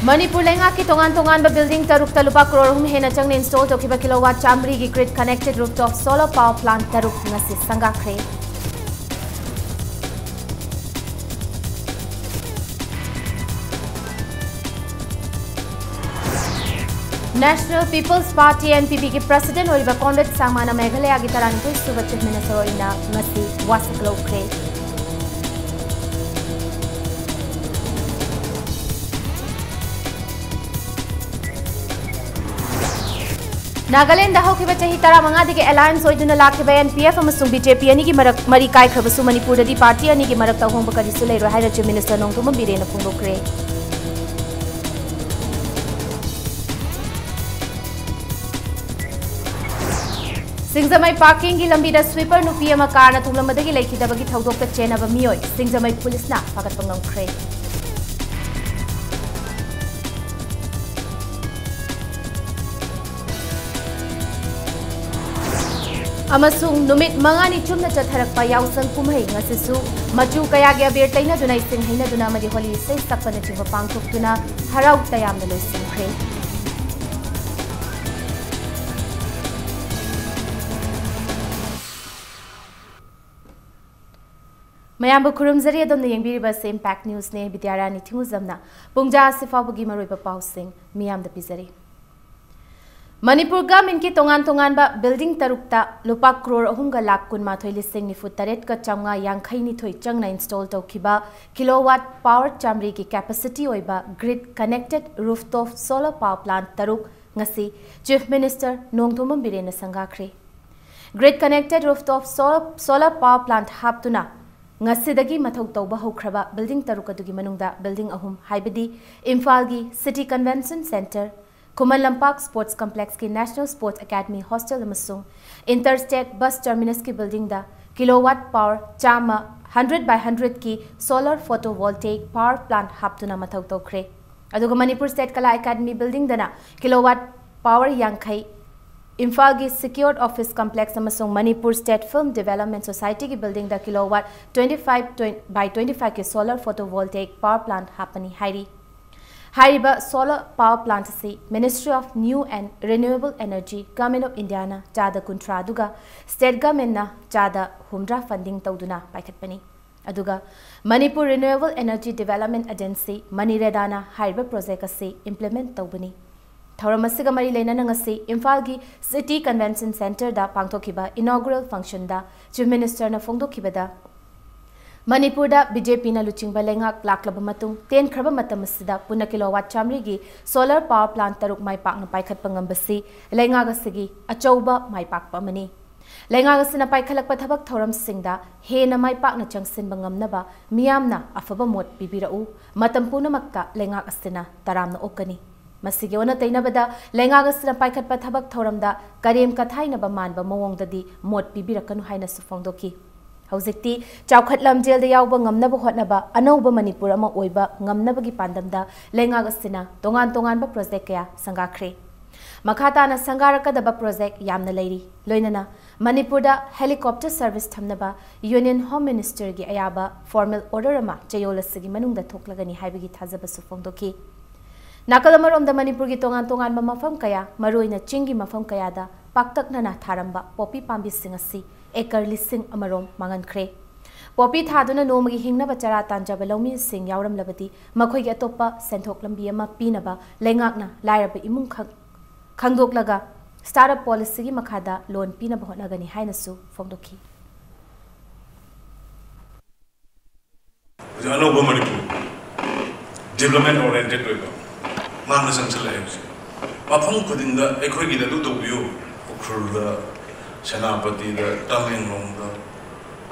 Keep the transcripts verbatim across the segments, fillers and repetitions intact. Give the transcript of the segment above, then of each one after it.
ꯃꯅꯤꯄꯨꯔ ꯂꯩꯉꯥꯛꯀꯤ ꯇꯣꯉꯥꯟ ꯇꯣꯉꯥꯟꯕ building ꯇꯔꯨꯛꯇ ꯂꯨꯄꯥ ꯀ꯭ꯔꯣꯔ ꯑꯍꯨꯝ ꯍꯦꯟꯅ ꯆꯪꯅ install ꯇꯧꯈꯤꯕ kilowatt ꯆꯥꯃꯔꯤꯒꯤ grid connected rooftop solar power plant ꯇꯔꯨꯛ ꯉꯁꯤ ꯁꯪꯒꯥꯈ꯭ꯔꯦ꯫ National People's Party, N P P ꯒꯤ president ꯑꯣꯏꯔꯤꯕ Conrad ꯁꯥꯡꯃꯥꯅ ꯃꯦꯘꯥꯂꯌꯥꯒꯤ ꯇꯔꯥꯅꯤꯊꯣꯏ ꯁꯨꯕ chief minister ꯑꯣꯏꯅ ꯉꯁꯤ ꯋꯥꯁꯛ ꯂꯧꯈ꯭ꯔꯦ꯫ ꯅꯥꯒꯥꯂꯦꯟꯗ ꯍꯧꯈꯤꯕ ꯆꯍꯤ ꯇꯔꯥꯃꯉꯥꯗꯒꯤ alliance ꯑꯣꯏꯗꯨꯅ ꯂꯥꯛꯈꯤꯕ N P F ꯑꯃꯁꯨꯡ B J P ꯑꯅꯤꯒꯤ ꯃꯔꯛ ꯃꯔꯤ ꯀꯥꯏꯈ꯭ꯔꯕꯁꯨ, ꯃꯅꯤꯄꯨꯔꯗꯗꯤ party ꯑꯅꯤꯒꯤ ꯃꯔꯛꯇ ꯑꯍꯣꯡꯕ ꯀꯔꯤꯁꯨ ꯂꯩꯔꯣꯏ ꯍꯥꯏꯅ chief minister ꯅꯣꯡꯊꯣꯝꯕꯝ ꯕꯤꯔꯦꯟꯅ ꯐꯣꯡꯗꯣꯛꯈ꯭ꯔꯦ꯫ ꯁꯤꯡꯖꯃꯩ ꯄꯥꯀꯤꯡꯒꯤ ꯂꯝꯕꯤꯗ sweeper ꯅꯨꯄꯤ ꯑꯃ ꯀꯥꯔꯅ ꯊꯣꯝꯂꯝꯕꯗꯒꯤ ꯂꯩꯈꯤꯗꯕꯒꯤ ꯊꯧꯗꯣꯛꯇ ꯆꯦꯟꯅꯕ ꯃꯤꯑꯣꯏ ꯁꯤꯡꯖꯃꯩ ꯄꯨꯂꯤꯁꯅ ꯐꯥꯒꯠꯄ ꯉꯝꯈ꯭ꯔꯦ꯫ ꯑꯃꯁꯨꯡ ꯅꯨꯃꯤꯠ ꯃꯉꯥꯅꯤ ꯆꯨꯝꯅ ꯆꯠꯊꯔꯛꯄ ꯌꯥꯎꯁꯪ ꯀꯨꯝꯍꯩ ꯉꯁꯤꯁꯨ ꯃꯆꯨ ꯀꯌꯥꯒꯤ ꯑꯕꯦꯔ ꯇꯩꯅꯗꯨꯅ, ꯏꯁꯤꯡ ꯍꯩꯅꯗꯨꯅ ꯑꯃꯗꯤ ꯍꯣꯂꯤ ꯏꯁꯩ ꯁꯛꯄꯅꯆꯤꯡꯕ ꯄꯥꯡꯊꯣꯛꯇꯨꯅ ꯍꯔꯥꯎ ꯇꯌꯥꯝꯅ ꯂꯣꯏꯁꯤꯟꯈ꯭ꯔꯦ꯫ ꯃꯌꯥꯝꯕꯨ ꯈꯨꯔꯨꯝꯖꯔꯤ꯫ ꯑꯗꯣꯝꯅ ꯌꯦꯡꯕꯤꯔꯤꯕ ꯑꯁꯤ Impact Newsꯅꯦ꯫ ꯕꯤꯗ꯭ꯌꯥꯔꯥꯅꯤ ꯊꯤꯡꯉꯨꯖꯝꯅ ꯄꯨꯡꯖꯥ ꯑꯁꯤ ꯐꯥꯎꯕꯒꯤ ꯃꯔꯨꯑꯣꯏꯕ ꯄꯥꯎꯁꯤꯡ ꯃꯤꯌꯥꯝꯗ ꯄꯤꯖꯔꯤ꯫ ꯃꯅꯤꯄꯨꯔ governmentꯀꯤ ꯇꯣꯉꯥꯟ ꯇꯣꯉꯥꯟꯕ building ꯇꯔꯨꯛꯇ ꯂꯨꯄꯥ ꯀ꯭ꯔꯣꯔ ꯑꯍꯨꯝꯒ ꯂꯥꯈ ꯀꯨꯟꯃꯥꯊꯣꯏ ꯂꯤꯁꯤꯡ ꯅꯤꯐꯨ ꯇꯔꯦꯠꯀ ꯆꯥꯝꯃꯉꯥ ꯌꯥꯡꯈꯩ ꯅꯤꯊꯣꯏ ꯆꯪꯅ install ꯇꯧꯈꯤꯕ kilowatt power ꯆꯥꯃꯔꯤꯒꯤ capacity ꯑꯣꯏꯕ grid connected rooftop solar power plant ꯇꯔꯨꯛ ꯉꯁꯤ chief minister Nongthombam ꯕꯤꯔꯦꯟꯅ ꯁꯪꯒꯥꯈ꯭ꯔꯦ꯫ Grid connected rooftop sol-, solar power plant ꯍꯥꯞꯇꯨꯅ ꯉꯁꯤꯗꯒꯤ ꯃꯊꯧ ꯇꯧꯕ ꯍꯧꯈ꯭ꯔꯕ building ꯇꯔꯨꯛ ꯑꯗꯨꯒꯤ ꯃꯅꯨꯡꯗ building ꯑꯍꯨꯝ, ꯍꯥꯏꯕꯗꯤ ꯏꯝꯐꯥꯜꯒꯤ City Convention Centre, Khuman Lampak Sports Complexꯀꯤ National Sports Academy Hostel ꯑꯃꯁꯨꯡ Interstate Bus Terminusꯀꯤ buildingꯗ kilowatt power ꯆꯥꯝꯃ, hundred by hundredꯀꯤ solar photovoltaic power plant ꯍꯥꯞꯇꯨꯅ ꯃꯊꯧ ꯇꯧꯈ꯭ꯔꯦ꯫ ꯑꯗꯨꯒ Manipur State Kala Academy buildingꯗꯅ kilowatt power ꯌꯥꯡꯈꯩ, ꯏꯝꯐꯥꯜꯒꯤ Secured Office Complex ꯑꯃꯁꯨꯡ Manipur State Film Development Societyꯒꯤ buildingꯗ kilowatt twenty five by twenty fiveꯀꯤ solar photovoltaic power plant ꯍꯥꯞꯄꯅꯤ ꯍꯥꯏꯔꯤ꯫ ꯍꯥꯏꯔꯤꯕ solar power plant ꯑꯁꯤ Ministry of New and Renewable Energy, Government of Indiaꯅ ꯆꯥꯗ ꯀꯨꯟꯊ꯭ꯔꯥ ꯑꯗꯨꯒ state governmentꯅ ꯆꯥꯗ ꯍꯨꯝꯗ꯭ꯔꯥ funding ꯇꯧꯗꯨꯅ ꯄꯥꯏꯈꯠꯄꯅꯤ꯫ ꯑꯗꯨꯒ Manipur Renewable Energy Development Agency, ꯃꯅꯤꯔꯦꯗꯥꯅ ꯍꯥꯏꯔꯤꯕ project ꯑꯁꯤ implement ꯇꯧꯕꯅꯤ꯫ ꯊꯧꯔꯝ ꯑꯁꯤꯒ ꯃꯔꯤ ꯂꯩꯅꯅ ꯉꯁꯤ ꯏꯝꯐꯥꯜꯒꯤ City Convention Centreꯗ ꯄꯥꯡꯊꯣꯛꯈꯤꯕ inaugural functionꯗ Chief Ministerꯅ ꯐꯣꯡꯗꯣꯛꯈꯤꯕꯗ, ꯃꯅꯤꯄꯨꯔꯗ BJPꯅ ꯂꯨꯆꯤꯡꯕ ꯂꯩꯉꯥꯛ ꯂꯥꯛꯂꯕ ꯃꯇꯨꯡ ꯇꯦꯟꯈ꯭ꯔꯕ ꯃꯇꯝ ꯑꯁꯤꯗ ꯄꯨꯟꯅ kilowatt ꯆꯥꯃꯔꯤꯒꯤ solar power plant ꯇꯔꯨꯛ ꯃꯥꯏ ꯄꯥꯛꯅ ꯄꯥꯏꯈꯠꯄ ꯉꯝꯕꯁꯤ ꯂꯩꯉꯥꯛ ꯑꯁꯤꯒꯤ ꯑꯆꯧꯕ ꯃꯥꯏ ꯄꯥꯛꯄ ꯑꯃꯅꯤ꯫ ꯂꯩꯉꯥꯛ ꯑꯁꯤꯅ ꯄꯥꯏꯈꯠꯂꯛꯄ ꯊꯕꯛ ꯊꯧꯔꯝꯁꯤꯡꯗ ꯍꯦꯟꯅ ꯃꯥꯏ ꯄꯥꯛꯅ ꯆꯪꯁꯤꯟꯕ ꯉꯝꯅꯕ ꯃꯤꯌꯥꯝꯅ ꯑꯐꯕ ꯃꯣꯠ ꯄꯤꯕꯤꯔꯛꯎ꯫ ꯃꯇꯝ ꯄꯨꯝꯅꯃꯛꯇ ꯂꯩꯉꯥꯛ ꯑꯁꯤꯅ ꯇꯔꯥꯝꯅ ꯑꯣꯛꯀꯅꯤ꯫ ꯃꯁꯤꯒꯤ ꯑꯣꯟꯅ ꯇꯩꯅꯕꯗ ꯂꯩꯉꯥꯛ ꯑꯁꯤꯅ ꯄꯥꯏꯈꯠꯄ ꯊꯕꯛ ꯊꯧꯔꯝꯗ ꯀꯔꯦꯝ ꯀꯊꯥꯏꯅꯕ ꯃꯥꯟꯕ ꯃꯑꯣꯡꯗꯗꯤ ꯃꯣꯠ ꯄꯤꯕꯤꯔꯛꯀꯅꯨ ꯍꯥꯏꯅꯁꯨ ꯐꯣꯡꯗꯣꯛꯈꯤ꯫ ꯍꯧꯖꯤꯛꯇꯤ ꯆꯥꯎꯈꯠ ꯂꯝꯖꯦꯜꯗ ꯌꯥꯎꯕ ꯉꯝꯅꯕ ꯍꯣꯠꯅꯕ, ꯑꯅꯧꯕ ꯃꯅꯤꯄꯨꯔ ꯑꯃ ꯑꯣꯏꯕ ꯉꯝꯅꯕꯒꯤ ꯄꯥꯟꯗꯝꯗ ꯂꯩꯉꯥꯛ ꯑꯁꯤꯅ ꯇꯣꯉꯥꯟ ꯇꯣꯉꯥꯟꯕ project ꯀꯌꯥ ꯁꯪꯒꯥꯈ꯭ꯔꯦ꯫ ꯃꯈꯥ ꯇꯥꯅ ꯁꯪꯒꯥꯔꯛꯀꯗꯕ project ꯌꯥꯝꯅ ꯂꯩꯔꯤ꯫ ꯂꯣꯏꯅꯅ ꯃꯅꯤꯄꯨꯔꯗ helicopter service ꯊꯝꯅꯕ Union Home Ministerꯒꯤ ꯑꯌꯥꯕ formal order ꯑꯃ ꯆꯌꯣꯜ ꯑꯁꯤꯒꯤ ꯃꯅꯨꯡꯗ ꯊꯣꯛꯂꯒꯅꯤ ꯍꯥꯏꯕꯒꯤ ꯊꯥꯖꯕꯁꯨ ꯐꯣꯡꯗꯣꯛꯈꯤ꯫ ꯅꯥꯀꯜ ꯑꯃꯔꯣꯝꯗ ꯃꯅꯤꯄꯨꯔꯒꯤ ꯇꯣꯉꯥꯟ ꯇꯣꯉꯥꯟꯕ ꯃꯐꯝ ꯀꯌꯥ, ꯃꯔꯨꯑꯣꯏꯅ ꯆꯤꯡꯒꯤ ꯃꯐꯝ ꯀꯌꯥꯗ ꯄꯥꯛꯇꯛꯅꯅ ꯊꯥꯔꯝꯕ ꯄꯣꯄꯤ ꯄꯥꯝꯕꯤꯁꯤꯡ ꯑꯁꯤ acre ꯂꯤꯁꯤꯡ ꯑꯃꯔꯣꯝ ꯃꯥꯡꯍꯟꯈ꯭ꯔꯦ꯫ ꯄꯣꯄꯤ ꯊꯥꯗꯨꯅ ꯅꯣꯡꯃꯒꯤ ꯍꯤꯡꯅꯕ ꯆꯔꯥ ꯇꯥꯟꯖꯕ ꯂꯧꯃꯤꯁꯤꯡ ꯌꯥꯎꯔꯝꯂꯕꯗꯤ ꯃꯈꯣꯏꯒꯤ ꯑꯇꯣꯞꯄ ꯁꯦꯟꯊꯣꯛ ꯂꯝꯕꯤ ꯑꯃ ꯄꯤꯅꯕ ꯂꯩꯉꯥꯛꯅ ꯂꯥꯏꯔꯕ ꯏꯃꯨꯡ ꯈꯛ ꯈꯪꯗꯣꯛꯂꯒ startup policyꯒꯤ ꯃꯈꯥꯗ loan ꯄꯤꯅꯕ ꯍꯣꯠꯅꯒꯅꯤ ꯍꯥꯏꯅꯁꯨ ꯐꯣꯡꯗꯣꯛꯈꯤ꯫ ꯍꯧꯖꯤꯛ ꯑꯅꯧꯕ ꯃꯅꯤꯄꯨꯔ, development oriented ꯑꯣꯏꯕ, ꯃꯥꯡꯗ ꯆꯪꯁꯤꯜꯂꯛꯑꯦ ꯍꯧꯖꯤꯛ꯫ ꯃꯐꯝ ꯈꯨꯗꯤꯡꯗ ꯑꯩꯈꯣꯏꯒꯤꯗ ꯑꯗꯨ ꯇꯧꯕꯤꯌꯨ, ꯎꯈ꯭ꯔꯨꯜꯗ, ꯁꯦꯅꯥꯄꯇꯤꯗ, ꯇꯃꯦꯡꯂꯣꯡꯗ,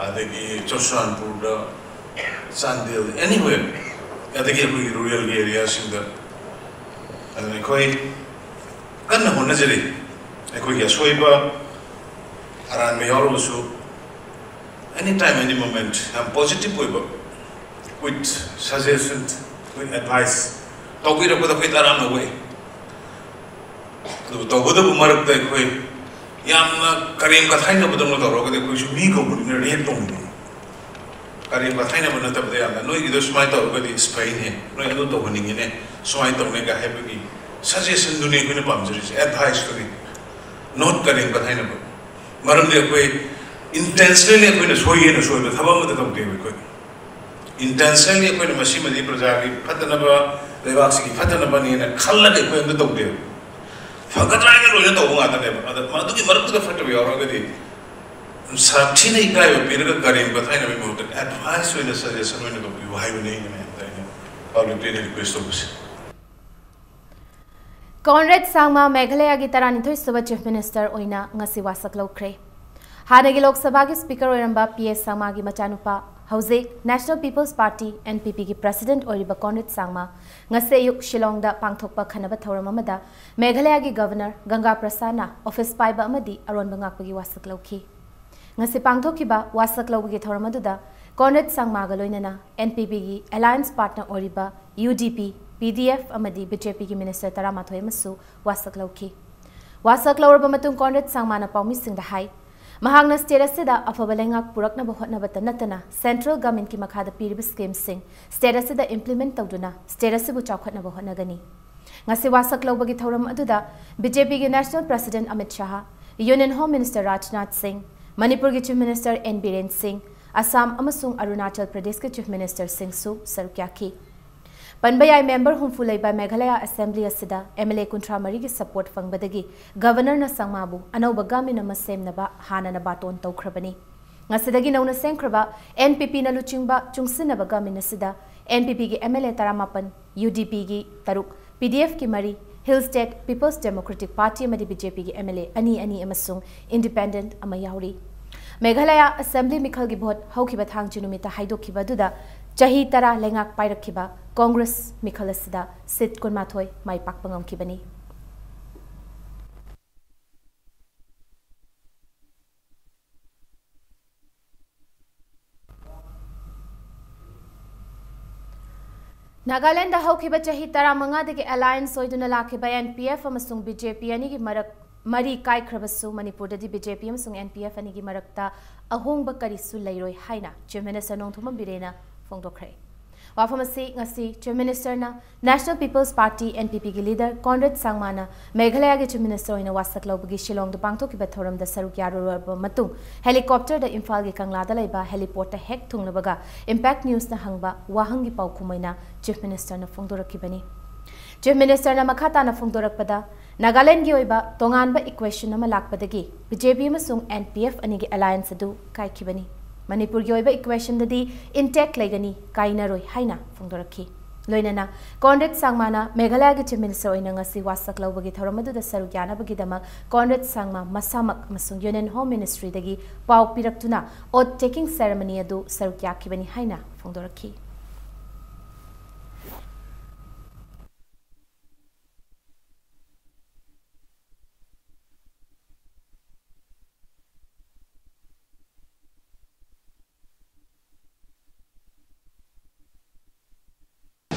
ꯑꯗꯒꯤ ꯆꯨꯔꯆꯥꯟꯄꯨꯔꯗ, ꯆꯥꯟꯗꯦꯜ, anywhere, ꯑꯗꯒꯤ ꯑꯩꯈꯣꯏꯒꯤ ruralꯒꯤ areaꯁꯤꯡꯗ꯫ ꯑꯗꯨꯅ ꯑꯩꯈꯣꯏ ꯀꯟꯅ ꯍꯣꯠꯅꯖꯔꯤ꯫ ꯑꯩꯈꯣꯏꯒꯤ ꯑꯁꯣꯏꯕ ꯑꯔꯥꯟꯕ ꯌꯥꯎꯔꯕꯁꯨ, any time, any moment, ꯌꯥꯝ positive ꯑꯣꯏꯕ, with suggestion, with advice ꯇꯧꯕꯤꯔꯛꯄꯗ ꯑꯩꯈꯣꯏ ꯇꯔꯥꯝꯅ ꯑꯣꯛꯏ꯫ ꯑꯗꯨꯕꯨ ꯇꯧꯒꯗꯕ ꯃꯔꯛꯇ ꯑꯩꯈꯣꯏ ꯌꯥꯝꯅ ꯀꯔꯦꯝ ꯀꯊꯥꯏꯅꯕꯗꯧꯅ ꯇꯧꯔꯒꯗꯤ ꯑꯩꯈꯣꯏꯁꯨ ꯃꯤ ꯀꯧꯕꯅꯤꯅ react ꯇꯧꯅꯤꯡꯉꯤ꯫ ꯀꯔꯦꯝ ꯀꯊꯥꯏꯅꯕ ꯅꯠꯇꯕꯗ ꯌꯥꯝꯅ ꯅꯣꯏꯒꯤꯗꯣ ꯁꯨꯃꯥꯏꯅ ꯇꯧꯔꯒꯗꯤ ꯑꯁ ꯐꯩꯅꯦ, ꯅꯣꯏ ꯑꯗꯨ ꯇꯧꯍꯟꯅꯤꯡꯉꯤꯅꯦ, ꯁꯨꯃꯥꯏꯅ ꯇꯧꯅꯤꯒ ꯍꯥꯏꯕꯒꯤ ꯁꯖꯦꯁꯟꯗꯨꯅꯤ ꯑꯩꯈꯣꯏꯅ ꯄꯥꯝꯖꯔꯤꯁꯦ, ꯑꯦꯗꯚꯥꯏꯁꯇꯨꯅꯤ, ꯅꯣꯠ ꯀꯔꯦꯝ ꯀꯊꯥꯏꯅꯕ꯫ ꯃꯔꯝꯗꯤ ꯑꯩꯈꯣꯏ ꯏꯟꯇꯦꯟꯁꯅꯦꯜꯂꯤ ꯑꯩꯈꯣꯏꯅ ꯁꯣꯏꯌꯦꯅ ꯁꯣꯏꯕ ꯊꯕꯛ ꯑꯃꯠꯇ ꯇꯧꯗꯦꯕ ꯑꯩꯈꯣꯏ꯫ ꯏꯟꯇꯦꯟꯁꯅꯦꯜꯂꯤ ꯑꯩꯈꯣꯏꯅ ꯃꯁꯤꯃꯗꯤ ꯄ꯭ꯔꯖꯥꯒꯤ ꯐꯠꯇꯅꯕ, ꯂꯩꯕꯥꯛꯁꯤꯒꯤ ꯐꯠꯇꯅꯕꯅꯦꯅ ꯈꯜꯂꯒ ꯑꯩꯈꯣꯏ ꯑꯝꯇ ꯇꯧꯗꯦꯕ꯫ ꯐꯒꯗ꯭ꯔꯥ ꯍꯥꯏꯅ ꯂꯣꯏꯅ ꯇꯧꯕ ꯉꯥꯛꯇꯅꯦꯕ꯫ ꯑꯗ ꯃꯗꯨꯒꯤ ꯃꯔꯛꯇꯨꯗ ꯐꯠꯇꯕ ꯌꯥꯎꯔꯒꯗꯤ ꯁꯥꯊꯤꯅ ꯏꯀꯥꯏꯕ ꯄꯤꯔꯒ ꯀꯔꯦꯝ ꯀꯊꯥꯏꯅꯕꯒꯤ ꯃꯍꯨꯠꯇ ꯑꯦꯗꯚꯥꯏꯁ ꯑꯣꯏꯅ, ꯁꯖꯦꯁꯟ ꯑꯣꯏꯅ ꯇꯧꯕꯤꯌꯨ ꯍꯥꯏꯕꯅꯤ ꯑꯩꯅ ꯃꯌꯥꯝꯗ ꯑꯩꯅ ꯄꯕ꯭ꯂꯤꯛꯇ ꯑꯩꯅ ꯔꯤꯀ꯭ꯋꯦꯁ ꯇꯧꯕꯁꯦ꯫ ꯀꯣꯟꯔꯦꯗ ꯁꯥꯡꯃꯥ ꯃꯦꯘꯥꯂꯌꯥꯒꯤ ꯇꯔꯥꯅꯤꯊꯣꯏ ꯁꯨꯕ ꯆꯤꯐ ꯃꯤꯅꯤꯁꯇꯔ ꯑꯣꯏꯅ ꯉꯁꯤ ꯋꯥꯁꯛ ꯂꯧꯈ꯭ꯔꯦ꯫ ꯍꯥꯟꯅꯒꯤ ꯂꯣꯛ ꯁꯚꯥꯒꯤ ꯁ꯭ꯄꯤꯀꯔ ꯑꯣꯏꯔꯝꯕ ꯄꯤ ꯑꯦꯁ ꯁꯥꯡꯃꯥꯒꯤ ꯃꯆꯥꯅꯨꯄꯥ, ꯍꯧꯖꯤꯛ national people's party, N P ꯄꯤꯒꯤ ꯄ꯭ꯔꯦꯁꯤꯗꯦꯟꯠ ꯑꯣꯏꯔꯤꯕ ꯀꯣꯟꯔꯦꯗ ꯁꯥꯡꯃꯥ ꯉꯁꯤ ꯑꯌꯨꯛ ꯁꯤꯂꯣꯡꯗ ꯄꯥꯡꯊꯣꯛꯄ ꯈꯟꯅꯕ ꯊꯧꯔꯝ ꯑꯃꯗ ꯃꯦꯘꯥꯂꯌꯥꯒꯤ ꯒꯚꯔꯅꯔ ꯒꯪꯒꯥ ꯄ꯭ꯔꯁꯥꯗꯅ ꯑꯣꯐꯤꯁ ꯄꯥꯏꯕ ꯑꯃꯗꯤ ꯑꯔꯣꯟꯕ ꯉꯥꯛꯄꯒꯤ ꯋꯥꯁꯛ ꯂꯧꯈꯤ꯫ ꯉꯁꯤ ꯄꯥꯡꯊꯣꯛꯈꯤꯕ ꯋꯥꯁꯛ ꯂꯧꯕꯒꯤ ꯊꯧꯔꯝ ꯑꯗꯨꯗ ꯀꯣꯟꯔꯦꯗ ꯁꯥꯡꯃꯥꯒ ꯂꯣꯏꯅꯅ ꯑꯦꯟ ꯄꯤ ꯄꯤꯒꯤ ꯑꯦꯂꯥꯌꯟꯁ ꯄꯥꯔꯠꯅꯔ ꯑꯣꯏꯔꯤꯕ ꯌꯨ ꯗꯤ ꯄꯤ, ꯄꯤ ꯗꯤ ꯑꯦꯐ ꯑꯃꯗꯤ ꯕꯤ ꯖꯦ ꯄꯤꯒꯤ ꯃꯤꯅꯤꯁꯇꯔ ꯇꯔꯥꯃꯥꯊꯣꯏ ꯑꯃꯁꯨ ꯋꯥꯁꯛ ꯂꯧꯈꯤ꯫ ꯋꯥꯁꯛ ꯂꯧꯔꯕ ꯃꯇꯨꯡ ꯀꯣꯟꯔꯦꯗ ꯁꯥꯡꯃꯥꯅ ꯄꯥꯎꯃꯤꯁꯤꯡꯗ ꯍꯥꯏ, ꯃꯍꯥꯛꯅ ꯁ꯭ꯇꯦꯠ ꯑꯁꯤꯗ ꯑꯐꯕ ꯂꯩꯉꯥꯛ ꯄꯨꯔꯛꯅꯕ ꯍꯣꯠꯅꯕꯇ ꯅꯠꯇꯅ ꯁꯦꯟꯇ꯭ꯔꯦꯜ ꯒꯚꯔꯟꯃꯦꯟꯠꯀꯤ ꯃꯈꯥꯗ ꯄꯤꯔꯤꯕ ꯁ꯭ꯀꯤꯝꯁꯤꯡ ꯁ꯭ꯇꯦꯠ ꯑꯁꯤꯗ ꯏꯝꯄ꯭ꯂꯤꯃꯦꯟꯠ ꯇꯧꯗꯨꯅ ꯁ꯭ꯇꯦꯠ ꯑꯁꯤꯕꯨ ꯆꯥꯎꯈꯠꯅꯕ ꯍꯣꯠꯅꯒꯅꯤ꯫ ꯉꯁꯤ ꯋꯥꯁꯛ ꯂꯧꯕꯒꯤ ꯊꯧꯔꯝ ꯑꯗꯨꯗ ꯕꯤ ꯖꯦ ꯄꯤꯒꯤ national president Amit Shah, union home minister Rajnath ꯁꯤꯡ, ꯃꯅꯤꯄꯨꯔꯒꯤ ꯆꯤꯐ ꯃꯤꯅꯤꯁꯇꯔ ꯑꯦꯟ ꯕꯤꯔꯦꯟ ꯁꯤꯡ, ꯑꯁꯥꯝ ꯑꯃꯁꯨꯡ ꯑꯔꯨꯅꯥꯆꯜ ꯄ꯭ꯔꯗꯦꯁꯀꯤ ꯆꯤꯐ ꯃꯤꯅꯤꯁꯇꯔꯁꯤꯡꯁꯨ ꯁꯔꯨꯛ ꯌꯥꯈꯤ꯫ ꯄꯟꯕ ꯌꯥꯏ, ꯃꯦꯝꯕꯔ ꯍꯨꯝꯐꯨ ꯂꯩꯕ ꯃꯦꯘꯥꯂꯌꯥ ꯑꯦꯁꯦꯝꯕ꯭ꯂꯤ ꯑꯁꯤꯗ ꯑꯦꯝ ꯑꯦꯜ ꯑꯦ ꯀꯨꯟꯊ꯭ꯔꯥ ꯃꯔꯤꯒꯤ ꯁꯄꯣꯔꯠ ꯐꯪꯕꯗꯒꯤ ꯒꯚꯔꯅꯔꯅ ꯁꯪꯃꯥꯕꯨ ꯑꯅꯧꯕ ꯒꯚꯔꯟꯃꯦꯟꯠ ꯑꯃ ꯁꯦꯝꯅꯕ ꯍꯥꯟꯅꯅ ꯕꯥꯇꯣꯟ ꯇꯧꯈ꯭ꯔꯕꯅꯤ꯫ ꯉꯁꯤꯗꯒꯤ ꯅꯧꯅ ꯁꯦꯝꯈ꯭ꯔꯕ ꯑꯦꯟ ꯄꯤ ꯄꯤꯅ ꯂꯨꯆꯤꯡꯕ ꯆꯨꯡꯁꯤꯟꯅꯕ ꯒꯚꯔꯟꯃꯦꯟꯠ ꯑꯁꯤꯗ ꯑꯦꯟ ꯄꯤ ꯄꯤꯒꯤ ꯑꯦꯝ ꯑꯦꯜ ꯑꯦ ꯇꯔꯥꯃꯥꯄꯟ, ꯌꯨ ꯗꯤ ꯄꯤꯒꯤ ꯇꯔꯨꯛ, ꯄꯤ ꯗꯤ ꯑꯦꯐꯀꯤ ꯃꯔꯤ, hill state people's democratic party ꯑꯃꯗꯤ ꯕꯤ ꯖꯦ ꯄꯤꯒꯤ ꯑꯦꯝ ꯑꯦꯜ ꯑꯦ ꯑꯅꯤ ꯑꯅꯤ ꯑꯃꯁꯨꯡ ꯏꯟꯗꯤꯄꯦꯟꯗꯦꯟꯠ ꯑꯃ ꯌꯥꯎꯔꯤ꯫ ꯃꯦꯘꯥꯂꯌꯥ ꯑꯦꯁꯦꯝꯕ꯭ꯂꯤ ꯃꯤꯈꯜꯒꯤ ꯚꯣꯠ ꯍꯧꯈꯤꯕ ꯊꯥꯡꯖ ꯅꯨꯃꯤꯠꯇ ꯍꯥꯏꯗꯣꯛꯈꯤꯕ ꯑꯗꯨꯗ ꯆꯍꯤ ꯇꯔꯥ ꯂꯩꯉꯥꯛ ꯄꯥꯏꯔꯛꯈꯤꯕ ꯀꯣꯡꯒ꯭ꯔꯦꯁ ꯃꯤꯈꯜ ꯑꯁꯤꯗ ꯁꯤꯠ ꯀꯨꯟꯃꯥꯊꯣꯏ ꯃꯥꯏ ꯄꯥꯛꯄ ꯉꯝꯈꯤꯕꯅꯤ꯫ ꯅꯥꯒꯥꯂꯦꯟꯗ ꯍꯧꯈꯤꯕ ꯆꯍꯤ ꯇꯔꯥꯃꯉꯥꯗꯒꯤ ꯑꯦꯂꯥꯌꯟꯁ ꯑꯣꯏꯗꯨꯅ ꯂꯥꯛꯈꯤꯕ ꯑꯦꯟ ꯄꯤ ꯑꯦꯐ ꯑꯃꯁꯨꯡ ꯕꯤ ꯖꯦ ꯄꯤ ꯑꯅꯤꯒꯤ ꯃꯔꯛ ꯃꯔꯤ ꯀꯥꯏꯈ꯭ꯔꯕꯁꯨ, ꯃꯅꯤꯄꯨꯔꯗꯗꯤ ꯕꯤ ꯖꯦ ꯄꯤ ꯑꯃꯁꯨꯡ ꯑꯦꯟ ꯄꯤ ꯑꯦꯐ ꯑꯅꯤꯒꯤ ꯃꯔꯛꯇ ꯑꯍꯣꯡꯕ ꯀꯔꯤꯁꯨ ꯂꯩꯔꯣꯏ ꯍꯥꯏꯅ ꯆꯤꯐ ꯃꯤꯅꯤꯁꯇꯔ ꯅꯣꯡꯊꯣꯝꯕꯝ ꯕꯤꯔꯦꯟꯅ ꯐꯣꯡꯗꯣꯛꯈ꯭ꯔꯦ꯫ ꯋꯥꯐꯝ ꯑꯁꯤ ꯉꯁꯤ Chief Minister ꯅ National People's Party, N P P ꯒꯤ leader Conrad ꯁꯥꯡꯃꯥꯅ ꯃꯦꯘꯥꯂꯌꯥꯒꯤ Chief Minister ꯑꯣꯏꯅ ꯋꯥꯁꯛ ꯂꯧꯕꯒꯤ ꯁꯤꯂꯣꯡꯗ ꯄꯥꯡꯊꯣꯛꯈꯤꯕ ꯊꯧꯔꯝꯗ ꯁꯔꯨꯛ ꯌꯥꯔꯨꯔꯕ ꯃꯇꯨꯡ helicopter ꯗ ꯏꯝꯐꯥꯜꯒꯤ ꯀꯪꯂꯥꯗ ꯂꯩꯕ heliport ꯇ ꯍꯦꯛ ꯊꯨꯡꯂꯕꯒ Impact News ꯅ ꯍꯪꯕ ꯋꯥꯍꯪꯒꯤ ꯄꯥꯎꯈꯨꯝ ꯑꯣꯏꯅ Chief Minister ꯅ ꯐꯣꯡꯗꯣꯔꯛꯈꯤꯕꯅꯤ꯫ Chief Minister ꯅ ꯃꯈꯥ ꯇꯥꯅ ꯐꯣꯡꯗꯣꯔꯛꯄꯗ, ꯅꯥꯒꯥꯂꯦꯟꯗꯒꯤ ꯑꯣꯏꯕ ꯇꯣꯉꯥꯟꯕ equation ꯑꯃ ꯂꯥꯛꯄꯗꯒꯤ B J P ꯑꯃꯁꯨꯡ N P F ꯑꯅꯤꯒꯤ alliance ꯑꯗꯨ ꯀꯥꯏꯈꯤꯕꯅꯤ꯫ ꯃꯅꯤꯄꯨꯔꯒꯤ ꯑꯣꯏꯕ equation ꯗꯗꯤ intact ꯂꯩꯒꯅꯤ, ꯀꯥꯏꯅꯔꯣꯏ ꯍꯥꯏꯅ ꯐꯣꯡꯗꯣꯔꯛꯈꯤ꯫ ꯂꯣꯏꯅꯅ Conrad ꯁꯥꯡꯃꯥꯅ ꯃꯦꯘꯥꯂꯌꯥꯒꯤ Chief Minister ꯑꯣꯏꯅ ꯉꯁꯤ ꯋꯥꯁꯛ ꯂꯧꯕꯒꯤ ꯊꯧꯔꯝ ꯑꯗꯨꯗ ꯁꯔꯨꯛ ꯌꯥꯅꯕꯒꯤꯗꯃꯛ Conrad ꯁꯥꯡꯃꯥ ꯃꯁꯥꯃꯛ ꯑꯃꯁꯨꯡ Union Home Ministry ꯗꯒꯤ ꯄꯥꯎ ꯄꯤꯔꯛꯇꯨꯅ oath taking ceremony ꯑꯗꯨ ꯁꯔꯨꯛ ꯌꯥꯈꯤꯕꯅꯤ ꯍꯥꯏꯅ ꯐꯣꯡꯗꯣꯔꯛꯈꯤ꯫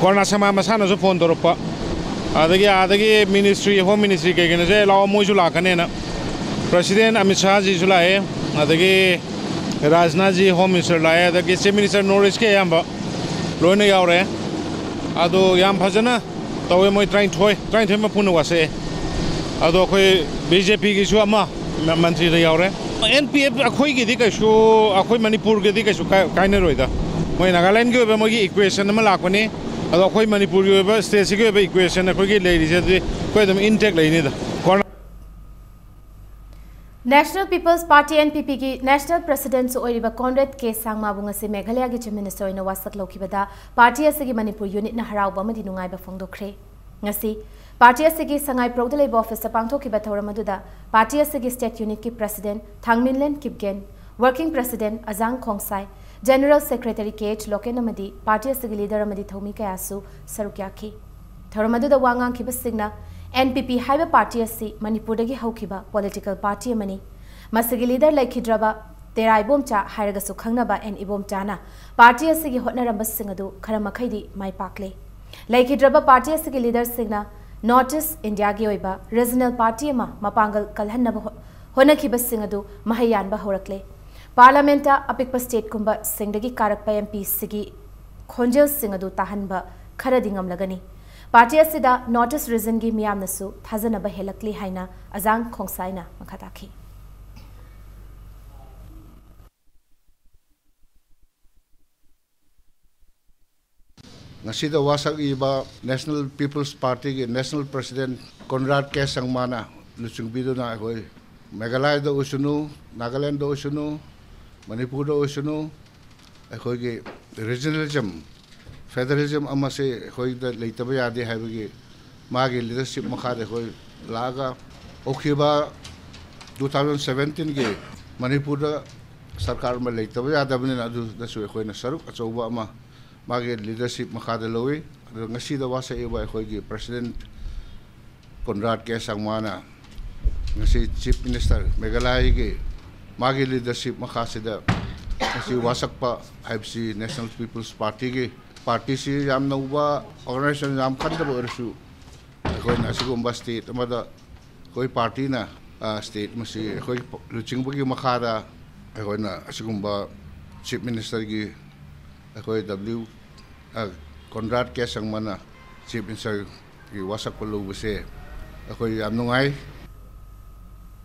ꯀꯣꯔꯣꯅꯥ ꯁꯃꯥ ꯃꯁꯥꯅꯁꯨ ꯐꯣꯟ ꯇꯧꯔꯛꯄ, ꯑꯗꯒꯤ ꯑꯥꯗꯒꯤ ministry, Home Ministry ꯀꯩꯀꯩꯅꯁꯨ, "ꯑꯦ, ꯂꯥꯛꯑꯣ, ꯃꯣꯏꯁꯨ ꯂꯥꯛꯀꯅꯦꯅ"꯫ President ꯑꯃꯤꯠ ꯁꯥꯍꯖꯤꯁꯨ ꯂꯥꯛꯑꯦ, ꯑꯗꯒꯤ ꯔꯥꯖꯅꯥꯊꯖꯤ Home Minister ꯂꯥꯛꯑꯦ, ꯑꯗꯒꯤ Chief Minister North East ꯀꯤ ꯑꯌꯥꯝꯕ ꯂꯣꯏꯅ ꯌꯥꯎꯔꯦ꯫ ꯑꯗꯣ ꯌꯥꯝ ꯐꯖꯅ ꯇꯧꯋꯦ꯫ ꯃꯣꯏ ꯇꯔꯥꯅꯤꯊꯣꯏ, ꯇꯔꯥꯅꯤꯊꯣꯏ ꯃꯄꯨꯅ ꯋꯥꯁꯛꯑꯦ꯫ ꯑꯗꯣ ꯑꯩꯈꯣꯏ B J P ꯒꯤꯁꯨ ꯑꯃ ꯃ-, ꯃꯟꯇ꯭ꯔꯤꯗ ꯌꯥꯎꯔꯦ꯫ N P F ꯑꯩꯈꯣꯏꯒꯤꯗꯤ ꯀꯩꯁꯨ, ꯑꯩꯈꯣꯏ ꯃꯅꯤꯄꯨꯔꯒꯤꯗꯤ ꯀꯩꯁꯨ ꯀꯥꯏ-, ꯀꯥꯏꯅꯔꯣꯏꯗ꯫ ꯃꯣꯏ ꯅꯥꯒꯥꯂꯦꯟꯒꯤ ꯑꯣꯏꯕ ꯃꯣꯏꯒꯤ equation ꯑꯃ ꯂꯥꯛꯄꯅꯤ꯫ ꯑꯗꯣ ꯑꯩꯈꯣꯏ ꯃꯅꯤꯄꯨꯔꯒꯤ ꯑꯣꯏꯕ, state ꯁꯤꯒꯤ ꯑꯣꯏꯕ equation ꯑꯩꯈꯣꯏꯒꯤ ꯂꯩꯔꯤꯁꯦ ꯑꯗꯨꯗꯤ ꯑꯩꯈꯣꯏ ꯑꯗꯨꯝ intact ꯂꯩꯅꯤꯗ꯫ National People's Party, N P P ꯒꯤ National President ꯁꯨ ꯑꯣꯏꯔꯤꯕ Conrad K ꯁꯥꯡꯃꯥꯕꯨ ꯉꯁꯤ ꯃꯦꯘꯥꯂꯌꯥꯒꯤ Chief Minister ꯑꯣꯏꯅ ꯋꯥꯁꯛ ꯂꯧꯈꯤꯕꯗ party ꯑꯁꯤꯒꯤ ꯃꯅꯤꯄꯨꯔ unit ꯅ ꯍꯔꯥꯎꯕ ꯑꯃꯗꯤ ꯅꯨꯡꯉꯥꯏꯕ ꯐꯣꯡꯗꯣꯛꯈ꯭ꯔꯦ꯫ ꯉꯁꯤ party ꯑꯁꯤꯒꯤ ꯁꯉꯥꯏꯄ꯭ꯔꯧꯗ ꯂꯩꯕ office ꯇ ꯄꯥꯡꯊꯣꯛꯈꯤꯕ ꯊꯧꯔꯝ ꯑꯗꯨꯗ party ꯑꯁꯤꯒꯤ state unit ꯀꯤ President ꯊꯥꯡꯃꯤꯟꯂꯦꯟ Kipgen, Working President ꯑꯖꯥꯡ ꯈꯣꯡꯁꯥꯏ, General Secretary K H local ꯑꯃꯗꯤ party ꯑꯁꯤꯒꯤ leader ꯑꯃꯗꯤ ꯊꯧꯃꯤ ꯀꯌꯥꯁꯨ ꯁꯔꯨꯛ ꯌꯥꯈꯤ꯫ ꯊꯧꯔꯝ ꯑꯗꯨꯗ ꯋꯥ ꯉꯥꯡꯈꯤꯕꯁꯤꯡꯅ, N P P ꯍꯥꯏꯕ party ꯑꯁꯤ ꯃꯅꯤꯄꯨꯔꯗꯒꯤ ꯍꯧꯈꯤꯕ political party ꯑꯃꯅꯤ꯫ ꯃꯁꯤꯒꯤ leader ꯂꯩꯈꯤꯗ꯭ꯔꯕ ꯇꯦꯔꯥ ꯏꯕꯣꯝꯆꯥ ꯍꯥꯏꯔꯒꯁꯨ ꯈꯪꯅꯕ N ꯏꯕꯣꯝꯆꯥꯅ party ꯑꯁꯤꯒꯤ ꯍꯣꯠꯅꯔꯝꯕꯁꯤꯡ ꯑꯗꯨ ꯈꯔ ꯃꯈꯩꯗꯤ ꯃꯥꯏ ꯄꯥꯛꯂꯦ꯫ ꯂꯩꯈꯤꯗ꯭ꯔꯕ party ꯑꯁꯤꯒꯤ leader ꯁꯤꯡꯅ North East India ꯒꯤ ꯑꯣꯏꯕ regional party ꯑꯃ ꯃꯄꯥꯡꯒꯜ ꯀꯜꯍꯟꯅꯕ ꯍꯣ-, ꯍꯣꯠꯅꯈꯤꯕꯁꯤꯡ ꯑꯗꯨ ꯃꯍꯩ ꯌꯥꯟꯕ ꯍꯧꯔꯛꯂꯦ꯫ Parliament ꯇ ꯑꯄꯤꯛꯄ state ꯀꯨꯝꯕꯁꯤꯡꯗꯒꯤ ꯀꯥꯔꯛꯄ M P ꯁꯤꯒꯤ ꯈꯣꯟꯖꯦꯜꯁꯤꯡ ꯑꯗꯨ ꯇꯥꯍꯟꯕ ꯈꯔꯗꯤ ꯉꯝꯂꯒꯅꯤ꯫ ꯄꯥꯔꯇꯤ ꯑꯁꯤꯗ ꯅꯣꯔꯠ ꯏꯁ ꯔꯤꯖꯟꯒꯤ ꯃꯤꯌꯥꯝꯅꯁꯨ ꯊꯥꯖꯅꯕ ꯍꯦꯜꯂꯛꯂꯤ ꯍꯥꯏꯅ ꯑꯖꯥꯡ ꯈꯣꯡꯁꯥꯏꯅ ꯃꯈꯥ ꯇꯥꯈꯤ꯫ ꯉꯁꯤꯗ ꯋꯥꯁꯛ ꯏꯕ National People's Partyꯒꯤ National President Conrad K Sangmana ꯂꯨꯆꯤꯡꯕꯤꯗꯨꯅ ꯑꯩꯈꯣꯏ ꯃꯦꯘꯥꯂꯌꯗ ꯑꯣꯏꯁꯅꯨ, ꯅꯥꯒꯥꯂꯦꯟꯗ ꯑꯣꯏꯁꯅꯨ, ꯃꯅꯤꯄꯨꯔꯗ ꯑꯣꯏꯁꯅꯨ, ꯑꯩꯈꯣꯏꯒꯤ regionalism, federalism ꯑꯃꯁꯦ ꯑꯩꯈꯣꯏꯗ ꯂꯩꯇꯕ ꯌꯥꯗꯦ ꯍꯥꯏꯕꯒꯤ ꯃꯥꯒꯤ leadership ꯃꯈꯥꯗ ꯑꯩꯈꯣꯏ ꯂꯥꯛꯑꯒ ꯍꯧꯈꯤꯕ two thousand seventeenꯒꯤ ꯃꯅꯤꯄꯨꯔꯗ ꯁꯔꯀꯥꯔ ꯑꯃ ꯂꯩꯇꯕ ꯌꯥꯗꯕꯅꯤꯅ ꯑꯗꯨꯗꯁꯨ ꯑꯩꯈꯣꯏꯅ ꯁꯔꯨꯛ ꯑꯆꯧꯕ ꯑꯃ ꯃꯥꯒꯤ leadership ꯃꯈꯥꯗ ꯂꯧꯏ꯫ ꯑꯗꯨꯒ ꯉꯁꯤꯗ ꯋꯥꯁꯛꯏꯕ ꯑꯩꯈꯣꯏꯒꯤ President Conrad K Sangmana ꯉꯁꯤ Chief Minister ꯃꯦꯘꯥꯂꯌꯒꯤ ꯃꯥꯒꯤ leadership ꯃꯈꯥꯁꯤꯗ ꯉꯁꯤ ꯋꯥꯁꯛꯄ ꯍꯥꯏꯕꯁꯤ National People's Partyꯒꯤ, ꯄꯥꯔꯇꯤꯁꯤ ꯌꯥꯝ ꯅꯧꯕ organization, ꯌꯥꯝ ꯀꯟꯗꯕ ꯑꯣꯏꯔꯁꯨ ꯑꯩꯈꯣꯏꯅ ꯑꯁꯤꯒꯨꯝꯕ state ꯑꯃꯗ ꯑꯩꯈꯣꯏ ꯄꯥꯔꯇꯤꯅ, ꯑ, state ꯃꯁꯤ ꯑꯩꯈꯣꯏ ꯂꯨꯆꯤꯡꯕꯒꯤ ꯃꯈꯥꯗ ꯑꯩꯈꯣꯏꯅ ꯑꯁꯤꯒꯨꯝꯕ Chief Ministerꯒꯤ ꯑꯩꯈꯣꯏ W, ꯑ, Conrad K Sangmana Chief Ministerꯒꯤ ꯋꯥꯁꯛꯄ ꯂꯧꯕꯁꯦ ꯑꯩꯈꯣꯏ ꯌꯥꯝ ꯅꯨꯡꯉꯥꯏ꯫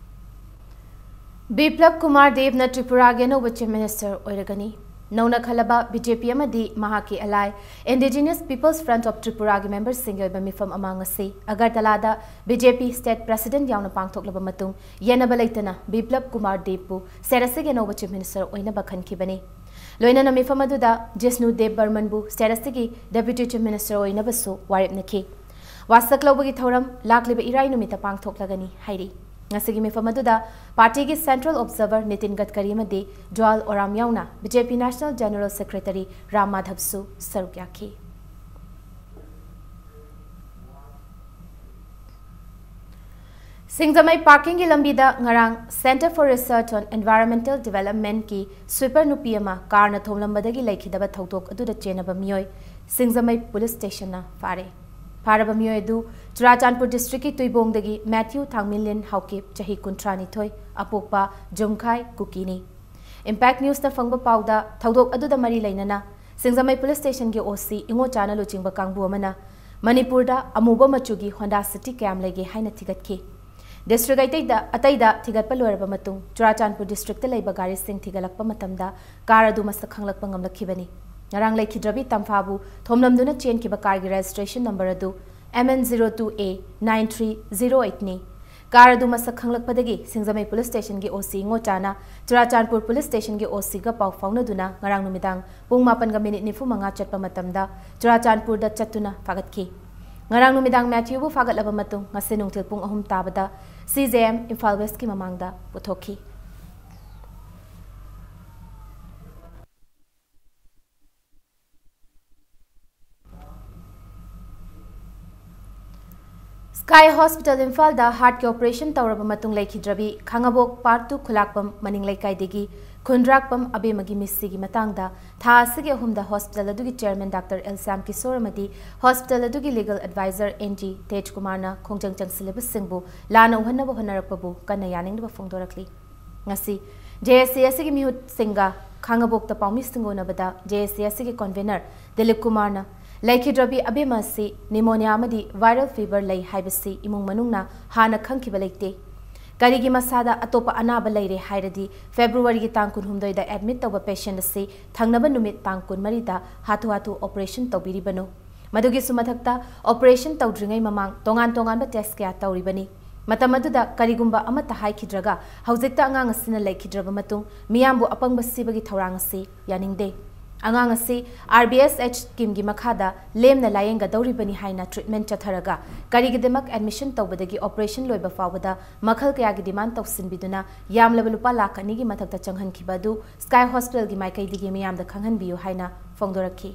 ꯕꯤꯄ꯭ꯂꯕ ꯀꯨꯃꯥꯔ ꯗꯦꯕꯅ ꯇ꯭ꯔꯤꯄꯨꯔꯥꯒꯤ ꯑꯅꯧꯕ Chief Minister ꯑꯣꯏꯔꯒꯅꯤ꯫ ꯅꯧꯅ ꯈꯜꯂꯕ BJP ꯑꯃꯗꯤ ꯃꯍꯥꯛꯀꯤ ally Indigenous People's Front of Tripuraꯒꯤ memberꯁꯤꯡꯒꯤ ꯑꯣꯏꯕ ꯃꯤꯐꯝ ꯑꯃ ꯉꯁꯤ ꯑꯒꯔꯇꯂꯥꯗ BJP state president ꯌꯥꯎꯅ ꯄꯥꯡꯊꯣꯛꯂꯕ ꯃꯇꯨꯡ, ꯌꯦꯠꯅꯕ ꯂꯩꯇꯅ ꯕꯤꯄ꯭ꯂꯕ ꯀꯨꯃꯥꯔ ꯗꯦꯕꯄꯨ state ꯑꯁꯤꯒꯤ ꯑꯅꯧꯕ Chief Minister ꯑꯣꯏꯅꯕ ꯈꯟꯈꯤꯕꯅꯤ꯫ ꯂꯣꯏꯅꯅ ꯃꯤꯐꯝ ꯑꯗꯨꯗ ꯖꯤꯁꯅꯨ ꯗꯦꯕ ꯕꯔꯃꯟꯕꯨ state ꯑꯁꯤꯒꯤ Deputy Chief Minister ꯑꯣꯏꯅꯕꯁꯨ ꯋꯥꯔꯦꯞꯅꯈꯤ꯫ ꯋꯥꯁꯛ ꯂꯧꯕꯒꯤ ꯊꯧꯔꯝ ꯂꯥꯛꯂꯤꯕ ꯏꯔꯥꯏ ꯅꯨꯃꯤꯠꯇ ꯄꯥꯡꯊꯣꯛꯂꯒꯅꯤ ꯍꯥꯏꯔꯤ꯫ ꯉꯁꯤꯒꯤ ꯃꯤꯐꯝ ꯑꯗꯨꯗ ꯄꯥꯔꯇꯤꯒꯤ central observer ꯅꯤꯇꯤꯟ ꯒꯗꯀꯔꯤ ꯑꯃꯗꯤ ꯖꯨꯋꯥꯜ ꯑꯣꯔꯥꯝ ꯌꯥꯎꯅ BJP National General Secretary Ram ꯃꯥꯙꯕꯁꯨ ꯁꯔꯨꯛ ꯌꯥꯈꯤ꯫ ꯁꯤꯡꯖꯃꯩ parkingꯒꯤ ꯂꯝꯕꯤꯗ ꯉꯔꯥꯡ Centre for Research on Environmental Developmentꯀꯤ sweeper ꯅꯨꯄꯤ ꯑꯃ ꯀꯥꯔꯅ ꯊꯣꯝꯂꯝꯕꯗꯒꯤ ꯂꯩꯈꯤꯗꯕ ꯊꯧꯗꯣꯛ ꯑꯗꯨꯗ ꯆꯦꯟꯅꯕ ꯃꯤꯑꯣꯏ ꯁꯤꯡꯖꯃꯩ police stationꯅ ꯐꯥꯔꯦ꯫ ꯐꯥꯔꯕ ꯃꯤꯑꯣꯏ ꯑꯗꯨ ꯆꯨꯔꯥꯆꯥꯟꯄꯨꯔ districtꯀꯤ ꯇꯨꯏꯕꯣꯡꯗꯒꯤ ꯃꯦꯊ꯭ꯌꯨ ꯊꯥꯡꯃꯤꯟꯂꯤꯟ ꯍꯥꯎꯀꯤꯞ, ꯆꯍꯤ ꯀꯨꯟꯊ꯭ꯔꯥ ꯅꯤꯊꯣꯏ, ꯑꯄꯣꯛꯄ ꯖꯨꯝꯈꯥꯏ ꯀꯨꯀꯤꯅꯤ꯫ Impact Newsꯅ ꯐꯪꯕ ꯄꯥꯎꯗ, ꯊꯧꯗꯣꯛ ꯑꯗꯨꯗ ꯃꯔꯤ ꯂꯩꯅꯅ ꯁꯤꯡꯖꯃꯩ ꯄꯨꯂꯤꯁ ꯁ꯭ꯇꯦꯁꯟꯒꯤ ꯑꯣ ꯁꯤ ꯏꯉꯣꯆꯥꯅ ꯂꯨꯆꯤꯡꯕ ꯀꯥꯡꯕꯨ ꯑꯃꯅ ꯃꯅꯤꯄꯨꯔꯗ ꯑꯃꯨꯕ ꯃꯆꯨꯒꯤ ꯍꯣꯟꯗꯥ ꯁꯤꯇꯤ ꯀꯌꯥꯝ ꯂꯩꯒꯦ ꯍꯥꯏꯅ ꯊꯤꯒꯠꯈꯤ꯫ ꯗꯤꯁꯇ꯭ꯔꯤꯛ ꯑꯇꯩꯗ, ꯑꯇꯩꯗ ꯊꯤꯒꯠꯄ ꯂꯣꯏꯔꯕ ꯃꯇꯨꯡ, ꯆꯨꯔꯥꯆꯥꯟꯄꯨꯔ ꯗꯤꯁꯇ꯭ꯔꯤꯛꯇ ꯂꯩꯕ ꯒꯥꯔꯤꯁꯤꯡ ꯊꯤꯒꯠꯂꯛꯄ ꯃꯇꯝꯗ ꯀꯥꯔ ꯑꯗꯨ ꯃꯁꯛ ꯈꯪꯂꯛꯄ ꯉꯝꯂꯛꯈꯤꯕꯅꯤ꯫ ꯉꯔꯥꯡ ꯂꯩꯈꯤꯗ꯭ꯔꯕꯤ ꯇꯝꯐꯥꯕꯨ ꯊꯣꯝꯂꯝꯗꯨꯅ ꯆꯦꯟꯈꯤꯕ ꯀꯥꯔꯒꯤ ꯔꯦꯖꯤꯁꯇ꯭ꯔꯦꯁꯟ ꯅꯝꯕꯔ ꯑꯗꯨ M N zero two A nine three zero eight ꯅꯤ꯫ ꯀꯥꯔ ꯑꯗꯨ ꯃꯁꯛ ꯈꯪꯂꯛꯄꯗꯒꯤ ꯁꯤꯡꯖꯃꯩ ꯄꯨꯂꯤꯁ ꯁ꯭ꯇꯦꯁꯟꯒꯤ ꯑꯣ ꯁꯤ ꯏꯉꯣꯆꯥꯅ ꯆꯨꯔꯥꯆꯥꯟꯄꯨꯔ ꯄꯨꯂꯤꯁ ꯁ꯭ꯇꯦꯁꯟꯒꯤ ꯑꯣ ꯁꯤꯒ ꯄꯥꯎ ꯐꯥꯎꯅꯗꯨꯅ ꯉꯔꯥꯡ ꯅꯨꯃꯤꯗꯥꯡ ꯄꯨꯡ ꯃꯥꯄꯟꯒ ꯃꯤꯅꯤꯠ ꯅꯤꯐꯨ ꯃꯉꯥ ꯆꯠꯄ ꯃꯇꯝꯗ ꯆꯨꯔꯥꯆꯥꯟꯄꯨꯔꯗ ꯆꯠꯇꯨꯅ ꯐꯥꯒꯠꯈꯤ꯫ ꯉꯔꯥꯡ ꯅꯨꯃꯤꯗꯥꯡ ꯃꯦꯊ꯭ꯌꯨꯕꯨ ꯐꯥꯒꯠꯂꯕ ꯃꯇꯨꯡ ꯉꯁꯤ ꯅꯨꯡꯊꯤꯜ ꯄꯨꯡ ꯑꯍꯨꯝ ꯇꯥꯕꯗ C J M ꯏꯝꯐꯥꯜ ꯋꯦꯁꯀꯤ ꯃꯃꯥꯡꯗ ꯄꯨꯊꯣꯛꯈꯤ꯫ ꯁ꯭ꯀꯥꯏ ꯍꯣꯁꯄꯤꯇꯥꯜ ꯏꯝꯐꯥꯜꯗ ꯍꯥꯔꯠꯀꯤ ꯑꯣꯄꯔꯦꯁꯟ ꯇꯧꯔꯕ ꯃꯇꯨꯡ ꯂꯩꯈꯤꯗ꯭ꯔꯕꯤ ꯈꯥꯉꯕꯣꯛ ꯄꯥꯔꯠ ꯇꯨ ꯈꯨꯂꯥꯛꯄꯝ ꯃꯅꯤꯡ ꯂꯩꯀꯥꯏꯗꯒꯤ ꯈꯨꯟꯗ꯭ꯔꯥꯛꯄꯝ ꯑꯕꯦꯝꯃꯒꯤ ꯃꯤꯠꯁꯤꯒꯤ ꯃꯇꯥꯡꯗ ꯊꯥ ꯑꯁꯤꯒꯤ ꯑꯍꯨꯝꯗ ꯍꯣꯁꯄꯤꯇꯥꯜ ꯑꯗꯨꯒꯤ chairman doctor L Shyam Kishore ꯑꯃꯗꯤ ꯍꯣꯁꯄꯤꯇꯥꯜ ꯑꯗꯨꯒꯤ ꯂꯤꯒꯜ ꯑꯦꯗꯚꯥꯏꯖꯔ ꯑꯦꯟ ꯖꯤ ꯇꯦꯖ ꯀꯨꯃꯥꯔꯅ ꯈꯣꯡꯖꯪ ꯆꯪꯁꯤꯜꯂꯤꯕꯁꯤꯡꯕꯨ ꯂꯥꯟꯅ ꯎꯍꯟꯅꯕ ꯍꯣꯠꯅꯔꯛꯄꯕꯨ ꯀꯟꯅ ꯌꯥꯅꯤꯡꯗꯕ ꯐꯣꯡꯗꯣꯔꯛꯂꯤ꯫ ꯉꯁꯤ J A C ꯑꯁꯤꯒꯤ ꯃꯤꯍꯨꯠꯁꯤꯡꯒ ꯈꯥꯉꯕꯣꯛꯇ ꯄꯥꯎꯃꯤꯁꯤꯡꯒ ꯎꯅꯕꯗ J A C ꯑꯁꯤꯒꯤ ꯀꯣꯟꯚꯦꯅꯔ ꯗꯤꯂꯤꯞ ꯀꯨꯃꯥꯔꯅ ꯂꯩꯈꯤꯗ꯭ꯔꯕꯤ ꯑꯕꯦꯝꯃ ꯑꯁꯤ ꯅꯤꯃꯣꯅꯤꯌꯥ ꯑꯃꯗꯤ ꯚꯥꯏꯔꯦꯜ ꯐꯤꯚꯔ ꯂꯩ ꯍꯥꯏꯕꯁꯤ ꯏꯃꯨꯡ ꯃꯅꯨꯡꯅ ꯍꯥꯟꯅ ꯈꯪꯈꯤꯕ ꯂꯩꯇꯦ꯫ ꯀꯔꯤꯒꯤ ꯃꯁꯥꯗ ꯑꯇꯣꯞꯄ ꯑꯅꯥꯕ ꯂꯩꯔꯦ ꯍꯥꯏꯔꯗꯤ ꯐꯦꯕ꯭ꯔꯨꯋꯥꯔꯤꯒꯤ ꯇꯥꯡ ꯀꯨꯟꯍꯨꯝꯗꯣꯏꯗ ꯑꯦꯗꯃꯤꯠ ꯇꯧꯕ ꯄꯦꯁꯦꯟꯠ ꯑꯁꯤ ꯊꯪꯅꯕ ꯅꯨꯃꯤꯠ ꯇꯥꯡ ꯀꯨꯟꯃꯔꯤꯗ ꯍꯥꯊꯨ ꯍꯥꯊꯨ ꯑꯣꯄꯔꯦꯁꯟ ꯇꯧꯕꯤꯔꯤꯕꯅꯣ? ꯃꯗꯨꯒꯤꯁꯨ ꯃꯊꯛꯇ ꯑꯣꯄꯔꯦꯁꯟ ꯇꯧꯗ꯭ꯔꯤꯉꯩ ꯃꯃꯥꯡ ꯇꯣꯉꯥꯟ ꯇꯣꯉꯥꯟꯕ ꯇꯦꯁ ꯀꯌꯥ ꯇꯧꯔꯤꯕꯅꯤ꯫ ꯃꯇꯝ ꯑꯗꯨꯗ ꯀꯔꯤꯒꯨꯝꯕ ꯑꯃꯠꯇ ꯍꯥꯏꯈꯤꯗ꯭ꯔꯒ ꯍꯧꯖꯤꯛꯇ ꯑꯉꯥꯡ ꯑꯁꯤꯅ ꯂꯩꯈꯤꯗ꯭ꯔꯕ ꯃꯇꯨꯡ ꯃꯤꯌꯥꯝꯕꯨ ꯑꯄꯪꯕ ꯁꯤꯕꯒꯤ ꯊꯧꯔꯥꯡ ꯑꯁꯤ ꯌꯥꯅꯤꯡꯗꯦ꯫ ꯑꯉꯥꯡ ꯑꯁꯤ R B S H ꯁ꯭ꯀꯤꯝꯒꯤ ꯃꯈꯥꯗ ꯂꯦꯝꯅ ꯂꯥꯌꯦꯡꯒꯗꯧꯔꯤꯕꯅꯤ ꯍꯥꯏꯅ ꯇ꯭ꯔꯤꯠꯃꯦꯟꯠ ꯆꯠꯊꯔꯒ ꯀꯔꯤꯒꯤꯗꯃꯛ ꯑꯦꯗꯃꯤꯁꯟ ꯇꯧꯕꯗꯒꯤ ꯑꯣꯄꯔꯦꯁꯟ ꯂꯣꯏꯕ ꯐꯥꯎꯕꯗ ꯃꯈꯜ ꯀꯌꯥꯒꯤ ꯗꯤꯃꯥꯟꯗ ꯇꯧꯁꯤꯟꯕꯤꯗꯨꯅ ꯌꯥꯝꯂꯕ ꯂꯨꯄꯥ ꯂꯥꯈ ꯑꯅꯤꯒꯤ ꯃꯊꯛꯇ ꯆꯪꯍꯟꯈꯤꯕ ꯑꯗꯨ ꯁ꯭ꯀꯥꯏ ꯍꯣꯁꯄꯤꯇꯥꯜꯒꯤ ꯃꯥꯏꯀꯩꯗꯒꯤ ꯃꯤꯌꯥꯝꯗ ꯈꯪꯍꯟꯕꯤꯌꯨ ꯍꯥꯏꯅ ꯐꯣꯡꯗꯣꯔꯛꯈꯤ꯫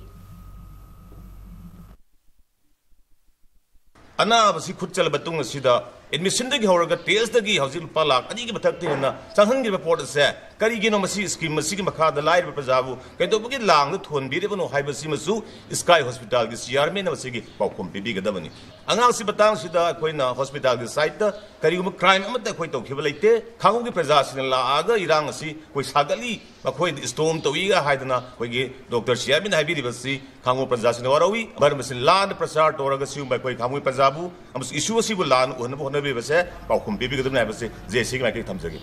ꯑꯅꯥꯕꯁꯤ ꯈꯨꯠ ꯆꯜꯂꯕ ꯃꯇꯨꯡ ꯑꯁꯤꯗ ꯑꯦꯗꯃꯤꯁꯟꯗꯒꯤ ꯍꯧꯔꯒ ꯇꯦꯁꯇꯒꯤ ꯍꯧꯖꯤꯛ ꯂꯨꯄꯥ ꯂꯥꯈ ꯑꯅꯤꯒꯤ ꯃꯊꯛꯇ ꯍꯦꯟꯅ ꯆꯪꯍꯟꯈ꯭ꯔꯤꯕ ꯄꯣꯠ ꯑꯁꯦ ꯀꯔꯤꯒꯤꯅꯣ? ꯃꯁꯤ ꯁ꯭ꯀꯤꯝ ꯑꯁꯤꯒꯤ ꯃꯈꯥꯗ ꯂꯥꯏꯔꯕ ꯄ꯭ꯔꯖꯥꯕꯨ ꯀꯩꯗꯧꯕꯒꯤ ꯂꯥꯡꯗ ꯊꯣꯟꯕꯤꯔꯤꯕꯅꯣ ꯍꯥꯏꯕꯁꯤꯃꯁꯨ ꯁ꯭ꯀꯥꯏ ꯍꯣꯁꯄꯤꯇꯥꯜꯒꯤ ꯆꯤꯌꯥꯔꯃꯦꯟ ꯑꯃꯁꯤꯒꯤ ꯄꯥꯎꯈꯨꯝ ꯄꯤꯕꯤꯒꯗꯕꯅꯤ꯫ ꯑꯉꯥꯡꯁꯤ ꯃꯇꯥꯡꯁꯤꯗ ꯑꯩꯈꯣꯏꯅ ꯍꯣꯁꯄꯤꯇꯥꯜꯒꯤ ꯁꯥꯏꯠꯇ ꯀꯔꯤꯒꯨꯝꯕ ꯀ꯭ꯔꯥꯏꯝ ꯑꯃꯠꯇ ꯑꯩꯈꯣꯏ ꯇꯧꯈꯤꯕ ꯂꯩꯇꯦ꯫ ꯈꯥꯡꯉꯕꯣꯛꯀꯤ ꯄ꯭ꯔꯖꯥꯁꯤꯡꯅ ꯂꯥꯛꯑꯒ ꯏꯔꯥꯡ ꯑꯁꯤ ꯑꯩꯈꯣꯏ ꯁꯥꯒꯠꯂꯤ, ꯃꯈꯣꯏꯅ ꯏꯁꯇꯣꯝ ꯇꯧꯏꯒ ꯍꯥꯏꯗꯅ ꯑꯩꯈꯣꯏꯒꯤ ꯗꯣꯛꯇꯔ ꯁꯤ ꯑꯥꯔ ꯕꯤꯅ ꯍꯥꯏꯕꯤꯔꯤꯕꯁꯤ ꯈꯥꯡꯉꯕꯣꯛ ꯄ꯭ꯔꯖꯥꯁꯤꯡꯅ ꯋꯥꯔꯧꯏ꯫ ꯃꯔꯝ ꯑꯁꯤꯅ ꯂꯥꯟꯅ ꯄ꯭ꯔꯆꯥꯔ ꯇꯧꯔꯒ ꯁꯤꯒꯨꯝꯕ ꯑꯩꯈꯣꯏ ꯈꯥꯡꯉꯕꯣꯛꯀꯤ ꯄ꯭ꯔꯖꯥꯕꯨ ꯑꯃꯁꯨꯡ ꯏꯁꯨ ꯑꯁꯤꯕꯨ ꯂꯥꯟꯅ ꯎꯍꯟꯅꯕ ꯍꯣꯠꯅꯕꯤꯕꯁꯦ ꯄꯥꯎꯈꯨꯝ ꯄꯤꯕꯤꯒꯗꯕꯅꯤ ꯍꯥꯏꯕꯁꯤ ꯖꯦ ꯑꯦꯁ ꯁꯤꯒꯤ ꯃꯥꯏꯀꯩꯗꯒꯤ ꯊꯝꯖꯒꯦ꯫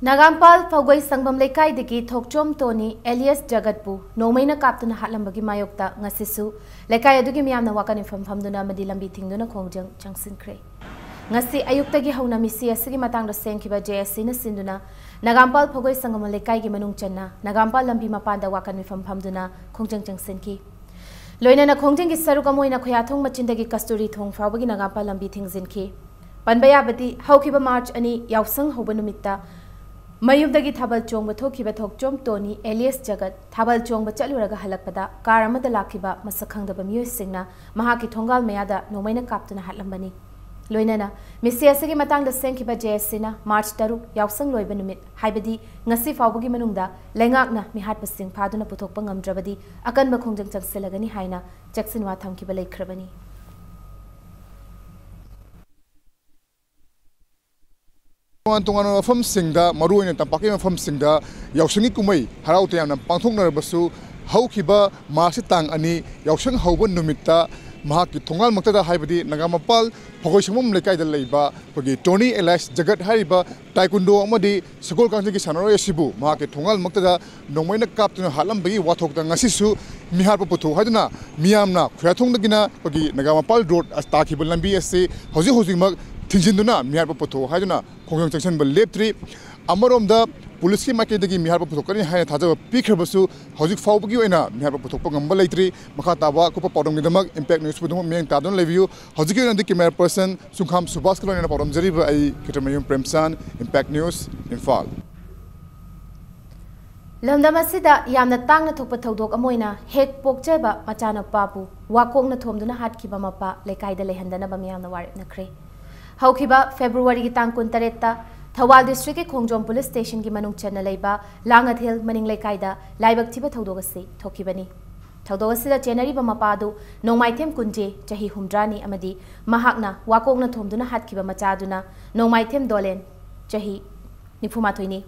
ꯅꯥꯒꯥꯝꯄꯥꯜ ꯐꯧꯒꯣꯏ ꯁꯪꯕꯝ ꯂꯩꯀꯥꯏꯗꯒꯤ ꯊꯣꯛꯆꯣꯝ ꯇꯣꯅꯤ ꯑꯦꯂꯤꯌꯁ ꯖꯒꯠꯄꯨ ꯅꯣꯡꯃꯩꯅ ꯀꯥꯞꯇꯨꯅ ꯍꯥꯠꯂꯝꯕꯒꯤ ꯃꯥꯌꯣꯛꯇ ꯉꯁꯤꯁꯨ ꯂꯩꯀꯥꯏ ꯑꯗꯨꯒꯤ ꯃꯤꯌꯥꯝꯅ ꯋꯥꯀꯠ ꯃꯤꯐꯝ ꯐꯝꯗꯨꯅ ꯑꯃꯗꯤ ꯂꯝꯕꯤ ꯊꯤꯡꯗꯨꯅ ꯈꯣꯡꯖꯪ ꯆꯪꯁꯤꯟꯈ꯭ꯔꯦ꯫ ꯉꯁꯤ ꯑꯌꯨꯛꯇꯒꯤ ꯍꯧꯅ ꯃꯤꯁꯤ ꯑꯁꯤꯒꯤ ꯃꯇꯥꯡꯗ ꯁꯦꯝꯈꯤꯕ ꯖꯦ ꯑꯦꯁ ꯁꯤꯅ ꯁꯤꯟꯗꯨꯅ ꯅꯥꯒꯥꯝꯄꯥꯜ ꯐꯧꯒꯣꯏ ꯁꯪꯒꯝ ꯂꯩꯀꯥꯏꯒꯤ ꯃꯅꯨꯡ ꯆꯟꯅ ꯅꯥꯒꯥꯝꯄꯥꯜ ꯂꯝꯕꯤ ꯃꯄꯥꯟꯗ ꯋꯥꯀꯠ ꯃꯤꯐꯝ ꯐꯝꯗꯨꯅ ꯈꯣꯡꯖꯪ ꯆꯪꯁꯤꯟꯈꯤ꯫ ꯂꯣꯏꯅꯅ ꯈꯣꯡꯖꯪꯒꯤ ꯁꯔꯨꯛ ꯑꯃ ꯑꯣꯏꯅ ꯈꯨꯌꯥꯊꯣꯡ ꯃꯆꯤꯟꯗꯒꯤ ꯀꯁꯇꯨꯔꯤ ꯊꯣꯡ ꯐꯥꯎꯕꯒꯤ ꯅꯥꯒꯥꯝꯄꯥꯜ ꯂꯝꯕꯤ ꯊꯤꯡꯖꯤꯟꯈꯤ꯫ ꯄꯟꯕ ꯌꯥꯕꯗꯤ, ꯍꯧꯈꯤꯕ ꯃꯥꯔꯆ ꯑꯅꯤ ꯌꯥꯎꯁꯪ ꯍꯧꯕ ꯅꯨꯃꯤꯠꯇ ꯃꯌꯨꯝꯗꯒꯤ ꯊꯥꯕꯜ ꯆꯣꯡꯕ ꯊꯣꯛꯈꯤꯕ ꯊꯣꯛꯆꯣꯝ ꯇꯣꯅꯤ ꯑꯦꯂꯤꯌꯁ ꯖꯒꯠ ꯊꯥꯕꯜ ꯆꯣꯡꯕ ꯆꯠꯂꯨꯔꯒ ꯍꯜꯂꯛꯄꯗ ꯀꯥꯔ ꯑꯃꯗ ꯂꯥꯛꯈꯤꯕ ꯃꯁꯛ ꯈꯪꯗꯕ ꯃꯤꯑꯣꯏꯁꯤꯡꯅ ꯃꯍꯥꯛꯀꯤ ꯊꯣꯡꯒꯥꯜ ꯃꯌꯥꯗ ꯅꯣꯡꯃꯩꯅ ꯀꯥꯞꯇꯨꯅ ꯍꯥꯠꯂꯝꯕꯅꯤ꯫ ꯂꯣꯏꯅꯅ ꯃꯤꯁꯤ ꯑꯁꯤꯒꯤ ꯃꯇꯥꯡꯗ ꯁꯦꯝꯈꯤꯕ ꯖꯦ ꯑꯦꯁ ꯁꯤꯅ ꯃꯥꯔꯆ ꯇꯔꯨꯛ ꯌꯥꯎꯁꯪ ꯂꯣꯏꯕ ꯅꯨꯃꯤꯠ, ꯍꯥꯏꯕꯗꯤ ꯉꯁꯤ ꯐꯥꯎꯕꯒꯤ ꯃꯅꯨꯡꯗ ꯂꯩꯉꯥꯛꯅ ꯃꯤꯍꯥꯠꯄꯁꯤꯡ ꯐꯥꯗꯨꯅ ꯄꯨꯊꯣꯛꯄ ꯉꯝꯗ꯭ꯔꯕꯗꯤ ꯑꯀꯟꯕ ꯈꯣꯡꯖꯪ ꯆꯪꯁꯤꯜꯂꯒꯅꯤ ꯍꯥꯏꯅ ꯆꯦꯛꯁꯤꯟꯋꯥ ꯊꯝꯈꯤꯕ ꯂꯩꯈ꯭ꯔꯕꯅꯤ꯫ ꯇꯣꯉꯥꯟ ꯇꯣꯉꯥꯟꯕ ꯃꯐꯝꯁꯤꯡꯗ, ꯃꯔꯨꯑꯣꯏꯅ ꯇꯝꯄꯥꯛꯀꯤ ꯃꯐꯝꯁꯤꯡꯗ ꯌꯥꯎꯁꯪꯒꯤ ꯀꯨꯝꯍꯩ ꯍꯔꯥꯎ ꯇꯌꯥꯝꯅ ꯄꯥꯡꯊꯣꯛꯅꯔꯕꯁꯨ, ꯍꯧꯈꯤꯕ ꯃꯥꯔꯆꯀꯤ ꯇꯥꯡ ꯑꯅꯤ ꯌꯥꯎꯁꯪ ꯍꯧꯕ ꯅꯨꯃꯤꯠꯇ ꯃꯍꯥꯛꯀꯤ ꯊꯣꯡꯒꯥꯜꯃꯛꯇꯗ, ꯍꯥꯏꯕꯗꯤ ꯅꯒꯥꯃꯄꯥꯜ ꯐꯧꯒꯣꯏ ꯁꯪꯕꯝ ꯂꯩꯀꯥꯏꯗ ꯂꯩꯕ ꯑꯩꯈꯣꯏꯒꯤ ꯇꯣꯅꯤ ꯑꯦꯂꯥꯏꯁ ꯖꯒꯠ ꯍꯥꯏꯔꯤꯕ ꯇꯥꯏꯀꯨꯟꯗꯣ ꯑꯃꯗꯤ ꯁꯒꯣꯜ ꯀꯥꯡꯖꯩꯒꯤ ꯁꯥꯟꯅꯔꯣꯏ ꯑꯁꯤꯕꯨ ꯃꯍꯥꯛꯀꯤ ꯊꯣꯡꯒꯥꯜꯃꯛꯇꯗ ꯅꯣꯡꯃꯩꯅ ꯀꯥꯞꯇꯨꯅ ꯍꯥꯠꯂꯝꯕꯒꯤ ꯋꯥꯊꯣꯛꯇ ꯉꯁꯤꯁꯨ ꯃꯤꯍꯥꯠꯄ ꯄꯨꯊꯣꯛ ꯍꯥꯏꯗꯨꯅ ꯃꯤꯌꯥꯝꯅ ꯈꯨꯌꯥꯊꯣꯡꯗꯒꯤꯅ ꯑꯩꯈꯣꯏꯒꯤ ꯅꯒꯥꯃꯄꯥꯜ ꯔꯣꯗ ꯑꯁ ꯇꯥꯈꯤꯕ ꯂꯝꯕꯤ ꯑꯁꯤ ꯍꯧꯖꯤꯛ ꯍꯧꯖꯤꯛꯃꯛ ꯊꯤꯡꯖꯤꯟꯗꯨꯅ ꯃꯤꯍꯥꯠꯄ ꯄꯨꯊꯣꯛ ꯍꯥꯏꯗꯨꯅ ꯈꯣꯡꯖꯪ ꯆꯪꯁꯤꯟꯕ ꯂꯦꯞꯇ꯭ꯔꯤ꯫ ꯑꯃꯔꯣꯝꯗ ꯄꯨꯂꯤꯁꯀꯤ ꯃꯥꯏꯀꯩꯗꯒꯤ ꯃꯤꯍꯥꯠꯄ ꯄꯨꯊꯣꯛꯀꯅꯤ ꯍꯥꯏꯅ ꯊꯥꯖꯕ ꯄꯤꯈ꯭ꯔꯕꯁꯨ, ꯍꯧꯖꯤꯛ ꯐꯥꯎꯕꯒꯤ ꯑꯣꯏꯅ ꯃꯤꯍꯥꯠꯄ ꯄꯨꯊꯣꯛꯄ ꯉꯝꯕ ꯂꯩꯇ꯭ꯔꯤ꯫ ꯃꯈꯥ ꯇꯥꯕ ꯑꯀꯨꯞꯄ ꯄꯥꯎꯗꯝꯒꯤꯗꯃꯛ ꯏꯝꯄꯦꯛ ꯅ꯭ꯌꯨꯁꯄꯨ ꯑꯗꯨꯝ ꯃꯤꯠꯌꯦꯡ ꯇꯥꯗꯨꯅ ꯂꯩꯕꯤꯌꯨ꯫ ꯍꯧꯖꯤꯛꯀꯤ ꯑꯣꯏꯅꯗꯤ ꯀꯦꯃꯦꯔꯥ ꯄꯔꯁꯟ ꯁꯨꯡꯈꯥꯝ ꯁꯨꯕꯥꯁꯀ ꯂꯣꯏꯅꯅ ꯄꯥꯎꯗꯝꯖꯔꯤꯕ ꯑꯩ ꯈꯦꯇ꯭ꯔꯤꯃꯌꯨꯝ ꯄ꯭ꯔꯦꯝꯆꯥꯟ, ꯏꯝꯄꯦꯛ ꯅ꯭ꯌꯨꯁ, ꯏꯝꯐꯥꯜ꯫ ꯂꯝꯗꯝ ꯑꯁꯤꯗ ꯌꯥꯝꯅ ꯇꯥꯡꯅ ꯊꯣꯛꯄ ꯊꯧꯗꯣꯛ ꯑꯃ ꯑꯣꯏꯅ ꯍꯦꯛ ꯄꯣꯛꯆꯕ ꯃꯆꯥꯅꯨꯄꯥꯕꯨ ꯋꯥꯀꯣꯛꯅ ꯊꯣꯝꯗꯨꯅ ꯍꯥꯠꯈꯤꯕ ꯃꯄꯥ ꯂꯩꯀꯥꯏꯗ ꯂꯩꯍꯟꯗꯅꯕ ꯃꯤꯌꯥꯝꯅ ꯋꯥꯔꯦꯞꯅꯈ꯭ꯔꯦ꯫ ꯍꯧꯈꯤꯕ ꯐꯦꯕ꯭ꯔꯨꯋꯥꯔꯤꯒꯤ ꯇꯥꯡ ꯀꯨꯟꯇꯔꯦꯠꯇ ꯊꯧꯕꯥꯜ ꯗꯤꯁꯇ꯭ꯔꯤꯛꯀꯤ ꯈꯣꯡꯖꯣꯝ ꯄꯨꯂꯤꯁ ꯁ꯭ꯇꯦꯁꯟꯒꯤ ꯃꯅꯨꯡ ꯆꯟꯅ ꯂꯩꯕ ꯂꯥꯡꯉꯊꯦꯜ ꯃꯅꯤꯡ ꯂꯩꯀꯥꯏꯗ ꯂꯥꯏꯕꯛ ꯊꯤꯕ ꯊꯧꯗꯣꯛ ꯑꯁꯤ ꯊꯣꯛꯈꯤꯕꯅꯤ꯫ ꯊꯧꯗꯣꯛ ꯑꯁꯤꯗ ꯆꯦꯟꯅꯔꯤꯕ ꯃꯄꯥ ꯑꯗꯨ ꯅꯣꯡꯃꯥꯏꯊꯦꯝ ꯀꯨꯟꯖꯦ, ꯆꯍꯤ ꯍꯨꯝꯗ꯭ꯔꯥꯅꯤ, ꯑꯃꯗꯤ ꯃꯍꯥꯛꯅ ꯋꯥꯀꯣꯛꯅ ꯊꯣꯝꯗꯨꯅ ꯍꯥꯠꯈꯤꯕ ꯃꯆꯥꯗꯨꯅ ꯅꯣꯡꯃꯥꯏꯊꯦꯝ ꯗꯣꯂꯦꯟ, ꯆꯍꯤ ꯅꯤꯐꯨꯃꯥꯊꯣꯏꯅꯤ꯫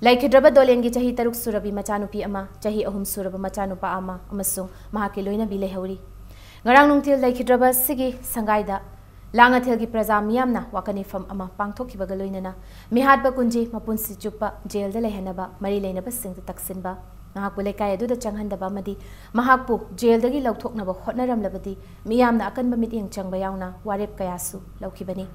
ꯂꯩꯈꯤꯗ꯭ꯔꯕ ꯗꯣꯂꯦꯟꯒꯤ ꯆꯍꯤ ꯇꯔꯨꯛ ꯁꯨꯔꯕꯤ ꯃꯆꯥꯅꯨꯄꯤ ꯑꯃ, ꯆꯍꯤ ꯑꯍꯨꯝ ꯁꯨꯔꯕ ꯃꯆꯥꯅꯨꯄꯥ ꯑꯃ ꯑꯃꯁꯨꯡ ꯃꯍꯥꯛꯀꯤ ꯂꯣꯏꯅꯕꯤ ꯂꯩꯍꯧꯔꯤ꯫ ꯉꯔꯥꯡ ꯅꯨꯡꯊꯤꯜ ꯂꯩꯈꯤꯗ꯭ꯔꯕ ꯑꯁꯤꯒꯤ ꯁꯪꯒꯥꯏꯗ ꯂꯥꯡꯉꯊꯦꯜꯒꯤ ꯄ꯭ꯔꯖꯥ ꯃꯤꯌꯥꯝꯅ ꯋꯥꯀꯟ ꯏꯐꯝ ꯑꯃ ꯄꯥꯡꯊꯣꯛꯈꯤꯕꯒ ꯂꯣꯏꯅꯅ ꯃꯤꯍꯥꯠꯄ ꯀꯨꯟꯖꯦ ꯃꯄꯨꯟꯁꯤ ꯆꯨꯞꯄ ꯖꯦꯜꯗ ꯂꯩꯍꯟꯅꯕ ꯃꯔꯤ ꯂꯩꯅꯕꯁꯤꯡꯗ ꯇꯛꯁꯤꯟꯕ, ꯃꯍꯥꯛꯄꯨ ꯂꯩꯀꯥꯏ ꯑꯗꯨꯗ ꯆꯪꯍꯟꯗꯕ ꯑꯃꯗꯤ ꯃꯍꯥꯛꯄꯨ ꯖꯦꯜꯗꯒꯤ ꯂꯧꯊꯣꯛꯅꯕ ꯍꯣꯠꯅꯔꯝꯂꯕꯗꯤ ꯃꯤꯌꯥꯝꯅ ꯑꯀꯟꯕ ꯃꯤꯠꯌꯦꯡ ꯆꯪꯕ ꯌꯥꯎꯅ ꯋꯥꯔꯦꯞ ꯀꯌꯥꯁꯨ ꯂꯧꯈꯤꯕꯅꯤ꯫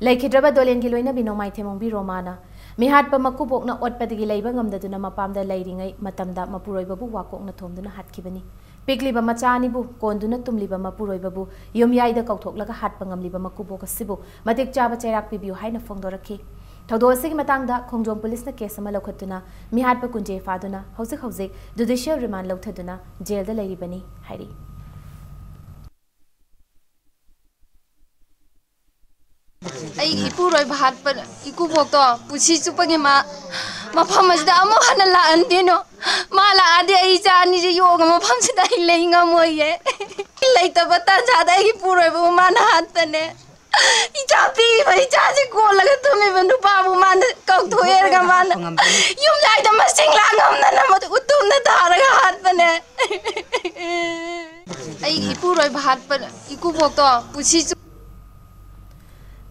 ꯂꯩꯈꯤꯗ꯭ꯔꯕ ꯗꯣꯂꯦꯟꯒꯤ ꯂꯣꯏꯅꯕꯤ ꯅꯣꯡꯃꯥꯏꯊꯦꯝ ꯑꯣꯡꯕꯤ ꯔꯣꯃꯥꯅ ꯃꯤꯍꯥꯠꯄ ꯃꯀꯨꯕꯣꯛꯅ ꯑꯣꯠꯄꯗꯒꯤ ꯂꯩꯕ ꯉꯝꯗꯗꯨꯅ ꯃꯄꯥꯝꯗ ꯂꯩꯔꯤꯉꯩ ꯃꯇꯝꯗ ꯃꯄꯨꯔꯣꯏꯕꯕꯨ ꯋꯥꯀꯣꯛꯅ ꯊꯣꯝꯗꯨꯅ ꯍꯥꯠꯈꯤꯕꯅꯤ꯫ ꯄꯤꯛꯂꯤꯕ ꯃꯆꯥ ꯑꯅꯤꯕꯨ ꯀꯣꯟꯗꯨꯅ ꯇꯨꯝꯂꯤꯕ ꯃꯄꯨꯔꯣꯏꯕꯕꯨ ꯌꯨꯝꯌꯥꯏꯗ ꯀꯧꯊꯣꯛꯂꯒ ꯍꯥꯠꯄ ꯉꯝꯂꯤꯕ ꯃꯀꯨꯕꯣꯛ ꯑꯁꯤꯕꯨ ꯃꯇꯤꯛ ꯆꯥꯕ ꯆꯩꯔꯥꯛ ꯄꯤꯕꯤꯌꯨ ꯍꯥꯏꯅ ꯐꯣꯡꯗꯣꯔꯛꯈꯤ꯫ ꯊꯧꯗꯣꯛ ꯑꯁꯤꯒꯤ ꯃꯇꯥꯡꯗ ꯈꯣꯡꯖꯣꯝ ꯄꯨꯂꯤꯁꯅ ꯀꯦꯁ ꯑꯃ ꯂꯧꯈꯠꯇꯨꯅ ꯃꯤꯍꯥꯠꯄ ꯀꯨꯟꯖꯦ ꯐꯥꯗꯨꯅ ꯍꯧꯖꯤꯛ ꯍꯧꯖꯤꯛ ꯖꯨꯗꯤꯁꯤꯌꯦꯜ ꯔꯤꯃꯥꯟ ꯂꯧꯊꯗꯨꯅ ꯖꯦꯜꯗ ꯂꯩꯔꯤꯕꯅꯤ ꯍꯥꯏꯔꯤ꯫ ꯑꯩꯒꯤ ꯏꯄꯨꯔꯣꯏꯕ ꯍꯥꯠꯄ ꯏꯀꯨꯕꯣꯛꯇꯣ ꯄꯨꯟꯁꯤ ꯆꯨꯞꯄꯒꯤ ꯃꯥ ꯃꯐꯝ ꯑꯁꯤꯗ ꯑꯃꯨꯛ ꯍꯟꯅ ꯂꯥꯛꯍꯟꯗꯦꯅꯣ꯫ ꯃꯥ ꯂꯥꯛꯑꯗꯤ ꯑꯩ ꯏꯆꯥ ꯑꯅꯤꯁꯦ ꯌꯣꯛꯑꯒ ꯃꯐꯝꯁꯤꯗ ꯑꯩ ꯂꯩ ꯉꯝꯃꯣꯏꯌꯦ꯫ ꯂꯩꯇꯕ ꯇꯥꯟꯖꯥꯗ ꯑꯩꯒꯤ ꯏꯄꯨꯔꯣꯏꯕꯕꯨ ꯃꯥꯅ ꯍꯥꯠꯄꯅꯦ꯫ ꯏꯆꯥ ꯄꯤꯛꯏꯕ ꯏꯆꯥꯁꯦ ꯀꯣꯜꯂꯒ ꯊꯝꯃꯤꯕ ꯅꯨꯄꯥꯕꯨ ꯃꯥꯅ ꯀꯧꯊꯣꯛꯑꯦꯔꯒ ꯃꯥꯅ ꯌꯨꯝ ꯌꯥꯏꯗ ꯃꯁꯤꯡ ꯂꯥꯡ ꯉꯝꯗꯅ ꯃꯗꯨ ꯎꯇꯨꯝꯅ ꯊꯥꯔꯒ ꯍꯥꯠꯄꯅꯦ꯫ ꯑꯩꯒꯤ ꯏꯄꯨꯔꯣꯏꯕ ꯍꯥꯠꯄ ꯏꯀꯨꯕꯣꯛꯇꯣ ꯄꯨꯟꯁꯤ ꯆꯨꯞ-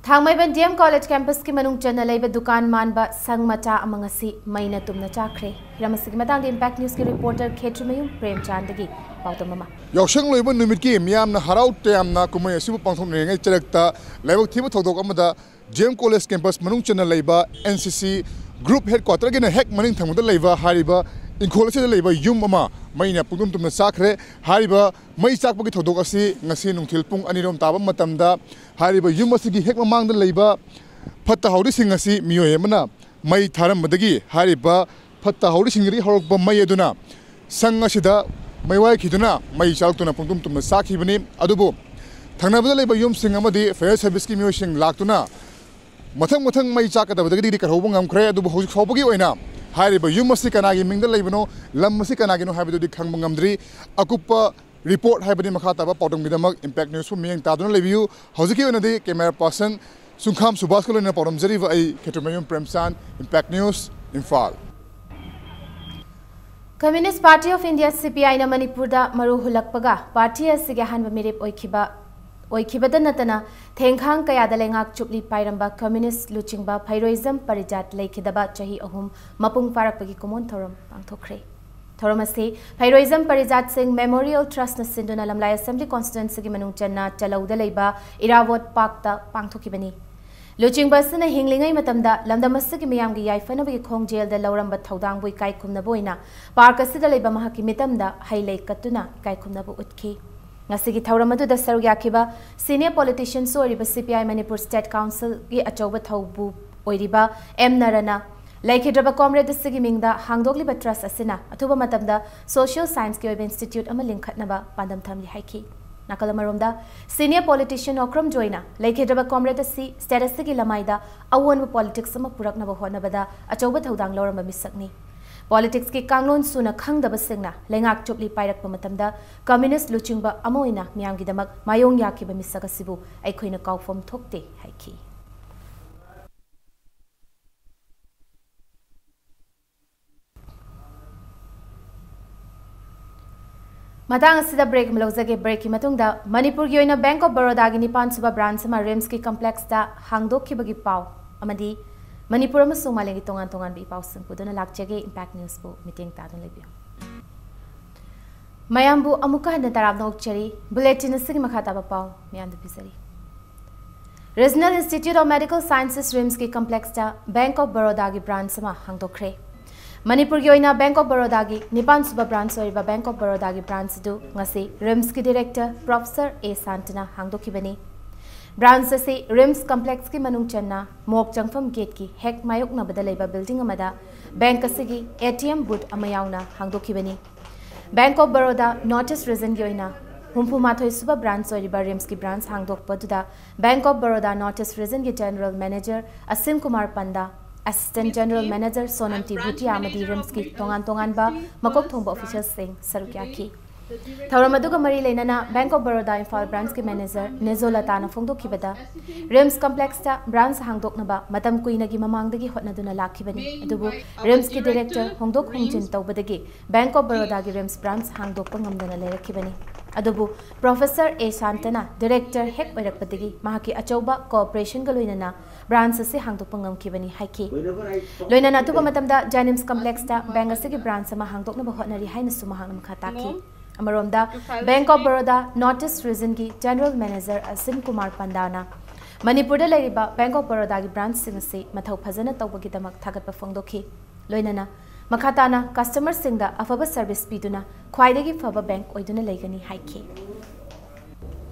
ꯊꯥꯡꯃꯩꯕꯟ ꯗꯤ ꯑꯦꯝ ꯀꯣꯂꯦꯖ ꯀꯦꯝꯄꯁꯀꯤ ꯃꯅꯨꯡ ꯆꯟꯅ ꯂꯩꯕ ꯗꯨꯀꯥꯟ ꯃꯥꯟꯕ ꯁꯪ ꯃꯆꯥ ꯑꯃ ꯉꯁꯤ ꯃꯩꯅ ꯇꯨꯝꯅ ꯆꯥꯛꯈ꯭ꯔꯦ꯫ ꯍꯤꯔꯝ ꯑꯁꯤꯒꯤ ꯃꯇꯥꯡꯗ ꯏꯝꯄꯦꯛ ꯅ꯭ꯌꯨꯁꯀꯤ ꯔꯤꯄꯣꯔꯇꯔ ꯈꯦꯇ꯭ꯔꯤꯃꯌꯨꯝ ꯄ꯭ꯔꯦꯝꯆꯥꯟꯗꯒꯤ ꯄꯥꯎꯗꯝ ꯑꯃ꯫ ꯌꯥꯎꯁꯪ ꯂꯣꯏꯕ ꯅꯨꯃꯤꯠꯀꯤ ꯃꯤꯌꯥꯝꯅ ꯍꯔꯥꯎ ꯇꯌꯥꯝꯅ ꯀꯨꯝꯍꯩ ꯑꯁꯤꯕꯨ ꯄꯥꯡꯊꯣꯛꯅꯔꯤꯉꯩ ꯆꯔꯛꯇ ꯂꯥꯏꯕꯛ ꯊꯤꯕ ꯊꯧꯗꯣꯛ ꯑꯃꯗ ꯗꯤ ꯑꯦꯝ ꯀꯣꯂꯦꯖ ꯀꯦꯝꯄꯁ ꯃꯅꯨꯡ ꯆꯟꯅ ꯂꯩꯕ ꯑꯦꯟ ꯁꯤ ꯁꯤ ꯒ꯭ꯔꯨꯞ ꯍꯦꯗꯀ꯭ꯋꯥꯇꯔꯒꯤꯅ ꯍꯦꯛ ꯃꯅꯤꯡ ꯊꯪꯕꯗ ꯂꯩꯕ ꯍꯥꯏꯔꯤꯕ ꯏꯪꯈꯣꯜ ꯑꯁꯤꯗ ꯂꯩꯕ ꯌꯨꯝ ꯑꯃ ꯃꯩꯅ ꯄꯨꯡꯇꯨꯝ ꯇꯨꯝꯅ ꯆꯥꯛꯈ꯭ꯔꯦ꯫ ꯍꯥꯏꯔꯤꯕ ꯃꯩ ꯆꯥꯛꯄꯒꯤ ꯊꯧꯗꯣꯛ ꯑꯁꯤ ꯉꯁꯤ ꯅꯨꯡꯊꯤꯜ ꯄꯨꯡ ꯑꯅꯤꯔꯣꯝ ꯇꯥꯕ ꯃꯇꯝꯗ ꯍꯥꯏꯔꯤꯕ ꯌꯨꯝ ꯑꯁꯤꯒꯤ ꯍꯦꯛ ꯃꯃꯥꯡꯗ ꯂꯩꯕ ꯐꯠꯇ ꯍꯥꯎꯗꯤꯁꯤꯡ ꯑꯁꯤ ꯃꯤꯑꯣꯏ ꯑꯃꯅ ꯃꯩ ꯊꯥꯔꯝꯕꯗꯒꯤ ꯍꯥꯏꯔꯤꯕ ꯐꯠꯇ ꯍꯥꯎꯗꯤꯁꯤꯡꯗꯒꯤ ꯍꯧꯔꯛꯄ ꯃꯩ ꯑꯗꯨꯅ ꯁꯪ ꯑꯁꯤꯗ ꯃꯩ ꯋꯥꯏꯈꯤꯗꯨꯅ ꯃꯩ ꯆꯥꯛꯇꯨꯅ ꯄꯨꯡꯇꯨꯝ ꯇꯨꯝꯅ ꯆꯥꯛꯈꯤꯕꯅꯤ꯫ ꯑꯗꯨꯕꯨ ꯊꯪꯅꯕꯗ ꯂꯩꯕ ꯌꯨꯝꯁꯤꯡ ꯑꯃꯗꯤ ꯐꯥꯌꯔ ꯁꯔꯚꯤꯁꯀꯤ ꯃꯤꯑꯣꯏꯁꯤꯡ ꯂꯥꯛꯇꯨꯅ ꯃꯊꯪ ꯃꯊꯪ ꯃꯩ ꯆꯥꯛꯀꯗꯕꯗꯒꯤꯗꯤ ꯀꯜꯍꯧꯕ ꯉꯝꯈ꯭ꯔꯦ꯫ ꯑꯗꯨꯕꯨ ꯍꯧꯖꯤꯛ ꯐꯥꯎꯕꯒꯤ ꯑꯣꯏꯅ ꯍꯥꯏꯔꯤꯕ ꯌꯨꯝ ꯑꯁꯤ ꯀꯅꯥꯒꯤ ꯃꯤꯡꯗ ꯂꯩꯕꯅꯣ, ꯂꯝ ꯑꯁꯤ ꯀꯅꯥꯒꯤꯅꯣ ꯍꯥꯏꯕꯗꯨꯗꯤ ꯈꯪꯕ ꯉꯝꯗ꯭ꯔꯤ꯫ ꯑꯀꯨꯞꯄ ꯔꯤꯄꯣꯔꯠ ꯍꯥꯏꯕꯗꯤ ꯃꯈꯥ ꯇꯥꯕ ꯄꯥꯎꯗꯝꯒꯤꯗꯃꯛ ꯏꯝꯄꯦꯛ ꯅ꯭ꯌꯨꯁꯄꯨ ꯃꯤꯠꯌꯦꯡ ꯇꯥꯗꯨꯅ ꯂꯩꯕꯤꯌꯨ꯫ ꯍꯧꯖꯤꯛꯀꯤ ꯑꯣꯏꯅꯗꯤ ꯀꯦꯃꯦꯔꯥ ꯄꯥꯔꯁꯟ ꯁꯨꯡꯈꯥꯝ ꯁꯨꯕꯥꯁꯀ ꯂꯣꯏꯅꯅ ꯄꯥꯎꯗꯝꯖꯔꯤꯕ ꯑꯩ Khetrimayum Premchand, impact news, Imphal. Communist Party of India, C P I ꯅ ꯃꯅꯤꯄꯨꯔꯗ ꯃꯔꯨ ꯍꯨꯜꯂꯛꯄꯒ ꯄꯥꯔꯇꯤ ꯑꯁꯤꯒꯤ ꯑꯍꯥꯟꯕ ꯃꯤꯔꯦꯞ ꯑꯣꯏꯈꯤꯕ, ꯑꯣꯏꯈꯤꯕꯗ ꯅꯠꯇꯅ ꯊꯦꯡꯈꯥꯡ ꯀꯌꯥꯗ ꯂꯩꯉꯥꯛ ꯆꯨꯞꯂꯤ ꯄꯥꯏꯔꯝꯕ ꯀꯝꯌꯨꯅꯤꯁ ꯂꯨꯆꯤꯡꯕ ꯐꯩꯔꯣꯏꯖꯝ ꯄꯔꯤꯖꯥꯠ ꯂꯩꯈꯤꯗꯕ ꯆꯍꯤ ꯑꯍꯨꯝ ꯃꯄꯨꯡ ꯐꯥꯔꯛꯄꯒꯤ ꯀꯨꯝꯑꯣꯟ ꯊꯧꯔꯝ ꯄꯥꯡꯊꯣꯛꯈ꯭ꯔꯦ꯫ ꯊꯧꯔꯝ ꯑꯁꯤ ꯐꯩꯔꯣꯏꯖꯝ ꯄꯔꯤꯖꯥꯠ ꯁꯤꯡ ꯃꯦꯃꯣꯔꯤꯌꯦꯜ ꯇ꯭ꯔꯁꯅ ꯁꯤꯟꯗꯨꯅ ꯂꯝꯂꯥꯏ ꯑꯦꯁꯦꯝꯕ꯭ꯂꯤ ꯀꯣꯟꯁꯇꯤꯇ꯭ꯋꯦꯟꯁꯤꯒꯤ ꯃꯅꯨꯡ ꯆꯟꯅ ꯆꯂꯧꯗ ꯂꯩꯕ ꯏꯔꯥꯕꯣꯠ ꯄꯥꯔꯛꯇ ꯄꯥꯡꯊꯣꯛꯈꯤꯕꯅꯤ꯫ ꯂꯨꯆꯤꯡꯕ ꯑꯁꯤꯅ ꯍꯤꯡꯂꯤꯉꯩ ꯃꯇꯝꯗ ꯂꯝꯗꯝ ꯑꯁꯤꯒꯤ ꯃꯤꯌꯥꯝꯒꯤ ꯌꯥꯏꯐꯅꯕꯒꯤ ꯈꯣꯡꯖꯦꯜꯗ ꯂꯧꯔꯝꯕ ꯊꯧꯗꯥꯡꯕꯨ ꯏꯀꯥꯏ ꯈꯨꯝꯅꯕ ꯑꯣꯏꯅ ꯄꯥꯔꯛ ꯑꯁꯤꯗ ꯂꯩꯕ ꯃꯍꯥꯛꯀꯤ ꯃꯤꯇꯝꯗ ꯍꯩ ꯂꯩ ꯀꯠꯇꯨꯅ ꯏꯀꯥꯏ ꯈꯨꯝꯅꯕ ꯎꯠꯈꯤ꯫ ꯉꯁꯤꯒꯤ ꯊꯧꯔꯝ ꯑꯗꯨꯗ ꯁꯔꯨꯛ ꯌꯥꯈꯤꯕ ꯁꯤꯅꯤꯌꯔ ꯄꯣꯂꯤꯇꯤꯁꯤꯌꯟꯁꯨ ꯑꯣꯏꯔꯤꯕ C P I Manipur state ꯀꯥꯎꯟꯁꯤꯜꯒꯤ ꯑꯆꯧꯕ ꯊꯧꯕꯨ ꯑꯣꯏꯔꯤꯕ ꯑꯦꯝ ꯅꯔꯅ ꯂꯩꯈꯤꯗ꯭ꯔꯕ ꯀꯣꯝꯔꯦꯗ ꯑꯁꯤꯒꯤ ꯃꯤꯡꯗ ꯍꯥꯡꯗꯣꯛꯂꯤꯕ ꯇ꯭ꯔꯁ ꯑꯁꯤꯅ ꯑꯊꯨꯕ ꯃꯇꯝꯗ ꯁꯣꯁꯤꯌꯦꯜ ꯁꯥꯏꯟꯁꯀꯤ ꯑꯣꯏꯕ ꯏꯟꯁꯇꯤꯇ꯭ꯌꯨꯠ ꯑꯃ ꯂꯤꯡꯈꯠꯅꯕ ꯄꯥꯟꯗꯝ ꯊꯝꯂꯤ ꯍꯥꯏꯈꯤ꯫ ꯅꯥꯀꯜ ꯑꯃꯔꯣꯝꯗ, ꯁꯤꯅꯤꯌꯔ ꯄꯣꯂꯤꯇꯤꯁꯤꯌꯟ ꯑꯣꯀ꯭ꯔꯝ ꯖꯣꯏꯅ ꯂꯩꯈꯤꯗ꯭ꯔꯕ ꯀꯣꯝꯔꯦꯗ ꯑꯁꯤ ꯁ꯭ꯇꯦꯠ ꯑꯁꯤꯒꯤ ꯂꯃꯥꯏꯗ ꯑꯑꯣꯟꯕ ꯄꯣꯂꯤꯇꯤꯛꯁ ꯑꯃ ꯄꯨꯔꯛꯅꯕ ꯍꯣꯠꯅꯕꯗ ꯑꯆꯧꯕ ꯊꯧꯗꯥꯡ ꯂꯧꯔꯝꯕ ꯃꯤꯁꯛꯅꯤ꯫ ꯄꯣꯂꯤꯇꯤꯛꯁꯀꯤ ꯀꯥꯡꯂꯣꯟ ꯁꯨꯅ ꯈꯪꯗꯕꯁꯤꯡꯅ ꯂꯩꯉꯥꯛ ꯆꯨꯞꯂꯤ ꯄꯥꯏꯔꯛꯄ ꯃꯇꯝꯗ ꯀꯝꯌꯨꯅꯤꯁ ꯂꯨꯆꯤꯡꯕ ꯑꯃ ꯑꯣꯏꯅ ꯃꯤꯌꯥꯝꯒꯤꯗꯃꯛ ꯃꯥꯌꯣꯡ ꯌꯥꯈꯤꯕ ꯃꯤꯁꯛ ꯑꯁꯤꯕꯨ ꯑꯩꯈꯣꯏꯅ ꯀꯥꯎꯐꯝ ꯊꯣꯛꯇꯦ ꯍꯥꯏꯈꯤ꯫ ꯃꯇꯥꯡ ꯑꯁꯤꯗ ꯕ꯭ꯔꯦꯛ ꯑꯃ ꯂꯧꯖꯒꯦ꯫ ꯕ꯭ꯔꯦꯛꯀꯤ ꯃꯇꯨꯡꯗ ꯃꯅꯤꯄꯨꯔꯒꯤ ꯑꯣꯏꯅ ꯕꯦꯡꯛ ꯑꯣꯐ ꯕꯔꯣꯗꯥꯒꯤ ꯅꯤꯄꯥꯟ ꯁꯨꯕ ꯕ꯭ꯔꯥꯟꯆ ꯑꯃ ꯔꯤꯝꯁꯀꯤ ꯀꯝꯄ꯭ꯂꯦꯛꯁꯇ ꯍꯥꯡꯗꯣꯛꯈꯤꯕꯒꯤ ꯄꯥꯎ ꯑꯃꯗꯤ ꯃꯅꯤꯄꯨꯔ ꯑꯃꯁꯨꯡ ꯃꯥꯂꯦꯝꯒꯤ ꯇꯣꯉꯥꯟ ꯇꯣꯉꯥꯟꯕ ꯏ ꯄꯥꯎꯁꯤꯡ ꯄꯨꯗꯨꯅ ꯂꯥꯛꯆꯒꯦ꯫ ꯏꯝꯄꯦꯛ ꯅ꯭ꯌꯨꯁꯄꯨ ꯃꯤꯠꯌꯦꯡ ꯇꯥꯗꯨꯅ ꯂꯩꯕꯤꯌꯨ꯫ ꯃꯌꯥꯝꯕꯨ ꯑꯃꯨꯛꯀ ꯍꯟꯅ ꯇꯔꯥꯝꯅ ꯑꯣꯛꯆꯔꯤ꯫ ꯕꯨꯂꯦꯇꯤꯟ ꯑꯁꯤꯒꯤ ꯃꯈꯥ ꯇꯥꯕ ꯄꯥꯎ ꯃꯌꯥꯝꯗ ꯄꯤꯖꯔꯤ꯫ Regional institute of medical sciences ꯔꯤꯝꯁꯀꯤ ꯀꯝꯄ꯭ꯂꯦꯛꯁꯇ ꯕꯦꯡꯛ ꯑꯣꯐ ꯕꯔꯣꯗꯥꯒꯤ ꯕ꯭ꯔꯥꯟꯆ ꯑꯃ ꯍꯥꯡꯗꯣꯛꯈ꯭ꯔꯦ꯫ ꯃꯅꯤꯄꯨꯔꯒꯤ ꯑꯣꯏꯅ ꯕꯦꯡꯛ ꯑꯣꯐ ꯕꯔꯣꯗꯥꯒꯤ ꯅꯤꯄꯥꯟ ꯁꯨꯕ ꯕ꯭ꯔꯥꯟꯆ ꯑꯣꯏꯔꯤꯕ ꯕꯦꯡꯛ ꯑꯣꯐ ꯕꯔꯣꯗꯥꯒꯤ ꯕ꯭ꯔꯥꯟꯆ ꯑꯗꯨ ꯉꯁꯤ ꯔꯤꯝꯁꯀꯤ ꯗꯤꯔꯦꯛꯇꯔ ꯄ꯭ꯔꯣꯐꯦꯁꯔ ꯑꯦ ꯁꯥꯟꯇꯅ ꯍꯥꯡꯗꯣꯛꯈꯤꯕꯅꯤ꯫ ꯕ꯭ꯔꯥꯟꯆ ꯑꯁꯤ ꯔꯤꯝꯁ ꯀꯝꯄ꯭ꯂꯦꯛꯁꯀꯤ ꯃꯅꯨꯡ ꯆꯟꯅ ꯃꯣꯛ ꯆꯪꯐꯝ ꯒꯦꯠꯀꯤ ꯍꯦꯛ ꯃꯥꯌꯣꯛꯅꯕꯗ ꯂꯩꯕ ꯕꯤꯜꯗꯤꯡ ꯑꯃꯗ ꯕꯦꯡꯛ ꯑꯁꯤꯒꯤ ATM ꯕꯨꯊ ꯑꯃ ꯌꯥꯎꯅ ꯍꯥꯡꯗꯣꯛꯈꯤꯕꯅꯤ꯫ Bank of Baroda north east ꯔꯤꯖꯟꯒꯤ ꯑꯣꯏꯅ ꯍꯨꯝꯐꯨ ꯃꯥꯊꯣꯏ ꯁꯨꯕ ꯕ꯭ꯔꯥꯟꯆ ꯑꯣꯏꯔꯤꯕ ꯔꯤꯝꯁꯀꯤ ꯕ꯭ꯔꯥꯟꯆ ꯍꯥꯡꯗꯣꯛꯄꯗꯨꯗ bank of Baroda north east ꯔꯤꯖꯟꯒꯤ general manager Asim Kumar Panda, Assistant General Manager Sonam T. Bhutia ꯑꯃꯗꯤ RIMSꯀꯤ ꯇꯣꯉꯥꯟ ꯇꯣꯉꯥꯟꯕ ꯃꯀꯣꯛ ꯊꯣꯡꯕ officialꯁꯤꯡ ꯁꯔꯨꯛ ꯌꯥꯈꯤ꯫ ꯊꯧꯔꯝ ꯑꯗꯨꯒ ꯃꯔꯤ ꯂꯩꯅꯅ Bank of Baroda Imphal branchꯀꯤ manager ꯅꯦꯖꯣꯂꯇꯥꯅ ꯐꯣꯡꯗꯣꯛꯈꯤꯕꯗ, RIMS complexꯇ branch ꯍꯥꯡꯗꯣꯛꯅꯕ ꯃꯇꯝ ꯀꯨꯏꯅꯒꯤ ꯃꯃꯥꯡꯗꯒꯤ ꯍꯣꯠꯅꯗꯨꯅ ꯂꯥꯛꯈꯤꯕꯅꯤ꯫ ꯑꯗꯨꯕꯨ RIMSꯀꯤ director ꯍꯣꯡꯗꯣꯛ ꯍꯣꯡꯖꯤꯟ ꯇꯧꯕꯗꯒꯤ Bank of Barodaꯒꯤ RIMS branch ꯍꯥꯡꯗꯣꯛꯄ ꯉꯝꯗꯅ ꯂꯩꯔꯛꯈꯤꯕꯅꯤ꯫ ꯑꯗꯨꯕꯨ Professor ꯑꯦ ꯁꯥꯟꯇꯅ director ꯍꯦꯛ ꯑꯣꯏꯔꯛꯄꯗꯒꯤ ꯃꯍꯥꯛꯀꯤ ꯑꯆꯧꯕ cooperationꯒ ꯂꯣꯏꯅꯅ branch ꯑꯁꯤ ꯍꯥꯡꯗꯣꯛꯄ ꯉꯝꯈꯤꯕꯅꯤ ꯍꯥꯏꯈꯤ꯫ ꯂꯣꯏꯅꯅ ꯑꯊꯨꯕ ꯃꯇꯝꯗ JNIMS complexꯇ bank ꯑꯁꯤꯒꯤ branch ꯑꯃ ꯍꯥꯡꯗꯣꯛꯅꯕ ꯍꯣꯠꯅꯔꯤ ꯍꯥꯏꯅꯁꯨ ꯃꯍꯥꯛꯅ ꯃꯈꯥ ꯇꯥꯈꯤ꯫ ꯑꯃꯔꯣꯝꯗ Bank of Baroda North East regionꯒꯤ General Manager ꯑꯁꯤꯝ Kumar ꯄꯟꯗꯥꯅ ꯃꯅꯤꯄꯨꯔꯗ ꯂꯩꯔꯤꯕ Bank of Barodaꯒꯤ branchꯁꯤꯡ ꯑꯁꯤ ꯃꯊꯧ ꯐꯖꯅ ꯇꯧꯕꯒꯤꯗꯃꯛ ꯊꯥꯒꯠꯄ ꯐꯣꯡꯗꯣꯛꯈꯤ꯫ ꯂꯣꯏꯅꯅ ꯃꯈꯥ ꯇꯥꯅ customerꯁꯤꯡꯗ ꯑꯐꯕ service ꯄꯤꯗꯨꯅ ꯈ꯭ꯋꯥꯏꯗꯒꯤ ꯐꯕ bank ꯑꯣꯏꯗꯨꯅ ꯂꯩꯒꯅꯤ ꯍꯥꯏꯈꯤ꯫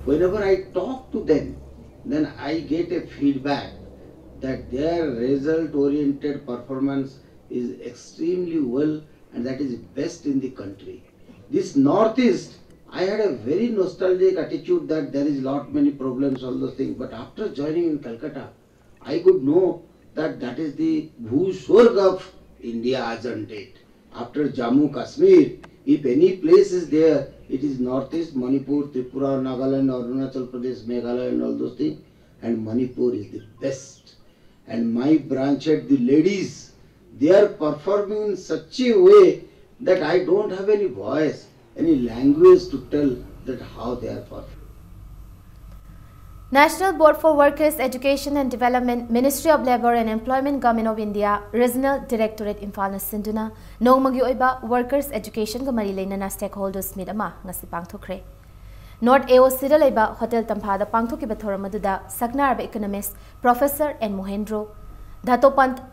Whenever I talk to them, then I get a feedback that their result oriented performance is extremely well and that is best in the country. This Northeast, I had a very nostalgic attitude that there is lot many problems, all those things. But after joining in Calcutta, I could know that that is the bhuswarg of India, isn't it? After Jammu Kashmir, if any place is there, it is Northeast, Manipur, Tripura, Nagaland, Arunachal Pradesh, Meghalaya and all those things. And Manipur is the best. And my branch head, the ladies, they are performing in such a way that I don't have any voice, any language to tell that how they are performing. National Board for Workers Education and Development, Ministry of Labour and Employment, Government of India, Regional Directorate ꯏꯝꯐꯥꯜꯅ ꯁꯤꯟꯗꯨꯅ ꯅꯣꯡꯃꯒꯤ ꯑꯣꯏꯕ workers educationꯒ ꯃꯔꯤ ꯂꯩꯅꯅ stakeholders meet ꯑꯃ ꯉꯁꯤ ꯄꯥꯡꯊꯣꯛꯈ꯭ꯔꯦ꯫ North AOCꯗ ꯂꯩꯕ Hotel ꯇꯝꯐꯥꯗ ꯄꯥꯡꯊꯣꯛꯈꯤꯕ ꯊꯧꯔꯝ ꯑꯗꯨꯗ ꯁꯛꯅꯥꯔꯕ economist Professor N ꯃꯣꯍꯦꯟꯗ꯭ꯔꯣ, ꯙꯥꯇꯣꯄꯟꯊ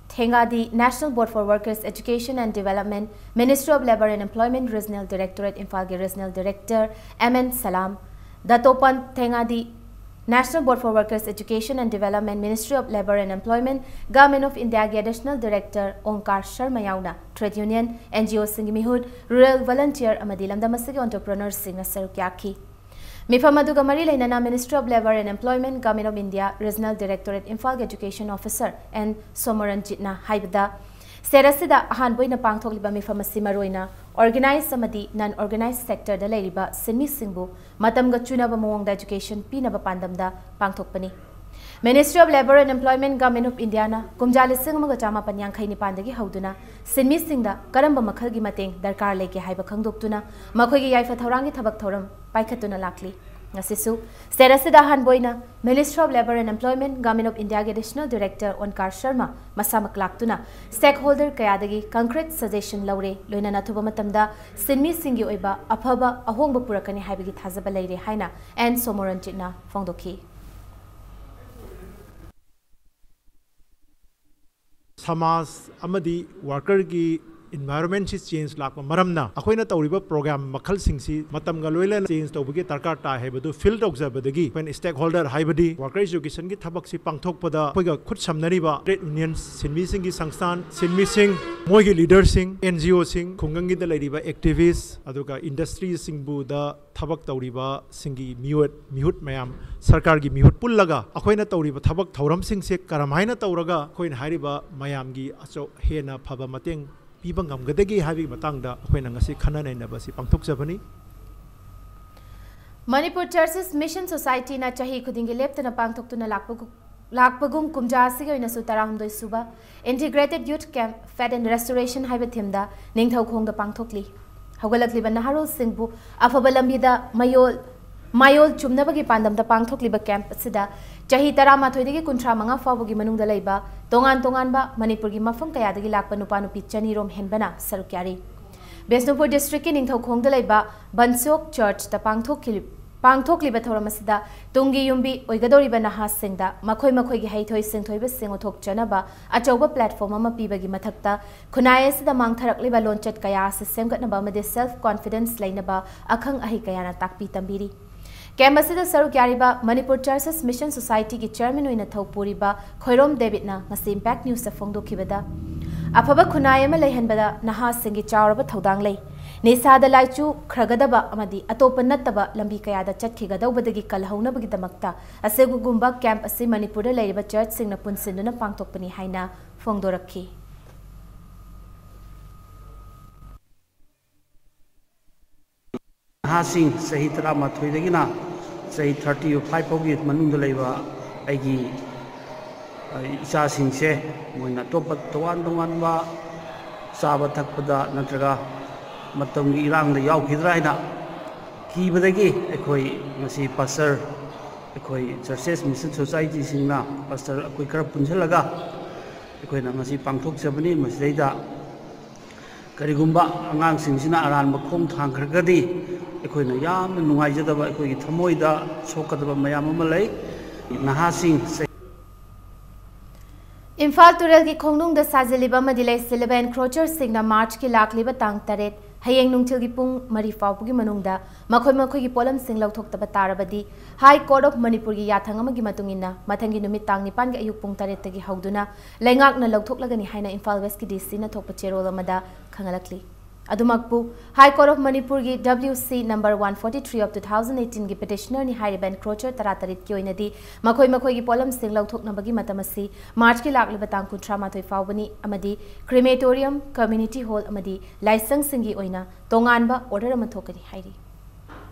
ꯊꯦꯡꯒꯥꯗꯤ, National Board for Workers Education and Development, Ministry of Labour and Employment, Regional Directorate ꯏꯝꯐꯥꯜꯒꯤ Regional Director M N Salam, ꯙꯥꯇꯣꯄꯟꯊ ꯊꯦꯡꯒꯥꯗꯤ, National Board for Workers Education and Development, Ministry of Labour and Employment, Government of Indiaꯒꯤ Additional Director ꯑꯣꯡꯀꯥꯔ Sharma ꯌꯥꯎꯅ trade union, NGOꯁꯤꯡꯒꯤ ꯃꯤꯍꯨꯠ, rural volunteer ꯑꯃꯗꯤ ꯂꯝꯗꯝ ꯑꯁꯤꯒꯤ entrepreneurꯁꯤꯡꯅ ꯁꯔꯨꯛ ꯌꯥꯈꯤ꯫ ꯃꯤꯐꯝ ꯑꯗꯨꯒ ꯃꯔꯤ ꯂꯩꯅꯅ Ministry of Labour and Employment, Government of India, Regional Directorate, ꯏꯝꯐꯥꯜꯒꯤ Education Officer N ꯁꯣꯃꯣꯔꯟꯖꯤꯠꯅ ꯍꯥꯏꯕꯗ, state ꯑꯁꯤꯗ ꯑꯍꯥꯟꯕ ꯑꯣꯏꯅ ꯄꯥꯡꯊꯣꯛꯂꯤꯕ ꯃꯤꯐꯝ ꯑꯁꯤ ꯃꯔꯨꯑꯣꯏꯅ organized ꯑꯃꯗꯤ non organized sectorꯗ ꯂꯩꯔꯤꯕ ꯁꯤꯟꯃꯤꯁꯤꯡꯕꯨ ꯃꯇꯝꯒ ꯆꯨꯅꯕ ꯃꯑꯣꯡꯗ education ꯄꯤꯅꯕ ꯄꯥꯟꯗꯝꯗ ꯄꯥꯡꯊꯣꯛꯄꯅꯤ꯫ Ministry of Labour and Employment, Government of Indiaꯅ ꯀꯨꯝꯖꯥ ꯂꯤꯁꯤꯡ ꯑꯃꯒ ꯆꯥꯃꯥꯄꯟ ꯌꯥꯡꯈꯩ ꯅꯤꯄꯥꯟꯗꯒꯤ ꯍꯧꯗꯨꯅ ꯁꯤꯟꯃꯤꯁꯤꯡꯗ ꯀꯔꯝꯕ ꯃꯈꯜꯒꯤ ꯃꯇꯦꯡ ꯗꯔꯀꯥꯔ ꯂꯩꯒꯦ ꯍꯥꯏꯕ ꯈꯪꯗꯣꯛꯇꯨꯅ ꯃꯈꯣꯏꯒꯤ ꯌꯥꯏꯐ ꯊꯧꯔꯥꯡꯒꯤ ꯊꯕꯛ ꯊꯧꯔꯝ ꯄꯥꯏꯈꯠꯇꯨꯅ ꯂꯥꯛꯂꯤ꯫ ꯉꯁꯤꯁꯨ state ꯑꯁꯤꯗ ꯑꯍꯥꯟꯕ ꯑꯣꯏꯅ Ministry of Labour and Employment, Government of Indiaꯒꯤ Additional Director ꯑꯣꯟꯀꯥꯔ Sharma ꯃꯁꯥꯃꯛ ꯂꯥꯛꯇꯨꯅ stakeholder ꯀꯌꯥꯗꯒꯤ concrete suggestion ꯂꯧꯔꯦ, ꯂꯣꯏꯅꯅ ꯑꯊꯨꯕ ꯃꯇꯝꯗ ꯁꯤꯟꯃꯤꯁꯤꯡꯒꯤ ꯑꯣꯏꯕ ꯑꯐꯕ ꯑꯍꯣꯡꯕ ꯄꯨꯔꯛꯀꯅꯤ ꯍꯥꯏꯕꯒꯤ ꯊꯥꯖꯕ ꯂꯩꯔꯦ ꯍꯥꯏꯅ N ꯁꯣꯃꯣꯔꯟꯖꯤꯠꯅ ꯐꯣꯡꯗꯣꯛꯈꯤ꯫ ꯁꯃꯥꯖ ꯑꯃꯗꯤ workerꯒꯤ environmentꯁꯤ change ꯂꯥꯛꯄ ꯃꯔꯝꯅ ꯑꯩꯈꯣꯏꯅ ꯇꯧꯔꯤꯕ program ꯃꯈꯜꯁꯤꯡꯁꯤ ꯃꯇꯝꯒ ꯂꯣꯏꯅꯅ change ꯇꯧꯕꯒꯤ ꯗꯔꯀꯥꯔ ꯇꯥꯏ ꯍꯥꯏꯕꯗꯨ feel ꯇꯧꯖꯕꯗꯒꯤ ꯑꯩꯈꯣꯏꯅ stakeholder ꯍꯥꯏꯕꯗꯤ worker educationꯒꯤ ꯊꯕꯛꯁꯤ ꯄꯥꯡꯊꯣꯛꯄꯗ ꯑꯩꯈꯣꯏꯒ ꯈꯨꯠ ꯁꯝꯅꯔꯤꯕ trade union, ꯁꯤꯟꯃꯤꯁꯤꯡꯒꯤ ꯁꯪꯁꯊꯥꯟ, ꯁꯤꯟꯃꯤꯁꯤꯡ, ꯃꯣꯏꯒꯤ leaderꯁꯤꯡ, NGOꯁꯤꯡ, ꯈꯨꯡꯒꯪꯒꯤꯗ ꯂꯩꯔꯤꯕ activist, ꯑꯗꯨꯒ industryꯁꯤꯡꯕꯨꯗ ꯊꯕꯛ ꯇꯧꯔꯤꯕꯁꯤꯡꯒꯤ ꯃꯤꯑꯣꯠ ꯃꯤꯍꯨꯠ ꯃꯌꯥꯝ, ꯁꯔꯀꯥꯔꯒꯤ ꯃꯤꯍꯨꯠ ꯄꯨꯜꯂꯒ ꯑꯩꯈꯣꯏꯅ ꯇꯧꯔꯤꯕ ꯊꯕꯛ ꯊꯧꯔꯝꯁꯤꯡꯁꯦ ꯀꯔꯝꯍꯥꯏꯅ ꯇꯧꯔꯒ ꯑꯩꯈꯣꯏꯅ ꯍꯥꯏꯔꯤꯕ ꯃꯌꯥꯝꯒꯤ ꯑꯆꯧ-, ꯍꯦꯟꯅ ꯐꯕ ꯃꯇꯦꯡ ꯄꯤꯕ ꯉꯝꯒꯗꯒꯦ ꯍꯥꯏꯕꯒꯤ ꯃꯇꯥꯡꯗ ꯑꯩꯈꯣꯏꯅ ꯉꯁꯤ ꯈꯟꯅ ꯅꯩꯅꯕ ꯑꯁꯤ ꯄꯥꯡꯊꯣꯛꯆꯕꯅꯤ꯫ Manipur Churches Mission Societyꯅ ꯆꯍꯤ ꯈꯨꯗꯤꯡꯒꯤ ꯂꯦꯞꯇꯅ ꯄꯥꯡꯊꯣꯛꯇꯨꯅ ꯂꯥꯛꯄꯒꯨ-, ꯂꯥꯛꯄꯒꯨꯝ ꯀꯨꯝꯖꯥ ꯑꯁꯤꯒꯤ ꯑꯣꯏꯅꯁꯨ ꯇꯔꯥꯍꯨꯝꯗꯣꯏ ꯁꯨꯕ Integrated Youth Camp Faith and Restoration ꯍꯥꯏꯕ themeꯗ ꯅꯤꯡꯊꯧꯈꯣꯡꯗ ꯄꯥꯡꯊꯣꯛꯂꯤ꯫ ꯍꯧꯒꯠꯂꯛꯂꯤꯕ ꯅꯍꯥꯔꯣꯜꯁꯤꯡꯕꯨ ꯑꯐꯕ ꯂꯝꯕꯤꯗ ꯃꯌꯣꯜ, ꯃꯥꯌꯣꯜ ꯆꯨꯝꯅꯕꯒꯤ ꯄꯥꯟꯗꯝꯗ ꯄꯥꯡꯊꯣꯛꯂꯤꯕ camp ꯑꯁꯤꯗ ꯆꯍꯤ ꯇꯔꯥꯃꯥꯊꯣꯏꯗꯒꯤ ꯀꯨꯟꯊ꯭ꯔꯥ ꯃꯉꯥ ꯐꯥꯎꯕꯒꯤ ꯃꯅꯨꯡꯗ ꯂꯩꯕ ꯇꯣꯉꯥꯟ ꯇꯣꯉꯥꯟꯕ ꯃꯅꯤꯄꯨꯔꯒꯤ ꯃꯐꯝ ꯀꯌꯥꯗꯒꯤ ꯂꯥꯛꯄ ꯅꯨꯄꯥ ꯅꯨꯄꯤ ꯆꯅꯤꯔꯣꯝ ꯍꯦꯟꯕꯅ ꯁꯔꯨꯛ ꯌꯥꯔꯤ꯫ ꯕꯤꯁꯅꯨꯄꯨꯔ districtꯀꯤ ꯅꯤꯡꯊꯧꯈꯣꯡꯗ ꯂꯩꯕ ꯕꯟꯁꯣꯛ Churchꯇ ꯄꯥꯡꯊꯣꯛꯈꯤ-, ꯄꯥꯡꯊꯣꯛꯂꯤꯕ ꯊꯧꯔꯝ ꯑꯁꯤꯗ ꯇꯨꯡꯒꯤ ꯌꯨꯝꯕꯤ ꯑꯣꯏꯒꯗꯧꯔꯤꯕ ꯅꯍꯥꯁꯤꯡꯗ ꯃꯈꯣꯏ ꯃꯈꯣꯏꯒꯤ ꯍꯩꯊꯣꯏ ꯁꯤꯡꯊꯣꯏꯕꯁꯤꯡ ꯎꯠꯊꯣꯛꯆꯅꯕ ꯑꯆꯧꯕ platform ꯑꯃ ꯄꯤꯕꯒꯤ ꯃꯊꯛꯇ ꯈꯨꯟꯅꯥꯏ ꯑꯁꯤꯗ ꯃꯥꯡꯊꯔꯛꯂꯤꯕ ꯂꯣꯟꯆꯠ ꯀꯌꯥ ꯑꯁꯤ ꯁꯦꯝꯒꯠꯅꯕ ꯑꯃꯗꯤ self confidence ꯂꯩꯅꯕ ꯑꯈꯪ ꯑꯍꯩ ꯀꯌꯥꯅ ꯇꯥꯛꯄꯤ ꯇꯝꯕꯤꯔꯤ꯫ Camp ꯑꯁꯤꯗ ꯁꯔꯨꯛ ꯌꯥꯔꯤꯕ ꯃꯅꯤꯄꯨꯔ Churches Mission Societyꯒꯤ chairman ꯑꯣꯏꯅ ꯊꯧ ꯄꯨꯔꯤꯕ ꯈꯣꯏꯔꯣꯝ ꯗꯦꯕꯤꯠꯅ ꯉꯁꯤ Impact Newsꯇ ꯐꯣꯡꯗꯣꯛꯈꯤꯕꯗ, ꯑꯐꯕ ꯈꯨꯟꯅꯥꯏ ꯑꯃ ꯂꯩꯍꯟꯕꯗ ꯅꯍꯥꯁꯤꯡꯒꯤ ꯆꯥꯎꯔꯕ ꯊꯧꯗꯥꯡ ꯂꯩ꯫ ꯅꯤꯁꯥꯗ ꯂꯥꯏꯆꯨꯈ꯭ꯔꯒꯗꯕ ꯑꯃꯗꯤ ꯑꯇꯣꯞꯄ ꯅꯠꯇꯕ ꯂꯝꯕꯤ ꯀꯌꯥꯗ ꯆꯠꯈꯤꯒꯗꯧꯕꯗꯒꯤ ꯀꯜꯍꯧꯅꯕꯒꯤꯗꯃꯛꯇ ꯑꯁꯤꯒꯨꯝꯕ ꯀꯦꯝꯞ ꯑꯁꯤ ꯃꯅꯤꯄꯨꯔꯗ ꯂꯩꯔꯤꯕ ꯆꯔꯆꯁꯤꯡꯅ ꯄꯨꯟꯁꯤꯟꯗꯨꯅ ꯄꯥꯡꯊꯣꯛꯄꯅꯤ ꯍꯥꯏꯅ ꯐꯣꯡꯗꯣꯔꯛꯈꯤ꯫ ꯅꯍꯥꯁꯤꯡ ꯆꯍꯤ ꯇꯔꯥꯃꯥꯊꯣꯏꯗꯒꯤꯅ ꯆꯍꯤ thirty five ꯐꯥꯎꯒꯤ ꯃꯅꯨꯡꯗ ꯂꯩꯕ ꯑꯩꯒꯤ, ꯑ, ꯏꯆꯥꯁꯤꯡꯁꯦ ꯃꯣꯏꯅ ꯑꯇꯣꯞꯄ ꯇꯣꯉꯥꯟ ꯇꯣꯉꯥꯟꯕ ꯆꯥꯕ ꯊꯛꯄꯗ ꯅꯠꯇ꯭ꯔꯒ ꯃꯇꯝꯒꯤ ꯏꯔꯥꯡꯗ ꯌꯥꯎꯈꯤꯗ꯭ꯔꯥ ꯍꯥꯏꯅ ꯀꯤꯕꯗꯒꯤ ꯑꯩꯈꯣꯏ ꯉꯁꯤ ꯄꯥꯁꯇꯔ, ꯑꯩꯈꯣꯏ Churches Mission Societyꯁꯤꯡꯅ ꯄꯥꯁꯇꯔ ꯑꯩꯈꯣꯏ ꯈꯔ ꯄꯨꯟꯁꯤꯜꯂꯒ ꯑꯩꯈꯣꯏꯅ ꯉꯁꯤ ꯄꯥꯡꯊꯣꯛꯆꯕꯅꯤ꯫ ꯃꯁꯤꯗꯩꯗ ꯀꯔꯤꯒꯨꯝꯕ ꯑꯉꯥꯡꯁꯤꯡꯁꯤꯅ ꯑꯔꯥꯟꯕ ꯈꯣꯡ ꯊꯥꯡꯈ꯭ꯔꯒꯗꯤ ꯑꯩꯈꯣꯏꯅ ꯌꯥꯝꯅ ꯅꯨꯡꯉꯥꯏꯖꯗꯕ, ꯑꯩꯈꯣꯏꯒꯤ ꯊꯃꯣꯏꯗ ꯁꯣꯛꯀꯗꯕ ꯃꯌꯥꯝ ꯑꯃ ꯂꯩ꯫ ꯅꯍꯥꯁꯤꯡ ꯏꯝꯐꯥꯜ ꯇꯨꯔꯦꯜꯒꯤ ꯈꯣꯡꯅꯨꯡꯗ ꯁꯥꯖꯤꯜꯂꯤꯕ ꯑꯃꯗꯤ ꯂꯩꯁꯤꯜꯂꯤꯕ encroacherꯁꯤꯡꯅ ꯃꯥꯔꯆꯀꯤ ꯂꯥꯛꯂꯤꯕ ꯇꯥꯡ ꯇꯔꯦꯠ, ꯍꯌꯦꯡ ꯅꯨꯡꯊꯤꯜꯒꯤ ꯄꯨꯡ ꯃꯔꯤ ꯐꯥꯎꯕꯒꯤ ꯃꯅꯨꯡꯗ ꯃꯈꯣꯏ ꯃꯈꯣꯏꯒꯤ ꯄꯣꯠꯂꯝꯁꯤꯡ ꯂꯧꯊꯣꯛꯇꯕ ꯇꯥꯔꯕꯗꯤ, High Court of ꯃꯅꯤꯄꯨꯔꯒꯤ ꯌꯥꯊꯪ ꯑꯃꯒꯤ ꯃꯇꯨꯡ ꯏꯟꯅ ꯃꯊꯪꯒꯤ ꯅꯨꯃꯤꯠ ꯇꯥꯡ ꯅꯤꯄꯥꯟꯒꯤ ꯑꯌꯨꯛ ꯄꯨꯡ ꯇꯔꯦꯠꯇꯒꯤ ꯍꯧꯗꯨꯅ ꯂꯩꯉꯥꯛꯅ ꯂꯧꯊꯣꯛꯂꯒꯅꯤ ꯍꯥꯏꯅ ꯏꯝꯐꯥꯜ ꯋꯦꯁꯀꯤ DCꯅ ꯊꯣꯛꯄ ꯆꯦꯔꯣꯜ ꯑꯃꯗ ꯈꯪꯍꯜꯂꯛꯂꯤ꯫ ꯑꯗꯨꯃꯛꯄꯨ, High Court of ꯃꯅꯤꯄꯨꯔꯒꯤ WC number one forty three of two thousand eighteenꯒꯤ petitionerꯅꯤ ꯍꯥꯏꯔꯤꯕ encroacher ꯇꯔꯥꯇꯔꯦꯠꯀꯤ ꯑꯣꯏꯅꯗꯤ ꯃꯈꯣꯏ ꯃꯈꯣꯏꯒꯤ ꯄꯣꯠꯂꯝꯁꯤꯡ ꯂꯧꯊꯣꯛꯅꯕꯒꯤ ꯃꯇꯝ ꯑꯁꯤ ꯃꯥꯔꯆꯀꯤ ꯂꯥꯛꯂꯤꯕ ꯇꯥꯡ ꯀꯨꯟꯊ꯭ꯔꯥ ꯃꯥꯊꯣꯏ ꯐꯥꯎꯕꯅꯤ ꯑꯃꯗꯤ crematorium, community hall ꯑꯃꯗꯤ ꯂꯥꯏꯁꯪꯁꯤꯡꯒꯤ ꯑꯣꯏꯅ ꯇꯣꯉꯥꯟꯕ order ꯑꯃ ꯊꯣꯛꯀꯅꯤ ꯍꯥꯏꯔꯤ꯫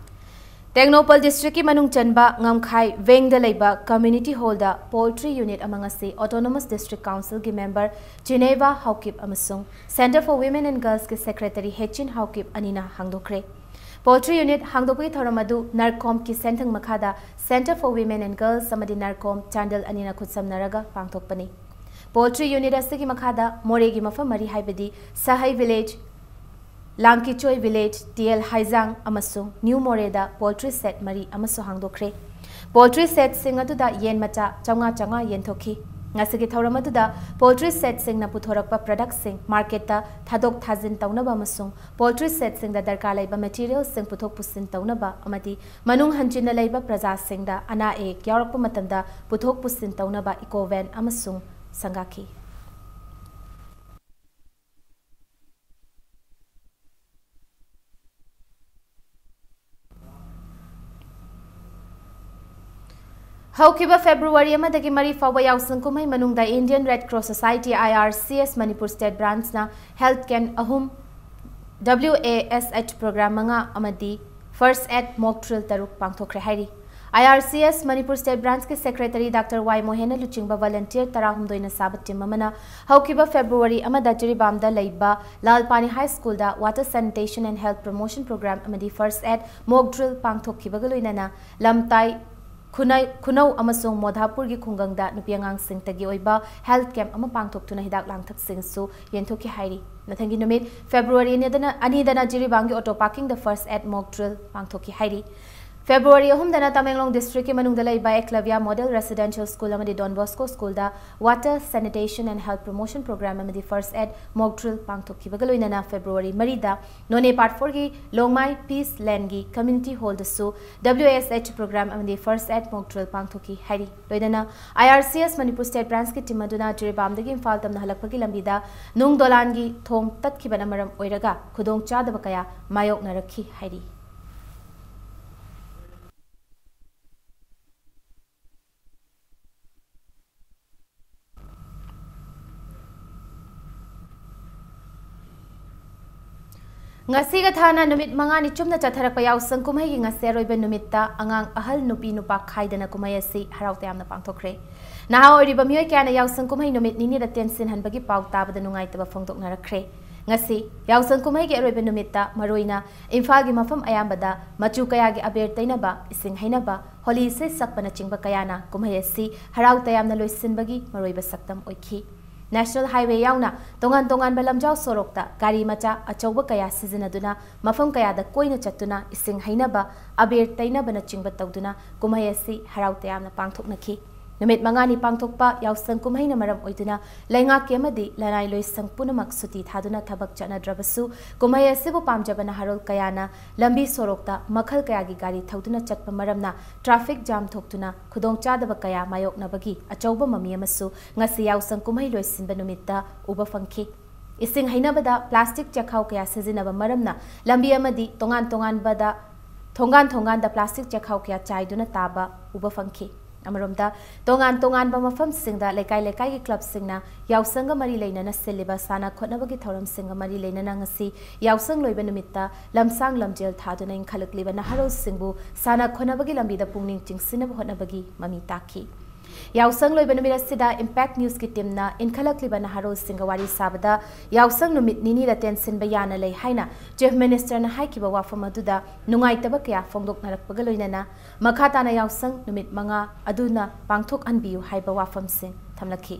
ꯇꯦꯡꯅꯧꯄꯜ districtꯀꯤ ꯃꯅꯨꯡ ꯆꯟꯕ ꯉꯝꯈꯥꯏ ꯋꯦꯡꯗ ꯂꯩꯕ community hallꯗ poultry unit ꯑꯃ ꯉꯁꯤ Autonomous District Councilꯒꯤ member ꯆꯤꯅꯦꯕꯥ ꯍꯥꯎꯀꯤꯞ ꯑꯃꯁꯨꯡ Centre for Women and Girlsꯀꯤ secretary ꯍꯦꯆꯤꯟ Haokip ꯑꯅꯤꯅ ꯍꯥꯡꯗꯣꯛꯈ꯭ꯔꯦ꯫ Poultry unit ꯍꯥꯡꯗꯣꯛꯄꯒꯤ ꯊꯧꯔꯝ ꯑꯗꯨ ꯅꯔꯀꯣꯝꯀꯤ ꯁꯦꯟꯊꯪ ꯃꯈꯥꯗ Centre for Women and Girls ꯑꯃꯗꯤ ꯅꯔꯀꯣꯝ ꯆꯥꯟꯗꯦꯜ ꯑꯅꯤꯅ ꯈꯨꯠꯁꯝꯅꯔꯒ ꯄꯥꯡꯊꯣꯛꯄꯅꯤ꯫ Poultry unit ꯑꯁꯤꯒꯤ ꯃꯈꯥꯗ ꯃꯣꯔꯦꯒꯤ ꯃꯐꯝ ꯃꯔꯤ ꯍꯥꯏꯕꯗꯤ ꯁꯍꯩ village, ꯂꯥꯡꯀꯤꯆꯣꯏ village, ꯇꯤ ꯑꯦꯜ ꯍꯥꯏꯖꯥꯡ ꯑꯃꯁꯨꯡ ꯅ꯭ꯌꯨ ꯃꯣꯔꯦꯗ poultry shed ꯃꯔꯤ ꯑꯃꯁꯨ ꯍꯥꯡꯗꯣꯛꯈ꯭ꯔꯦ꯫ Poultry shedꯁꯤꯡ ꯑꯗꯨꯗ ꯌꯦꯟ ꯃꯆꯥ ꯆꯥꯝꯃꯉꯥ ꯆꯥꯝꯃꯉꯥ ꯌꯦꯟꯊꯣꯛꯈꯤ꯫ ꯉꯁꯤꯒꯤ ꯊꯧꯔꯝ ꯑꯗꯨꯗ poultry shedꯁꯤꯡꯅ ꯄꯨꯊꯣꯔꯛꯄ productꯁꯤꯡ marketꯇ ꯊꯥꯗꯣꯛ ꯊꯥꯖꯤꯟ ꯇꯧꯅꯕ ꯑꯃꯁꯨꯡ poultry shedꯁꯤꯡꯗ ꯗꯔꯀꯥꯔ ꯂꯩꯕ materialꯁꯤꯡ ꯄꯨꯊꯣꯛ ꯄꯨꯁꯤꯟ ꯇꯧꯅꯕ ꯑꯃꯗꯤ ꯃꯅꯨꯡ ꯍꯟꯖꯤꯟꯅ ꯂꯩꯕ ꯄ꯭ꯔꯖꯥꯁꯤꯡꯗ ꯑꯅꯥ ꯑꯌꯦꯛ ꯌꯥꯎꯔꯛꯄ ꯃꯇꯝꯗ ꯄꯨꯊꯣꯛ ꯄꯨꯁꯤꯟ ꯇꯧꯅꯕ eco van ꯑꯃꯁꯨ ꯁꯪꯒꯥꯈꯤ꯫ ꯍꯧꯈꯤꯕ ꯐꯦꯕ꯭ꯔꯨꯋꯥꯔꯤ ꯑꯃꯗꯒꯤ ꯃꯔꯤ ꯐꯥꯎꯕ ꯌꯥꯎꯁꯪ ꯀꯨꯝꯍꯩ ꯃꯅꯨꯡꯗ Indian Red Cross Society, I R C S, Manipur State Branch ꯅ health camp ꯑꯍꯨꯝ, W A S H program ꯃꯉꯥ ꯑꯃꯗꯤ first aid mock drill ꯇꯔꯨꯛ ꯄꯥꯡꯊꯣꯛꯈ꯭ꯔꯦ ꯍꯥꯏꯔꯤ꯫ I R C S Manipur State Branch ꯀꯤ Secretary Doctor Y ꯃꯣꯍꯦꯟꯅ ꯂꯨꯆꯤꯡꯕ volunteer ꯇꯔꯥꯍꯨꯝꯗꯣꯏꯅ ꯁꯥꯕ team ꯑꯃꯅ ꯍꯧꯈꯤꯕ ꯐꯦꯕ꯭ꯔꯨꯋꯥꯔꯤ ꯑꯃꯗ ꯖꯤꯔꯤꯕꯥꯝꯗ ꯂꯩꯕ ꯂꯥꯜ ꯄꯥꯅꯤ High School the Water Sanitation and Health Promotion Program ꯑꯃꯗꯤ first aid mock drill ꯄꯥꯡꯊꯣꯛꯈꯤꯕꯒ ꯂꯣꯏꯅꯅ ꯂꯝꯇꯥꯏ ꯈꯨꯅꯩ-, ꯈꯨꯅꯧ ꯑꯃꯁꯨꯡ ꯃꯣꯙꯥꯄꯨꯔꯒꯤ ꯈꯨꯡꯒꯪꯗ ꯅꯨꯄꯤ ꯑꯉꯥꯡꯁꯤꯡꯇꯒꯤ ꯑꯣꯏꯕ health camp ꯑꯃ ꯄꯥꯡꯊꯣꯛꯇꯨꯅ ꯍꯤꯗꯥꯛ ꯂꯥꯡꯊꯛꯁꯤꯡꯁꯨ ꯌꯦꯟꯊꯣꯛꯈꯤ ꯍꯥꯏꯔꯤ꯫ ꯃꯊꯪꯒꯤ ꯅꯨꯃꯤꯠ ꯐꯦꯕ꯭ꯔꯨꯋꯥꯔꯤ ꯑꯅꯤꯗꯅ, ꯑꯅꯤꯗꯅ ꯖꯤꯔꯤꯕꯥꯝꯒꯤ auto parking ꯗ first aid mock drill ꯄꯥꯡꯊꯣꯛꯈꯤ ꯍꯥꯏꯔꯤ꯫ ꯐꯦꯕ꯭ꯔꯨꯋꯥꯔꯤ ꯑꯍꯨꯝꯗꯅ ꯇꯃꯦꯡꯂꯣꯡ district ꯀꯤ ꯃꯅꯨꯡꯗ ꯂꯩꯕ Eklavya Model Residential School ꯑꯃꯗꯤ Don Bosco School the Water Sanitation and Health Promotion Program ꯑꯃꯗꯤ first aid mock drill ꯄꯥꯡꯊꯣꯛꯈꯤꯕꯒ ꯂꯣꯏꯅꯅ ꯐꯦꯕ꯭ꯔꯨꯋꯥꯔꯤ ꯃꯔꯤꯗ ꯅꯣꯅꯦ Part four ꯒꯤ ꯂꯣꯡꯃꯥꯏ Peace Land ꯒꯤ Community Hall ꯗꯁꯨ W A S H program ꯑꯃꯗꯤ first aid mock drill ꯄꯥꯡꯊꯣꯛꯈꯤ ꯍꯥꯏꯔꯤ꯫ ꯂꯣꯏꯅꯅ I R C S Manipur State Branch ꯀꯤ team ꯑꯗꯨꯅ ꯖꯤꯔꯤꯕꯥꯝꯗꯒꯤ ꯏꯝꯐꯥꯜ ꯇꯝꯅ ꯍꯜꯂꯛꯄꯒꯤ ꯂꯝꯕꯤꯗ ꯅꯨꯡ ꯗꯣꯂꯥꯟꯒꯤ ꯊꯣꯡ ꯇꯠꯈꯤꯕꯅ ꯃꯔꯝ ꯑꯣꯏꯔꯒ ꯈꯨꯗꯣꯡꯆꯥꯗꯕ ꯀꯌꯥ ꯃꯥꯌꯣꯛꯅꯔꯛꯈꯤ ꯍꯥꯏꯔꯤ꯫ ꯉꯁꯤꯒ ꯊꯥꯅ ꯅꯨꯃꯤꯠ ꯃꯉꯥꯅꯤ ꯆꯨꯝꯅ ꯆꯠꯊꯔꯛꯄ ꯌꯥꯎꯁꯪ ꯀꯨꯝꯍꯩꯒꯤ ꯉꯁꯤ ꯑꯔꯣꯏꯕ ꯅꯨꯃꯤꯠꯇ ꯑꯉꯥꯡ ꯑꯍꯜ ꯅꯨꯄꯤ ꯅꯨꯄꯥ ꯈꯥꯏꯗꯅ ꯀꯨꯝꯍꯩ ꯑꯁꯤ ꯍꯔꯥꯎ ꯇꯌꯥꯝꯅ ꯄꯥꯡꯊꯣꯛꯈ꯭ꯔꯦ꯫ ꯅꯍꯥ ꯑꯣꯏꯔꯤꯕ ꯃꯤꯑꯣꯏ ꯀꯌꯥꯅ ꯌꯥꯎꯁꯪ ꯀꯨꯝꯍꯩ ꯅꯨꯃꯤꯠ ꯅꯤꯅꯤꯗ ꯇꯦꯟꯁꯤꯟꯍꯟꯕꯒꯤ ꯄꯥꯎ ꯇꯥꯕꯗ ꯅꯨꯡꯉꯥꯏꯇꯕ ꯐꯣꯡꯗꯣꯛꯅꯔꯛꯈ꯭ꯔꯦ꯫ ꯉꯁꯤ ꯌꯥꯎꯁꯪ ꯀꯨꯝꯍꯩꯒꯤ ꯑꯔꯣꯏꯕ ꯅꯨꯃꯤꯠꯇ ꯃꯔꯨꯑꯣꯏꯅ ꯏꯝꯐꯥꯜꯒꯤ ꯃꯐꯝ ꯑꯌꯥꯝꯕꯗ ꯃꯆꯨ ꯀꯌꯥꯒꯤ ꯑꯕꯦꯔ ꯇꯩꯅꯕ, ꯏꯁꯤꯡ ꯍꯩꯅꯕ, ꯍꯣꯂꯤ ꯏꯁꯩ ꯁꯛꯄꯅꯆꯤꯡꯕ ꯀꯌꯥꯅ ꯀꯨꯝꯍꯩ ꯑꯁꯤ ꯍꯔꯥꯎ ꯇꯌꯥꯝꯅ ꯂꯣꯏꯁꯤꯟꯕꯒꯤ ꯃꯔꯨꯑꯣꯏꯕ ꯁꯛꯇꯝ ꯑꯣꯏꯈꯤ꯫ National Highway ꯌꯥꯎꯅ ꯇꯣꯉꯥꯟ ꯇꯣꯉꯥꯟꯕ ꯂꯝꯖꯥꯎ ꯁꯣꯔꯣꯛꯇ ꯒꯥꯔꯤ ꯃꯆꯥ ꯑꯆꯧꯕ ꯀꯌꯥ ꯁꯤꯖꯤꯟꯅꯗꯨꯅ ꯃꯐꯝ ꯀꯌꯥꯗ ꯀꯣꯏꯅ ꯆꯠꯇꯨꯅ ꯏꯁꯤꯡ ꯍꯩꯅꯕ, ꯑꯕꯦꯔ ꯇꯩꯅꯕꯅꯆꯤꯡꯕ ꯇꯧꯗꯨꯅ ꯀꯨꯝꯍꯩ ꯑꯁꯤ ꯍꯔꯥꯎ ꯇꯌꯥꯝꯅ ꯄꯥꯡꯊꯣꯛꯅꯈꯤ꯫ ꯅꯨꯃꯤꯠ ꯃꯉꯥꯅꯤ ꯄꯥꯡꯊꯣꯛꯄ ꯌꯥꯎꯁꯪ ꯀꯨꯝꯍꯩꯅ ꯃꯔꯝ ꯑꯣꯏꯗꯨꯅ ꯂꯩꯉꯥꯛꯀꯤ ꯑꯃꯗꯤ ꯂꯅꯥꯏ ꯂꯣꯏꯁꯪ ꯄꯨꯝꯅꯃꯛ ꯁꯨꯇꯤ ꯊꯥꯗꯨꯅ ꯊꯕꯛ ꯆꯠꯅꯗ꯭ꯔꯕꯁꯨ, ꯀꯨꯝꯍꯩ ꯑꯁꯤꯕꯨ ꯄꯥꯝꯖꯕ ꯅꯍꯥꯔꯣꯜ ꯀꯌꯥꯅ ꯂꯝꯕꯤ ꯁꯣꯔꯣꯛꯇ ꯃꯈꯜ ꯀꯌꯥꯒꯤ ꯒꯥꯔꯤ ꯊꯧꯗꯨꯅ ꯆꯠꯄ ꯃꯔꯝꯅ traffic jam ꯊꯣꯛꯇꯨꯅ ꯈꯨꯗꯣꯡꯆꯥꯗꯕ ꯀꯌꯥ ꯃꯥꯌꯣꯛꯅꯕꯒꯤ ꯑꯆꯧꯕ ꯃꯃꯤ ꯑꯃꯁꯨ ꯉꯁꯤ ꯌꯥꯎꯁꯪ ꯀꯨꯝꯍꯩ ꯂꯣꯏꯁꯤꯟꯕ ꯅꯨꯃꯤꯠꯇ ꯎꯕ ꯐꯪꯈꯤ꯫ ꯏꯁꯤꯡ ꯍꯩꯅꯕꯗ plastic ꯆꯦꯈꯥꯎ ꯀꯌꯥ ꯁꯤꯖꯤꯟꯅꯕ ꯃꯔꯝꯅ ꯂꯝꯕꯤ ꯑꯃꯗꯤ ꯇꯣꯉꯥꯟ ꯇꯣꯉꯥꯟꯕꯗ, ꯊꯣꯡꯒꯥꯟ ꯊꯣꯡꯒꯥꯟꯗ plastic ꯆꯦꯈꯥꯎ ꯀꯌꯥ ꯆꯥꯏꯗꯨꯅ ꯇꯥꯕ ꯎꯕ ꯐꯪꯈꯤ꯫ ꯑꯃꯔꯣꯝꯗ, ꯇꯣꯉꯥꯟ ꯇꯣꯉꯥꯟꯕ ꯃꯐꯝꯁꯤꯡꯗ ꯂꯩꯀꯥꯏ ꯂꯩꯀꯥꯏꯒꯤ ꯀ꯭ꯂꯕꯁꯤꯡꯅ ꯌꯥꯎꯁꯪꯒ ꯃꯔꯤ ꯂꯩꯅꯅ ꯁꯤꯜꯂꯤꯕ ꯁꯥꯟꯅ ꯈꯣꯠꯅꯕꯒꯤ ꯊꯧꯔꯝꯁꯤꯡꯒ ꯃꯔꯤ ꯂꯩꯅꯅ ꯉꯁꯤ ꯌꯥꯎꯁꯪ ꯂꯣꯏꯕ ꯅꯨꯃꯤꯠꯇ ꯂꯝꯁꯥꯡ ꯂꯝꯖꯦꯜ ꯊꯥꯗꯨꯅ ꯏꯟꯈꯠꯂꯛꯂꯤꯕ ꯅꯍꯥꯔꯣꯜꯁꯤꯡꯕꯨ ꯁꯥꯟꯅ ꯈꯣꯠꯅꯕꯒꯤ ꯂꯝꯕꯤꯗ ꯄꯨꯛꯅꯤꯡ ꯆꯤꯡꯁꯤꯟꯅꯕ ꯍꯣꯠꯅꯕꯒꯤ ꯃꯃꯤ ꯇꯥꯈꯤ꯫ ꯌꯥꯎꯁꯪ ꯂꯣꯏꯕ ꯅꯨꯃꯤꯠ ꯑꯁꯤꯗ Impact Newsꯀꯤ teamꯅ ꯏꯟꯈꯠꯂꯛꯂꯤꯕ ꯅꯍꯥꯔꯣꯜꯁꯤꯡꯒ ꯋꯥꯔꯤ ꯁꯥꯕꯗ, ꯌꯥꯎꯁꯪ ꯅꯨꯃꯤꯠ ꯅꯤꯅꯤꯗ ꯇꯦꯟꯁꯤꯟꯕ ꯌꯥꯅ ꯂꯩ ꯍꯥꯏꯅ Chief Ministerꯅ ꯍꯥꯏꯈꯤꯕ ꯋꯥꯐꯝ ꯑꯗꯨꯗ ꯅꯨꯡꯉꯥꯏꯇꯕ ꯀꯌꯥ ꯐꯣꯡꯗꯣꯛꯅꯔꯛꯄꯒ ꯂꯣꯏꯅꯅ, ꯃꯈꯥ ꯇꯥꯅ ꯌꯥꯎꯁꯪ ꯅꯨꯃꯤꯠ ꯃꯉꯥ ꯑꯗꯨꯅ ꯄꯥꯡꯊꯣꯛꯍꯟꯕꯤꯌꯨ ꯍꯥꯏꯕ ꯋꯥꯐꯝꯁꯤꯡ ꯊꯝꯂꯛꯈꯤ꯫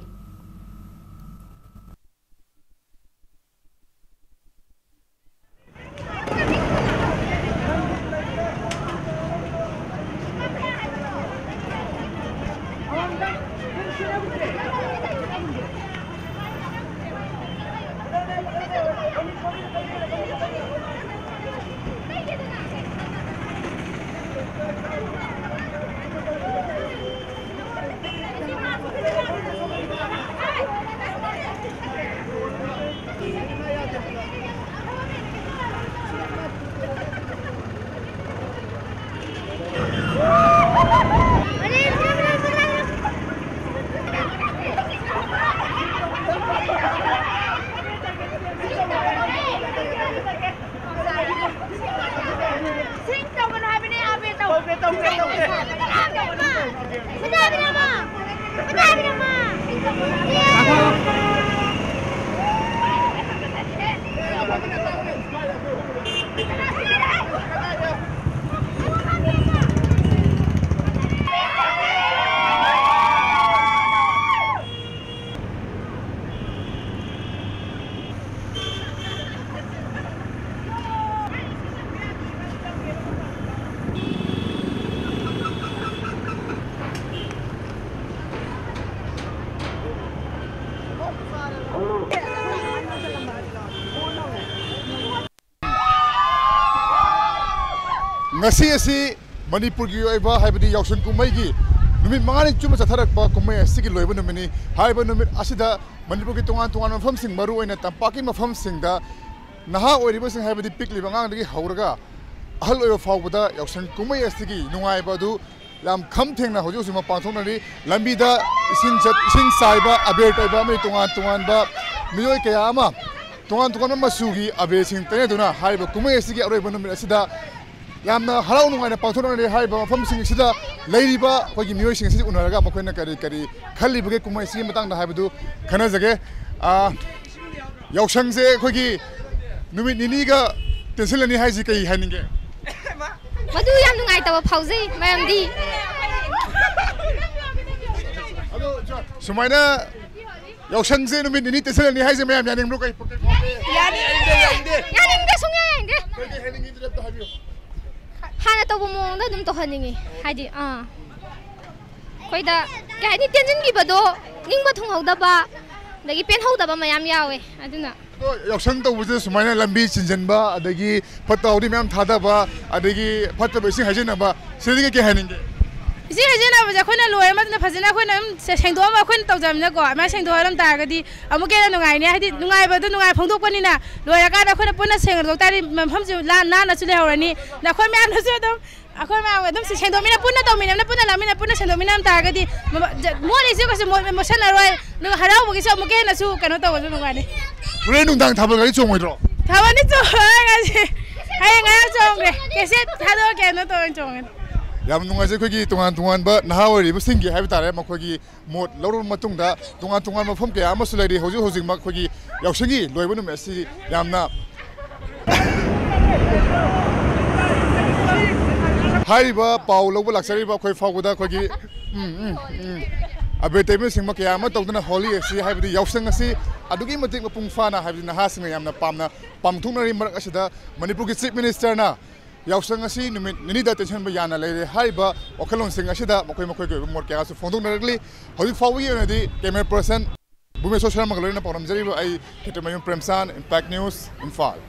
ꯁꯤꯡ ꯇꯧꯒꯅꯨ ꯍꯥꯏꯕꯅꯦ, ꯑꯥ, ꯕꯦ ꯇꯧ꯫ ꯇꯧꯒꯦ, ꯇꯧꯒꯦ, ꯇꯧꯒꯦ꯫ ꯐꯖꯕꯤꯔꯝꯃꯣ꯫ ꯐꯖꯕꯤꯔꯝꯃꯣ꯫ ꯉꯁꯤ ꯑꯁꯤ ꯃꯅꯤꯄꯨꯔꯒꯤ ꯑꯣꯏꯕ, ꯍꯥꯏꯕꯗꯤ ꯌꯥꯎꯁꯪ ꯀꯨꯝꯍꯩꯒꯤ ꯅꯨꯃꯤꯠ ꯃꯉꯥꯅꯤ ꯆꯨꯞꯅ ꯆꯠꯊꯔꯛꯄ ꯀꯨꯝꯍꯩ ꯑꯁꯤꯒꯤ ꯂꯣꯏꯕ ꯅꯨꯃꯤꯠꯅꯤ꯫ ꯍꯥꯏꯔꯤꯕ ꯅꯨꯃꯤꯠ ꯑꯁꯤꯗ ꯃꯅꯤꯄꯨꯔꯒꯤ ꯇꯣꯉꯥꯟ ꯇꯣꯉꯥꯟꯕ ꯃꯐꯝꯁꯤꯡ, ꯃꯔꯨꯑꯣꯏꯅ ꯇꯝꯄꯥꯛꯀꯤ ꯃꯐꯝꯁꯤꯡꯗ ꯅꯍꯥ ꯑꯣꯏꯔꯤꯕꯁꯤꯡ, ꯍꯥꯏꯕꯗꯤ ꯄꯤꯛꯂꯤꯕ ꯑꯉꯥꯡꯗꯒꯤ ꯍꯧꯔꯒ ꯑꯍꯜ ꯑꯣꯏꯕ ꯐꯥꯎꯕꯗ ꯌꯥꯎꯁꯪ ꯀꯨꯝꯍꯩ ꯑꯁꯤꯒꯤ ꯅꯨꯡꯉꯥꯏꯕ ꯑꯗꯨ ꯌꯥꯝ ꯈꯝ ꯊꯦꯡꯅ ꯍꯧꯖꯤꯛ ꯍꯧꯖꯤꯛꯃꯛ ꯄꯥꯡꯊꯣꯛꯅꯔꯤ꯫ ꯂꯝꯕꯤꯗ ꯏꯁꯤꯡ ꯆꯠ-, ꯏꯁꯤꯡ ꯆꯥꯏꯕ, ꯑꯕꯦꯔ ꯇꯩꯕ ꯑꯃꯗꯤ ꯇꯣꯉꯥꯟ ꯇꯣꯉꯥꯟꯕ ꯃꯤꯑꯣꯏ ꯀꯌꯥ ꯑꯃ ꯇꯣꯉꯥꯟ ꯇꯣꯉꯥꯟꯕ ꯃꯆꯨꯒꯤ ꯑꯕꯦꯔꯁꯤꯡ ꯇꯩꯅꯗꯨꯅ ꯍꯥꯏꯔꯤꯕ ꯀꯨꯝꯍꯩ ꯑꯁꯤꯒꯤ ꯑꯔꯣꯏꯕ ꯅꯨꯃꯤꯠ ꯑꯁꯤꯗ ꯌꯥꯝꯅ ꯍꯔꯥꯎ ꯅꯨꯡꯉꯥꯏꯅ ꯄꯥꯡꯊꯣꯛꯅꯔꯤ꯫ ꯍꯥꯏꯔꯤꯕ ꯃꯐꯝꯁꯤꯡ ꯑꯁꯤꯗ ꯂꯩꯔꯤꯕ ꯑꯩꯈꯣꯏꯒꯤ ꯃꯤꯑꯣꯏꯁꯤꯡ ꯑꯁꯤꯒ ꯎꯅꯔꯒ ꯃꯈꯣꯏꯅ ꯀꯔꯤ ꯀꯔꯤ ꯈꯜꯂꯤꯕꯒꯦ ꯀꯨꯝꯍꯩ ꯑꯁꯤꯒꯤ ꯃꯇꯥꯡꯗ ꯍꯥꯏꯕꯗꯨ ꯈꯟꯅꯖꯒꯦ꯫ ꯑꯥ, ꯌꯥꯎꯁꯪꯁꯦ ꯑꯩꯈꯣꯏꯒꯤ ꯅꯨꯃꯤꯠ ꯅꯤꯅꯤꯒ ꯇꯦꯟꯁꯤꯜꯂꯅꯤ ꯍꯥꯏꯁꯤ ꯀꯩ ꯍꯥꯏꯅꯤꯡꯒꯦ? ꯃꯗꯨ ꯌꯥꯝ ꯅꯨꯡꯉꯥꯏꯇꯕ ꯐꯥꯎꯖꯩ, ꯃꯔꯝꯗꯤ ꯑꯗꯣ ꯁꯨꯃꯥꯏꯅ ꯌꯥꯎꯁꯪꯁꯦ ꯅꯨꯃꯤꯠ ꯅꯤꯅꯤ ꯇꯦꯟꯁꯤꯜꯂꯅꯤ ꯍꯥꯏꯁꯦ ꯃꯌꯥꯝ ꯌꯥꯅꯤꯡꯕ꯭ꯔꯣ? ꯀꯩ, ꯀꯩ ꯐꯥꯎꯒꯦ? ꯌꯥꯅꯤꯡꯗꯦ, ꯁꯨꯡꯌꯥ ꯌꯥꯅꯤꯡꯗꯦ꯫ ꯀꯩ, ꯀꯩ ꯍꯥꯏꯅꯤꯡꯉꯤꯗꯨꯗꯤ ꯑꯝꯇ ꯍꯥꯏꯕꯤꯌꯨ꯫ ꯍꯥꯟꯅ ꯇꯧꯕ ꯃꯑꯣꯡꯗ ꯑꯗꯨꯝ ꯇꯧꯍꯟꯅꯤꯡꯉꯤ꯫ ꯍꯥꯏꯗꯤ, ꯑꯥ, ꯑꯩꯈꯣꯏꯗ ꯀꯩ ꯍꯥꯏꯅꯤ, ꯇꯦꯟꯁꯤꯟꯈꯤꯕꯗꯣ ꯅꯤꯡꯕ ꯊꯨꯡꯍꯧꯗꯕ, ꯑꯗꯒꯤ ꯄꯦꯟꯍꯧꯗꯕ ꯃꯌꯥꯝ ꯌꯥꯎꯋꯦ꯫ ꯑꯗꯨꯅ ꯑꯗꯣ ꯌꯥꯎꯁꯪ ꯇꯧꯕꯁꯦ ꯁꯨꯃꯥꯏꯅ ꯂꯝꯕꯤ ꯆꯤꯟꯁꯤꯟꯕ, ꯑꯗꯒꯤ ꯐꯠꯇ ꯍꯥꯎꯗꯤ ꯃꯌꯥꯝ ꯊꯥꯗꯕ, ꯑꯗꯒꯤ ꯐꯠꯇꯕ ꯏꯁꯤꯡ ꯍꯩꯖꯤꯟꯅꯕ, ꯁꯤꯗꯒꯤ ꯀꯩ ꯍꯥꯏꯅꯤꯡꯒꯦ? ꯏꯁꯤꯡ ꯍꯩꯖꯤꯟꯅꯕꯁꯦ ꯑꯩꯈꯣꯏꯅ ꯂꯣꯏꯔ ꯃꯇꯨꯡꯗ ꯐꯖꯅ ꯑꯩꯈꯣꯏꯅ ꯑꯗꯨꯝ ꯁꯦ-, ꯁꯦꯡꯗꯣꯛꯑꯝꯃ ꯑꯩꯈꯣꯏꯅ ꯇꯧꯖꯕꯅꯤꯅꯀꯣ, ꯑꯗꯨꯃꯥꯏꯅ ꯁꯦꯡꯗꯣꯛꯍꯜꯂꯝ ꯇꯥꯔꯒꯗꯤ ꯑꯃꯨꯛꯀ ꯍꯦꯟꯅ ꯅꯨꯡꯉꯥꯏꯅꯤ꯫ ꯍꯥꯏꯗꯤ ꯅꯨꯡꯉꯥꯏꯕꯗꯣ ꯅꯨꯡꯉꯥꯏ ꯐꯣꯡꯗꯣꯛꯄꯅꯤꯅ, ꯂꯣꯏꯔꯀꯥꯟꯗ ꯑꯩꯈꯣꯏꯅ ꯄꯨꯟꯅ ꯁꯦꯡꯗꯣꯛ ꯇꯥꯔꯗꯤ ꯃꯐꯝꯁꯨ ꯂꯥ-, ꯅꯥꯟꯅꯁꯨ ꯂꯩꯍꯧꯔꯅꯤ꯫ ꯑꯗ ꯑꯩꯈꯣꯏ ꯃꯌꯥꯝꯅꯁꯨ ꯑꯗꯨꯝ, ꯑꯩꯈꯣꯏ ꯃꯌꯥꯝ ꯑꯗꯨꯝ ꯁꯦꯡꯗꯣꯛꯃꯤꯟꯅ, ꯄꯨꯟꯅ ꯇꯧꯃꯤꯟꯅꯕꯅ, ꯄꯨꯟꯅ ꯂꯥꯛꯃꯤꯟꯅ, ꯄꯨꯟꯅ ꯁꯦꯡꯗꯣꯛꯃꯤꯟꯅꯔꯝ ꯇꯥꯔꯒꯗꯤ ꯃ-, ꯖ-, ꯃꯣꯠꯂꯤꯁꯦ ꯀꯩꯁꯨ ꯃꯣꯠ-, ꯃꯣꯠꯁꯟꯅꯔꯣꯏ꯫ ꯑꯗꯨꯒ ꯍꯔꯥꯎꯕꯒꯤꯁꯨ ꯑꯃꯨꯛꯀ ꯍꯦꯟꯅꯁꯨ ꯀꯩꯅꯣ ꯇꯧꯕꯁꯨ ꯅꯨꯡꯉꯥꯏꯅꯤ꯫ ꯍꯣꯔꯦꯟ ꯅꯨꯡꯗꯥꯡ ꯊꯥꯕꯜ ꯒꯥꯔꯤ ꯆꯣꯡꯉꯣꯏꯗ꯭ꯔꯣ? ꯊꯥꯕꯜꯗꯤ ꯆꯣꯡꯉꯔꯣꯏ ꯉꯁꯤ꯫ ꯍꯌꯦꯡ ꯉꯔꯥꯡ ꯆꯣꯡꯈ꯭ꯔꯦ꯫ ꯀꯦꯁꯦꯠ ꯊꯥꯗꯣꯛꯑꯒꯦ, ꯀꯩꯅꯣ ꯇꯧꯔ ꯆꯣꯡꯉꯅꯤ꯫ ꯌꯥꯝ ꯅꯨꯡꯉꯥꯏꯖꯩ꯫ ꯑꯩꯈꯣꯏꯒꯤ ꯇꯣꯉꯥꯟ ꯇꯣꯉꯥꯟꯕ ꯅꯍꯥ ꯑꯣꯏꯔꯤꯕꯁꯤꯡꯒꯤ ꯍꯥꯏꯕ ꯇꯥꯔꯦ, ꯃꯈꯣꯏꯒꯤ ꯃꯣꯠ ꯂꯧꯔꯕ ꯃꯇꯨꯡꯗ ꯇꯣꯉꯥꯟ ꯇꯣꯉꯥꯟꯕ ꯃꯐꯝ ꯀꯌꯥ ꯑꯃꯁꯨ ꯂꯩꯔꯤ꯫ ꯍꯧꯖꯤꯛ ꯍꯧꯖꯤꯛꯃꯛ ꯑꯩꯈꯣꯏꯒꯤ ꯌꯥꯎꯁꯪꯒꯤ ꯂꯣꯏꯕ ꯅꯨꯃꯤꯠ ꯑꯁꯤ ꯌꯥꯝꯅ ꯍꯥꯏꯔꯤꯕ ꯄꯥꯎ ꯂꯧꯕ ꯂꯥꯛꯆꯔꯤꯕ ꯑꯩꯈꯣꯏ ꯐꯥꯎꯕꯗ ꯑꯩꯈꯣꯏꯒꯤ, ꯎꯝ, ꯎꯝ, ꯎꯝ, ꯑꯕꯦꯔ ꯇꯩꯕꯅꯆꯤꯡꯕ ꯀꯌꯥ ꯑꯃ ꯇꯧꯗꯨꯅ ꯍꯣꯂꯤ ꯑꯁꯤ, ꯍꯥꯏꯕꯗꯤ ꯌꯥꯎꯁꯪ ꯑꯁꯤ ꯑꯗꯨꯛꯀꯤ ꯃꯇꯤꯛ ꯃꯄꯨꯡ ꯐꯥꯅ, ꯍꯥꯏꯕꯗꯤ ꯅꯍꯥꯁꯤꯡꯅ ꯌꯥꯝꯅ ꯄꯥꯝꯅ ꯄꯥꯡꯊꯣꯛꯅꯔꯤ꯫ ꯃꯔꯛ ꯑꯁꯤꯗ ꯃꯅꯤꯄꯨꯔꯒꯤ Chief Minister ꯅ ꯌꯥꯎꯁꯪ ꯑꯁꯤ ꯅꯨꯃꯤꯠ ꯅꯤꯅꯤꯗ ꯇꯦꯟꯁꯤꯟꯕ ꯌꯥꯅ ꯂꯩꯔꯦ ꯍꯥꯏꯔꯤꯕ ꯋꯥꯈꯜꯂꯣꯟꯁꯤꯡ ꯑꯁꯤꯗ ꯃꯈꯣꯏ ꯃꯈꯣꯏꯒꯤ ꯑꯣꯏꯕ ꯃꯣꯠ ꯀꯌꯥꯁꯨ ꯐꯣꯡꯗꯣꯛꯅꯔꯛꯂꯤ꯫ ꯍꯧꯖꯤꯛ ꯐꯥꯎꯕꯒꯤ ꯑꯣꯏꯅꯗꯤ camera person ꯚꯨꯕꯅꯦꯁꯣꯔ ꯁꯔꯃꯒ ꯂꯣꯏꯅꯅ ꯄꯥꯎꯗꯝꯖꯔꯤꯕ ꯑꯩ ꯈꯦꯇ꯭ꯔꯤꯃꯌꯨꯝ ꯄ꯭ꯔꯦꯝꯆꯥꯟ, Impact News, ꯏꯝꯐꯥꯜ꯫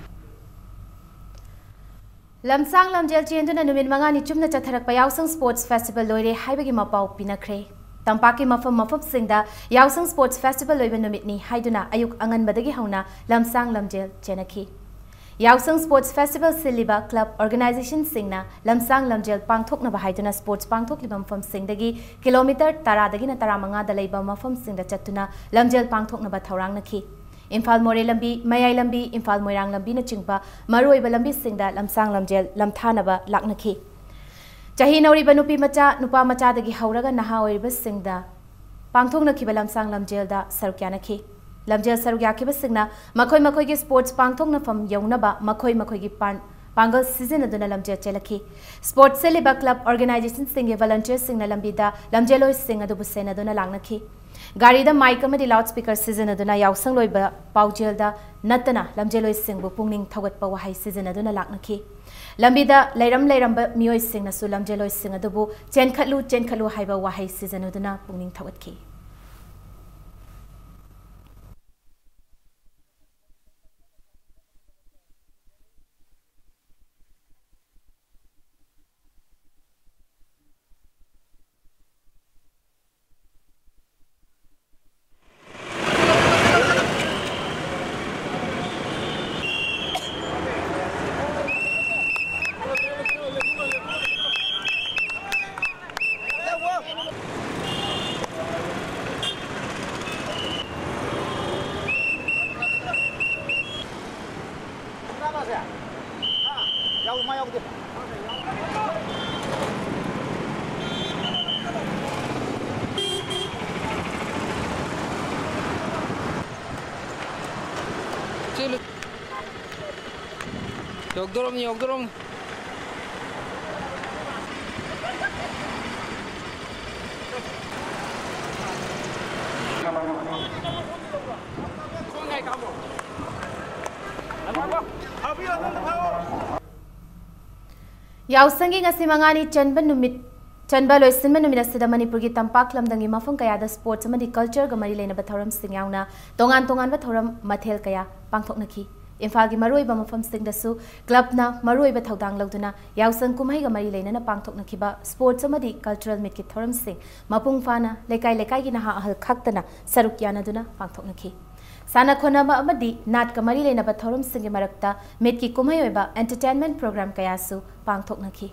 ꯂꯝꯁꯥꯡ ꯂꯝꯖꯦꯜ ꯆꯦꯟꯗꯨꯅ ꯅꯨꯃꯤꯠ ꯃꯉꯥꯅꯤ ꯆꯨꯞꯅ ꯆꯠꯊꯔꯛꯄ ꯌꯥꯎꯁꯪ Sports Festival ꯂꯣꯏꯔꯦ ꯍꯥꯏꯕꯒꯤ ꯃꯄꯥꯎ ꯄꯤꯅꯈ꯭ꯔꯦ꯫ ꯇꯝꯄꯥꯛꯀꯤ ꯃꯐꯝ ꯃꯐꯝꯁꯤꯡꯗ ꯌꯥꯎꯁꯪ Sports Festival ꯂꯣꯏꯕ ꯅꯨꯃꯤꯠꯅꯤ ꯍꯥꯏꯗꯨꯅ ꯑꯌꯨꯛ ꯑꯉꯟꯕꯗꯒꯤ ꯍꯧꯅ ꯂꯝꯁꯥꯡ ꯂꯝꯖꯦꯜ ꯆꯦꯟꯅꯈꯤ꯫ ꯌꯥꯎꯁꯪ Sports Festival ꯁꯤꯜꯂꯤꯕ club organization ꯁꯤꯡꯅ ꯂꯝꯁꯥꯡ ꯂꯝꯖꯦꯜ ꯄꯥꯡꯊꯣꯛꯅꯕ ꯍꯥꯏꯗꯨꯅ sports ꯄꯥꯡꯊꯣꯛꯂꯤꯕ ꯃꯐꯝꯁꯤꯡꯗꯒꯤ kilometre ꯇꯔꯥꯗꯒꯤꯅ ꯇꯔꯥꯃꯉꯥꯗ ꯂꯩꯕ ꯃꯐꯝꯁꯤꯡꯗ ꯆꯠꯇꯨꯅ ꯂꯝꯖꯦꯜ ꯄꯥꯡꯊꯣꯛꯅꯕ ꯊꯧꯔꯥꯡꯅꯈꯤ꯫ ꯏꯝꯐꯥꯜ ꯃꯣꯔꯦ ꯂꯝꯕꯤ, ꯃꯌꯥꯏ ꯂꯝꯕꯤ, ꯏꯝꯐꯥꯜ ꯃꯣꯏꯔꯥꯡ ꯂꯝꯕꯤꯅꯆꯤꯡꯕ ꯃꯔꯨꯑꯣꯏꯕ ꯂꯝꯕꯤꯁꯤꯡꯗ ꯂꯝꯁꯥꯡ ꯂꯝꯖꯦꯜ ꯂꯝꯊꯥꯅꯕ ꯂꯥꯛꯅꯈꯤ꯫ ꯆꯍꯤ ꯅꯧꯔꯤꯕ ꯅꯨꯄꯤ ꯃꯆꯥ, ꯅꯨꯄꯥ ꯃꯆꯥꯗꯒꯤ ꯍꯧꯔꯒ ꯅꯍꯥ ꯑꯣꯏꯔꯤꯕꯁꯤꯡꯗ ꯄꯥꯡꯊꯣꯛꯅꯈꯤꯕ ꯂꯝꯁꯥꯡ ꯂꯝꯖꯦꯜꯗ ꯁꯔꯨꯛ ꯌꯥꯅꯈꯤ꯫ ꯂꯝꯖꯦꯜ ꯁꯔꯨꯛ ꯌꯥꯈꯤꯕꯁꯤꯡꯅ ꯃꯈꯣꯏ ꯃꯈꯣꯏꯒꯤ sports ꯄꯥꯡꯊꯣꯛꯅꯐꯝ ꯌꯧꯅꯕ ꯃꯈꯣꯏ ꯃꯈꯣꯏꯒꯤ ꯄꯥꯟ-, ꯄꯥꯡꯒꯜ ꯁꯤꯖꯤꯟꯅꯗꯨꯅ ꯂꯝꯖꯦꯜ ꯆꯦꯜꯂꯛꯈꯤ꯫ Sports ꯁꯤꯜꯂꯤꯕ club organization ꯁꯤꯡꯒꯤ volunteer ꯁꯤꯡꯅ ꯂꯝꯕꯤꯗ ꯂꯝꯖꯦꯜꯂꯣꯏꯁꯤꯡ ꯑꯗꯨꯕꯨ ꯁꯦꯟꯅꯗꯨꯅ ꯂꯥꯛꯅꯈꯤ꯫ ꯒꯥꯔꯤꯗ mic ꯑꯃꯗꯤ loudspeaker ꯁꯤꯖꯤꯟꯅꯗꯨꯅ ꯌꯥꯎꯁꯪ ꯂꯣꯏꯕ ꯄꯥꯎꯖꯦꯜꯗ ꯅꯠꯇꯅ ꯂꯝꯖꯦꯜꯂꯣꯏꯁꯤꯡꯕꯨ ꯄꯨꯛꯅꯤꯡ ꯊꯧꯒꯠꯄ ꯋꯥꯍꯩ ꯁꯤꯖꯤꯟꯅꯗꯨꯅ ꯂꯥꯛꯅꯈꯤ꯫ ꯂꯝꯕꯤꯗ ꯂꯩꯔꯝ ꯂꯩꯔꯝꯕ ꯃꯤꯑꯣꯏꯁꯤꯡꯅꯁꯨ ꯂꯝꯖꯦꯜꯂꯣꯏꯁꯤꯡ ꯑꯗꯨꯕꯨ "ꯆꯦꯟꯈꯠꯂꯨ, ꯆꯦꯟꯈꯠꯂꯨ" ꯍꯥꯏꯕ ꯋꯥꯍꯩ ꯁꯤꯖꯤꯟꯅꯗꯨꯅ ꯄꯨꯛꯅꯤꯡ ꯊꯧꯒꯠꯈꯤ꯫ ꯆꯦꯜꯂꯨ꯫ ꯌꯧꯗꯣꯔꯝꯅꯤ, ꯌꯧꯗꯣꯔꯝꯅꯤ꯫ ꯌꯥꯎꯁꯪꯒꯤ ꯉꯁꯤ ꯃꯉꯥꯅꯤ ꯆꯟꯕ ꯅꯨꯃꯤꯠ, ꯆꯟꯕ ꯂꯣꯏꯁꯤꯟꯕ ꯅꯨꯃꯤꯠ ꯑꯁꯤꯗ ꯃꯅꯤꯄꯨꯔꯒꯤ ꯇꯝꯄꯥꯛ ꯂꯝꯗꯝꯒꯤ ꯃꯐꯝ ꯀꯌꯥꯗ sports ꯑꯃꯗꯤ cultureꯒ ꯃꯔꯤ ꯂꯩꯅꯕ ꯊꯧꯔꯝꯁꯤꯡ ꯌꯥꯎꯅ ꯇꯣꯉꯥꯟ ꯇꯣꯉꯥꯟꯕ ꯊꯧꯔꯝ ꯃꯊꯦꯜ ꯀꯌꯥ ꯄꯥꯡꯊꯣꯛꯅꯈꯤ꯫ ꯏꯝꯐꯥꯜꯒꯤ ꯃꯔꯨꯑꯣꯏꯕ ꯃꯐꯝꯁꯤꯡꯗꯁꯨ clubꯅ ꯃꯔꯨꯑꯣꯏꯕ ꯊꯧꯗꯥꯡ ꯂꯧꯗꯨꯅ ꯌꯥꯎꯁꯪ ꯀꯨꯝꯍꯩꯒ ꯃꯔꯤ ꯂꯩꯅꯅ ꯄꯥꯡꯊꯣꯛꯅꯈꯤꯕ sports ꯑꯃꯗꯤ cultural meetꯀꯤ ꯊꯧꯔꯝꯁꯤꯡ ꯃꯄꯨꯡ ꯐꯥꯅ ꯂꯩꯀꯥꯏ ꯂꯩꯀꯥꯏꯒꯤ ꯅꯍꯥ ꯑꯍꯜ ꯈꯥꯛꯇꯅ ꯁꯔꯨꯛ ꯌꯥꯅꯗꯨꯅ ꯄꯥꯡꯊꯣꯛꯅꯈꯤ꯫ ꯁꯥꯟꯅ ꯈꯣꯠꯅꯕ ꯑꯃꯗꯤ ꯅꯥꯠꯀ ꯃꯔꯤ ꯂꯩꯅꯕ ꯊꯧꯔꯝꯁꯤꯡꯒꯤ ꯃꯔꯛꯇ ꯃꯤꯠꯀꯤ ꯀꯨꯝꯍꯩ ꯑꯣꯏꯕ entertainment program ꯀꯌꯥꯁꯨ ꯄꯥꯡꯊꯣꯛꯅꯈꯤ꯫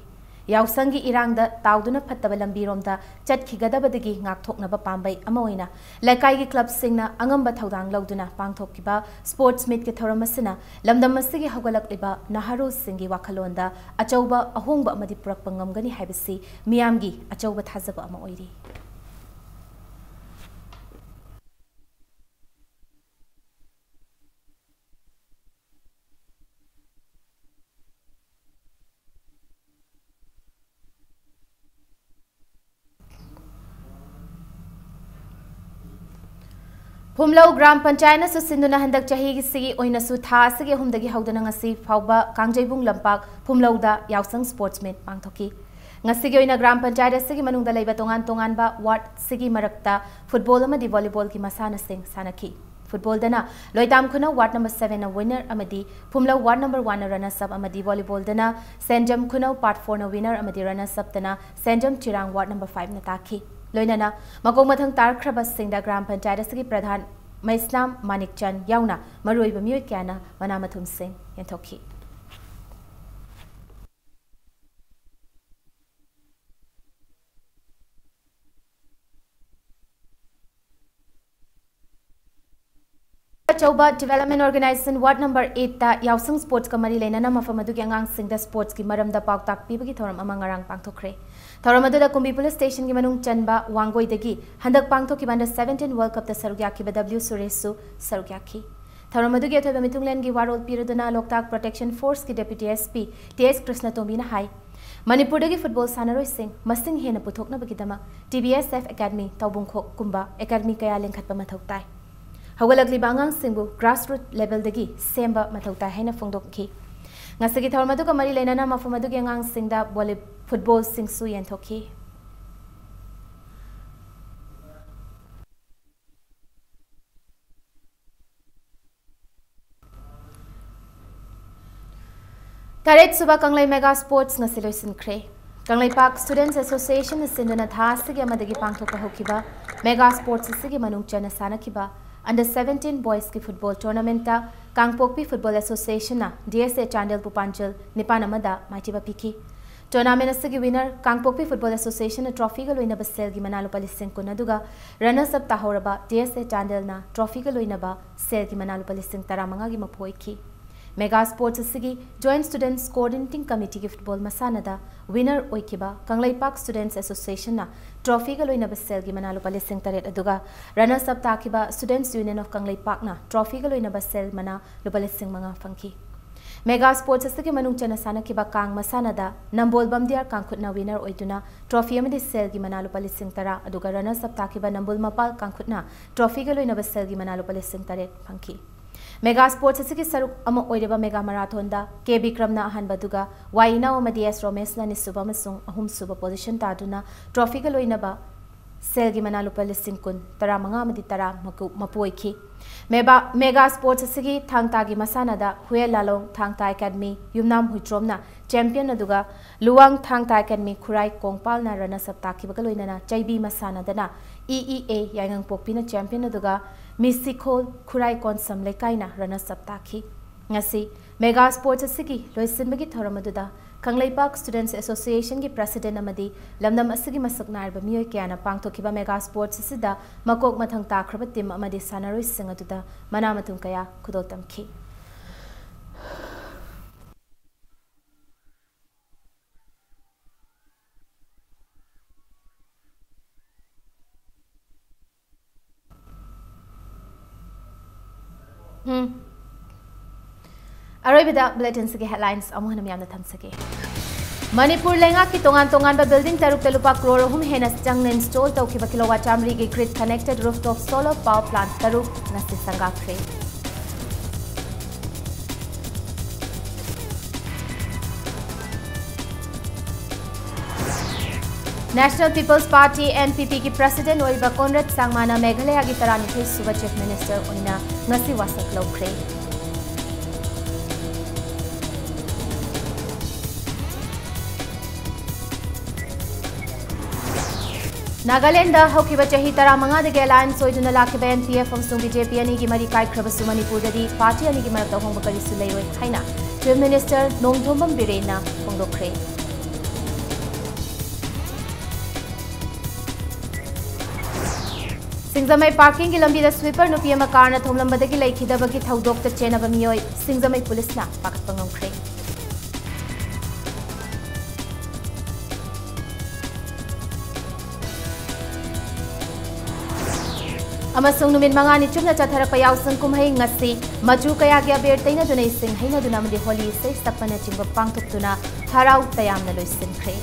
ꯌꯥꯎꯁꯪꯒꯤ ꯏꯔꯥꯡꯗ ꯇꯥꯎꯗꯨꯅ ꯐꯠꯇꯕ ꯂꯝꯕꯤꯔꯣꯝꯗ ꯆꯠꯈꯤꯒꯗꯕꯗꯒꯤ ꯉꯥꯛꯊꯣꯛꯅꯕ ꯄꯥꯝꯕꯩ ꯑꯃ ꯑꯣꯏꯅ ꯂꯩꯀꯥꯏꯒꯤ clubꯁꯤꯡꯅ ꯑꯉꯝꯕ ꯊꯧꯗꯥꯡ ꯂꯧꯗꯨꯅ ꯄꯥꯡꯊꯣꯛꯈꯤꯕ sports meetꯀꯤ ꯊꯧꯔꯝ ꯑꯁꯤꯅ ꯂꯝꯗꯝ ꯑꯁꯤꯒꯤ ꯍꯧꯒꯠꯂꯛꯂꯤꯕ ꯅꯍꯥꯔꯣꯜꯁꯤꯡꯒꯤ ꯋꯥꯈꯜꯂꯣꯟꯗ ꯑꯆꯧꯕ ꯑꯍꯣꯡꯕ ꯑꯃꯗꯤ ꯄꯨꯔꯛꯄ ꯉꯝꯒꯅꯤ ꯍꯥꯏꯕꯁꯤ ꯃꯤꯌꯥꯝꯒꯤ ꯑꯆꯧꯕ ꯊꯥꯖꯕ ꯑꯃ ꯑꯣꯏꯔꯤ꯫ ꯐꯨꯝꯂꯧ ꯒ꯭ꯔꯥꯝ ꯄꯟꯆꯥꯌꯠꯅꯁꯨ ꯁꯤꯟꯗꯨꯅ ꯍꯟꯗꯛ ꯆꯍꯤꯁꯤꯒꯤ ꯑꯣꯏꯅꯁꯨ ꯊꯥ ꯑꯁꯤꯒꯤ ꯑꯍꯨꯝꯗꯒꯤ ꯍꯧꯗꯨꯅ ꯉꯁꯤ ꯐꯥꯎꯕ ꯀꯥꯡꯖꯩꯕꯨꯡ ꯂꯝꯄꯥꯛ ꯐꯨꯝꯂꯧꯗ ꯌꯥꯎꯁꯪ sports meet ꯄꯥꯡꯊꯣꯛꯈꯤ꯫ ꯉꯁꯤꯒꯤ ꯑꯣꯏꯅ ꯒ꯭ꯔꯥꯝ ꯄꯟꯆꯥꯌꯠ ꯑꯁꯤꯒꯤ ꯃꯅꯨꯡꯗ ꯂꯩꯕ ꯇꯣꯉꯥꯟ ꯇꯣꯉꯥꯟꯕ wardꯁꯤꯒꯤ ꯃꯔꯛꯇ football ꯑꯃꯗꯤ volleyballꯒꯤ ꯃꯁꯥꯟꯅꯁꯤꯡ ꯁꯥꯟꯅꯈꯤ꯫ Footballꯗꯅ ꯂꯣꯏꯇꯥꯝ ꯈꯨꯅꯧ ward number sevenꯅ winner ꯑꯃꯗꯤ ꯐꯨꯝꯂꯧ ward number oneꯅ runners up ꯑꯃꯗꯤ volleyballꯗꯅ ꯁꯦꯟꯖꯝ ꯈꯨꯅꯧ part fourꯅ winner ꯑꯃꯗꯤ runners upꯇꯅ ꯁꯦꯟꯖꯝ ꯆꯤꯔꯥꯡ ward number fiveꯅ ꯇꯥꯈꯤ꯫ ꯂꯣꯏꯅꯅ ꯃꯀꯣꯛ ꯃꯊꯪ ꯇꯥꯔꯛꯈ꯭ꯔꯕꯁꯤꯡꯗ ꯒ꯭ꯔꯥꯝ ꯄꯟꯆꯥꯌꯠ ꯑꯁꯤꯒꯤ ꯄ꯭ꯔꯙꯥꯟ ꯃꯩꯁꯅꯥꯝ ꯃꯥꯅꯤꯛꯆꯟ ꯌꯥꯎꯅ ꯃꯔꯨꯑꯣꯏꯕ ꯃꯤꯑꯣꯏ ꯀꯌꯥꯅ ꯃꯅꯥ ꯃꯊꯨꯝꯁꯤꯡ ꯌꯦꯟꯊꯣꯛꯈꯤ꯫ ꯑꯆꯧꯕ Development Organisation ward number eightꯇ ꯌꯥꯎꯁꯪ sportsꯀ ꯃꯔꯤ ꯂꯩꯅꯅ ꯃꯐꯝ ꯑꯗꯨꯒꯤ ꯑꯉꯥꯡꯁꯤꯡꯗ sportsꯀꯤ ꯃꯔꯝꯗ ꯄꯥꯎꯇꯥꯛ ꯄꯤꯕꯒꯤ ꯊꯧꯔꯝ ꯑꯃ ꯉꯔꯥꯡ ꯄꯥꯡꯊꯣꯛꯈ꯭ꯔꯦ꯫ ꯊꯧꯔꯝ ꯑꯗꯨꯗ ꯀꯨꯝꯕꯤ police stationꯒꯤ ꯃꯅꯨꯡ ꯆꯟꯕ ꯋꯥꯡꯒꯣꯏꯗꯒꯤ ꯍꯟꯗꯛ ꯄꯥꯡꯊꯣꯛꯈꯤꯕ under seventeen World Cupꯇ ꯁꯔꯨꯛ ꯌꯥꯈꯤꯕ ꯗꯕ꯭ꯂꯤꯎ ꯁꯨꯔꯦꯁꯁꯨ ꯁꯔꯨꯛ ꯌꯥꯈꯤ꯫ ꯊꯧꯔꯝ ꯑꯗꯨꯒꯤ ꯑꯊꯣꯏꯕ ꯃꯤꯊꯨꯡꯂꯦꯟꯒꯤ ꯋꯥꯔꯣꯜ ꯄꯤꯔꯗꯨꯅ ꯂꯣꯛꯇꯥꯛ Protection Forceꯀꯤ Deputy SP ꯇꯤ ꯑꯦꯁ ꯀ꯭ꯔꯤꯁꯅꯇꯣꯝꯕꯤꯅ ꯍꯥꯏ, ꯃꯅꯤꯄꯨꯔꯗꯒꯤ football ꯁꯥꯟꯅꯔꯣꯏꯁꯤꯡ ꯃꯁꯤꯡ ꯍꯦꯟꯅ ꯄꯨꯊꯣꯛꯅꯕꯒꯤꯗꯃꯛ ꯇꯤ ꯕꯤ ꯑꯦꯁ ꯑꯦꯐ Academy ꯇꯧꯕꯨꯡꯈꯣꯛꯀꯨꯝꯕ academy ꯀꯌꯥ ꯂꯤꯡꯈꯠꯄ ꯃꯊꯧ ꯇꯥꯏ꯫ ꯍꯧꯒꯠꯂꯛꯂꯤꯕ ꯑꯉꯥꯡꯁꯤꯡꯕꯨ grassroot levelꯗꯒꯤ ꯁꯦꯝꯕ ꯃꯊꯧ ꯇꯥꯏ ꯍꯥꯏꯅ ꯐꯣꯡꯗꯣꯛꯈꯤ꯫ ꯉꯁꯤꯒꯤ ꯊꯧꯔꯝ ꯑꯗꯨꯒ ꯃꯔꯤ ꯂꯩꯅꯅ ꯃꯐꯝ ꯑꯗꯨꯒꯤ ꯑꯉꯥꯡꯁꯤꯡꯗ ꯕꯣꯂꯤ-, footballꯁꯤꯡꯁꯨ ꯌꯦꯟꯊꯣꯛꯈꯤ꯫ ꯇꯔꯦꯠ ꯁꯨꯕ ꯀꯪꯂꯩ Mega Sports ꯉꯁꯤ ꯂꯣꯏꯁꯤꯟꯈ꯭ꯔꯦ꯫ ꯀꯪꯂꯩꯄꯥꯛ Students Associationꯅ ꯁꯤꯟꯗꯨꯅ ꯊꯥ ꯑꯁꯤꯒꯤ ꯑꯃꯗꯒꯤ ꯄꯥꯡꯊꯣꯛꯄ ꯍꯧꯈꯤꯕ Mega Sports ꯑꯁꯤꯒꯤ ꯃꯅꯨꯡ ꯆꯟꯅ ꯁꯥꯟꯅꯈꯤꯕ Under seventeen Boys ꯀꯤ football tournament ꯇ ꯀꯥꯡꯄꯣꯛꯄꯤ Football Association ꯅ D S A ꯆꯥꯟꯗꯦꯜ ꯄꯨ ꯄꯥꯟꯖꯜ ꯅꯤꯄꯥꯟ ꯑꯃꯗ ꯃꯥꯏꯊꯤꯕ ꯄꯤꯈꯤ꯫ Tournament ꯑꯁꯤꯒꯤ winner ꯀꯥꯡꯄꯣꯛꯄꯤ Football Association ꯅ trophy ꯒ ꯂꯣꯏꯅꯕ ꯁꯦꯜꯒꯤ ꯃꯅꯥ ꯂꯨꯄꯥ ꯂꯤꯁꯤꯡ ꯀꯨꯟ ꯑꯗꯨꯒ runners up ꯇꯥꯍꯧꯔꯕ D S A ꯆꯥꯟꯗꯦꯜꯅ trophy ꯒ ꯂꯣꯏꯅꯕ ꯁꯦꯜꯒꯤ ꯃꯅꯥ ꯂꯨꯄꯥ ꯂꯤꯁꯤꯡ ꯇꯔꯥꯃꯉꯥꯒꯤ ꯃꯄꯨ ꯑꯣꯏꯈꯤ꯫ Mega Sports ꯑꯁꯤꯒꯤ Joint Students Coordinating Committee ꯒꯤ football ꯃꯁꯥꯟꯅꯗ winner ꯑꯣꯏꯈꯤꯕ ꯀꯪꯂꯩꯄꯥꯛ Students Association ꯅ trophy ꯒ ꯂꯣꯏꯅꯕ ꯁꯦꯜꯒꯤ ꯃꯅꯥ ꯂꯨꯄꯥ ꯂꯤꯁꯤꯡ ꯇꯔꯦꯠ ꯑꯗꯨꯒ runners up ꯇꯥꯈꯤꯕ Students Union of ꯀꯪꯂꯩꯄꯥꯛꯅ trophy ꯒ ꯂꯣꯏꯅꯕ ꯁꯦꯜ ꯃꯅꯥ ꯂꯨꯄꯥ ꯂꯤꯁꯤꯡ ꯃꯉꯥ ꯐꯪꯈꯤ꯫ Mega Sports ꯑꯁꯤꯒꯤ ꯃꯅꯨꯡ ꯆꯟꯅ ꯁꯥꯟꯅꯈꯤꯕ ꯀꯥꯡ ꯃꯁꯥꯟꯅꯗ ꯅꯝꯕꯣꯜ ꯕꯝꯗꯤꯌꯥꯔ ꯀꯥꯡꯈꯨꯠꯅ winner ꯑꯣꯏꯗꯨꯅ trophy ꯑꯃꯗꯤ ꯁꯦꯜꯒꯤ ꯃꯅꯥ ꯂꯨꯄꯥ ꯂꯤꯁꯤꯡ ꯇꯔꯥ ꯑꯗꯨꯒ runners up ꯇꯥꯈꯤꯕ ꯅꯝꯕꯣꯜ ꯃꯄꯥꯜ ꯀꯥꯡꯈꯨꯠꯅ trophy ꯒ ꯂꯣꯏꯅꯕ ꯁꯦꯜꯒꯤ ꯃꯅꯥ ꯂꯨꯄꯥ ꯂꯤꯁꯤꯡ ꯇꯔꯦꯠ ꯐꯪꯈꯤ꯫ Mega Sports ꯑꯁꯤꯒꯤ ꯁꯔꯨꯛ ꯑꯃ ꯑꯣꯏꯔꯤꯕ Mega Marathon ꯗ K ꯕꯤꯀ꯭ꯔꯝꯅ ꯑꯍꯥꯟꯕ ꯑꯗꯨꯒ Y ꯏꯅꯥꯎ ꯑꯃꯗꯤ S ꯔꯣꯃꯦꯁꯅ ꯑꯅꯤꯁꯨꯕ ꯑꯃꯁꯨꯡ ꯑꯍꯨꯝꯁꯨꯕ position ꯇꯥꯗꯨꯅ trophy ꯒ ꯂꯣꯏꯅꯕ ꯁꯦꯜꯒꯤ ꯃꯅꯥ ꯂꯨꯄꯥ ꯂꯤꯁꯤꯡ ꯀꯨꯟ, ꯇꯔꯥꯃꯉꯥ ꯑꯃꯗꯤ ꯇꯔꯥ ꯃꯀꯨ-, ꯃꯄꯨ ꯑꯣꯏꯈꯤ꯫ ꯃꯦꯕꯥ-, Mega Sports ꯑꯁꯤꯒꯤ ꯊꯥꯡ ꯇꯥꯒꯤ ꯃꯁꯥꯟꯅꯗ ꯍꯨꯌꯦꯟ ꯂꯥꯂꯣꯡ ꯊꯥꯡ ꯇꯥ ꯑꯦꯀꯥꯗꯃꯤ ꯌꯨꯝꯅꯥꯝ ꯍꯨꯏꯇ꯭ꯔꯣꯝꯅ champion ꯑꯗꯨꯒ ꯂꯨꯋꯥꯡ ꯊꯥꯡ ꯇꯥ ꯑꯦꯀꯥꯗꯃꯤ ꯈꯨꯔꯥꯏ ꯀꯣꯡꯄꯥꯜꯅ runners up ꯇꯥꯈꯤꯕꯒ ꯂꯣꯏꯅꯅ ꯆꯩꯕꯤ ꯃꯁꯥꯟꯅꯗꯅ E E A ꯌꯥꯏꯉꯪꯄꯣꯛꯄꯤꯅ champion ꯑꯗꯨꯒ ꯃꯤꯁꯤꯈꯣꯜ ꯈꯨꯔꯥꯏ ꯀꯣꯟꯁꯝ ꯂꯩꯀꯥꯏꯅ runners up ꯇꯥꯈꯤ꯫ ꯉꯁꯤ Mega Sports ꯑꯁꯤꯒꯤ ꯂꯣꯏꯁꯤꯟꯕꯒꯤ ꯊꯧꯔꯝ ꯑꯗꯨꯗ ꯀꯪꯂꯩꯄꯥꯛ Students Association ꯒꯤ president ꯑꯃꯗꯤ ꯂꯝꯗꯝ ꯑꯁꯤꯒꯤ ꯃꯁꯛ ꯅꯥꯏꯔꯕ ꯃꯤꯑꯣꯏ ꯀꯌꯥꯅ ꯄꯥꯡꯊꯣꯛꯈꯤꯕ Mega Sports ꯑꯁꯤꯗ ꯃꯀꯣꯛ ꯃꯊꯪ ꯇꯥꯈ꯭ꯔꯕ team ꯑꯃꯗꯤ ꯁꯥꯟꯅꯔꯣꯏꯁꯤꯡ ꯑꯗꯨꯗ ꯃꯅꯥ ꯃꯊꯨꯝ ꯀꯌꯥ ꯈꯨꯗꯣꯜ ꯇꯝꯈꯤ꯫ ꯎꯝ꯫ ꯑꯔꯣꯏꯕꯗ bulletin ꯁꯤꯒꯤ headlines ꯑꯃꯨꯛ ꯍꯟꯅ ꯃꯌꯥꯝꯗ ꯊꯝꯖꯒꯦ꯫ ꯃꯅꯤꯄꯨꯔ ꯂꯩꯉꯥꯛꯀꯤ ꯇꯣꯉꯥꯟ ꯇꯣꯉꯥꯟꯕ building ꯇꯔꯨꯛꯇ ꯂꯨꯄꯥ crore ꯑꯍꯨꯝ ꯍꯦꯟꯅ ꯆꯪꯅ install ꯇꯧꯈꯤꯕ kilowatt ꯆꯥꯃꯔꯤꯒꯤ grid connected rooftop solar power plant ꯇꯔꯨꯛ ꯉꯁꯤ ꯁꯪꯒꯥꯈ꯭ꯔꯦ꯫ National People's Party, N P P ꯒꯤ president ꯑꯣꯏꯔꯤꯕ ꯀꯣꯟꯔꯦꯗ ꯁꯥꯡꯃꯥꯅ ꯃꯦꯘꯥꯂꯌꯥꯒꯤ ꯇꯔꯥꯅꯤꯊꯣꯏ ꯁꯨꯕ chief minister ꯑꯣꯏꯅ ꯉꯁꯤ ꯋꯥꯁꯛ ꯂꯧꯈ꯭ꯔꯦ꯫ ꯅꯥꯒꯥꯂꯦꯟꯗ ꯍꯧꯈꯤꯕ ꯆꯍꯤ ꯇꯔꯥꯃꯉꯥꯗꯒꯤ alliance ꯑꯣꯏꯗꯨꯅ ꯂꯥꯛꯈꯤꯕ NPF ꯑꯃꯁꯨꯡ BJP ꯑꯅꯤꯒꯤ ꯃꯔꯤ ꯀꯥꯏꯈ꯭ꯔꯕꯁꯨ ꯃꯅꯤꯄꯨꯔꯗꯗꯤ party ꯑꯅꯤꯒꯤ ꯃꯔꯛꯇ ꯑꯍꯣꯡꯕ ꯀꯔꯤꯁꯨ ꯂꯩꯔꯣꯏ ꯍꯥꯏꯅ Chief Minister ꯅꯣꯡꯊꯣꯝꯕꯝ ꯕꯤꯔꯦꯟꯅ ꯐꯣꯡꯗꯣꯛꯈ꯭ꯔꯦ꯫ ꯁꯤꯡꯖꯃꯩ parkingꯒꯤ ꯂꯝꯕꯤꯗ sweeper ꯅꯨꯄꯤ ꯑꯃ carꯅ ꯊꯣꯝꯂꯝꯕꯗꯒꯤ ꯂꯩꯈꯤꯗꯕꯒꯤ ꯊꯧꯗꯣꯛꯇ ꯆꯦꯟꯅꯕ ꯃꯤꯑꯣꯏ ꯁꯤꯡꯖꯃꯩ ꯄꯨꯂꯤꯁꯅ ꯐꯥꯒꯠꯄ ꯉꯝꯈ꯭ꯔꯦ꯫ ꯑꯃꯁꯨꯡ ꯅꯨꯃꯤꯠ ꯃꯉꯥꯅꯤ ꯆꯨꯞꯅ ꯆꯠꯊꯔꯛꯄ ꯌꯥꯎꯁꯪ ꯀꯨꯝꯍꯩ ꯉꯁꯤ ꯃꯆꯨ ꯀꯌꯥꯒꯤ ꯑꯕꯦꯔ ꯇꯩꯅꯗꯨꯅ ꯏꯁꯤꯡ ꯍꯩꯅꯗꯨꯅ ꯑꯃꯗꯤ ꯍꯣꯂꯤ ꯏꯁꯩ ꯁꯛꯄꯅꯆꯤꯡꯕ ꯄꯥꯡꯊꯣꯛꯇꯨꯅ ꯍꯔꯥꯎ ꯇꯌꯥꯝꯅ ꯂꯣꯏꯁꯤꯟꯈ꯭ꯔꯦ꯫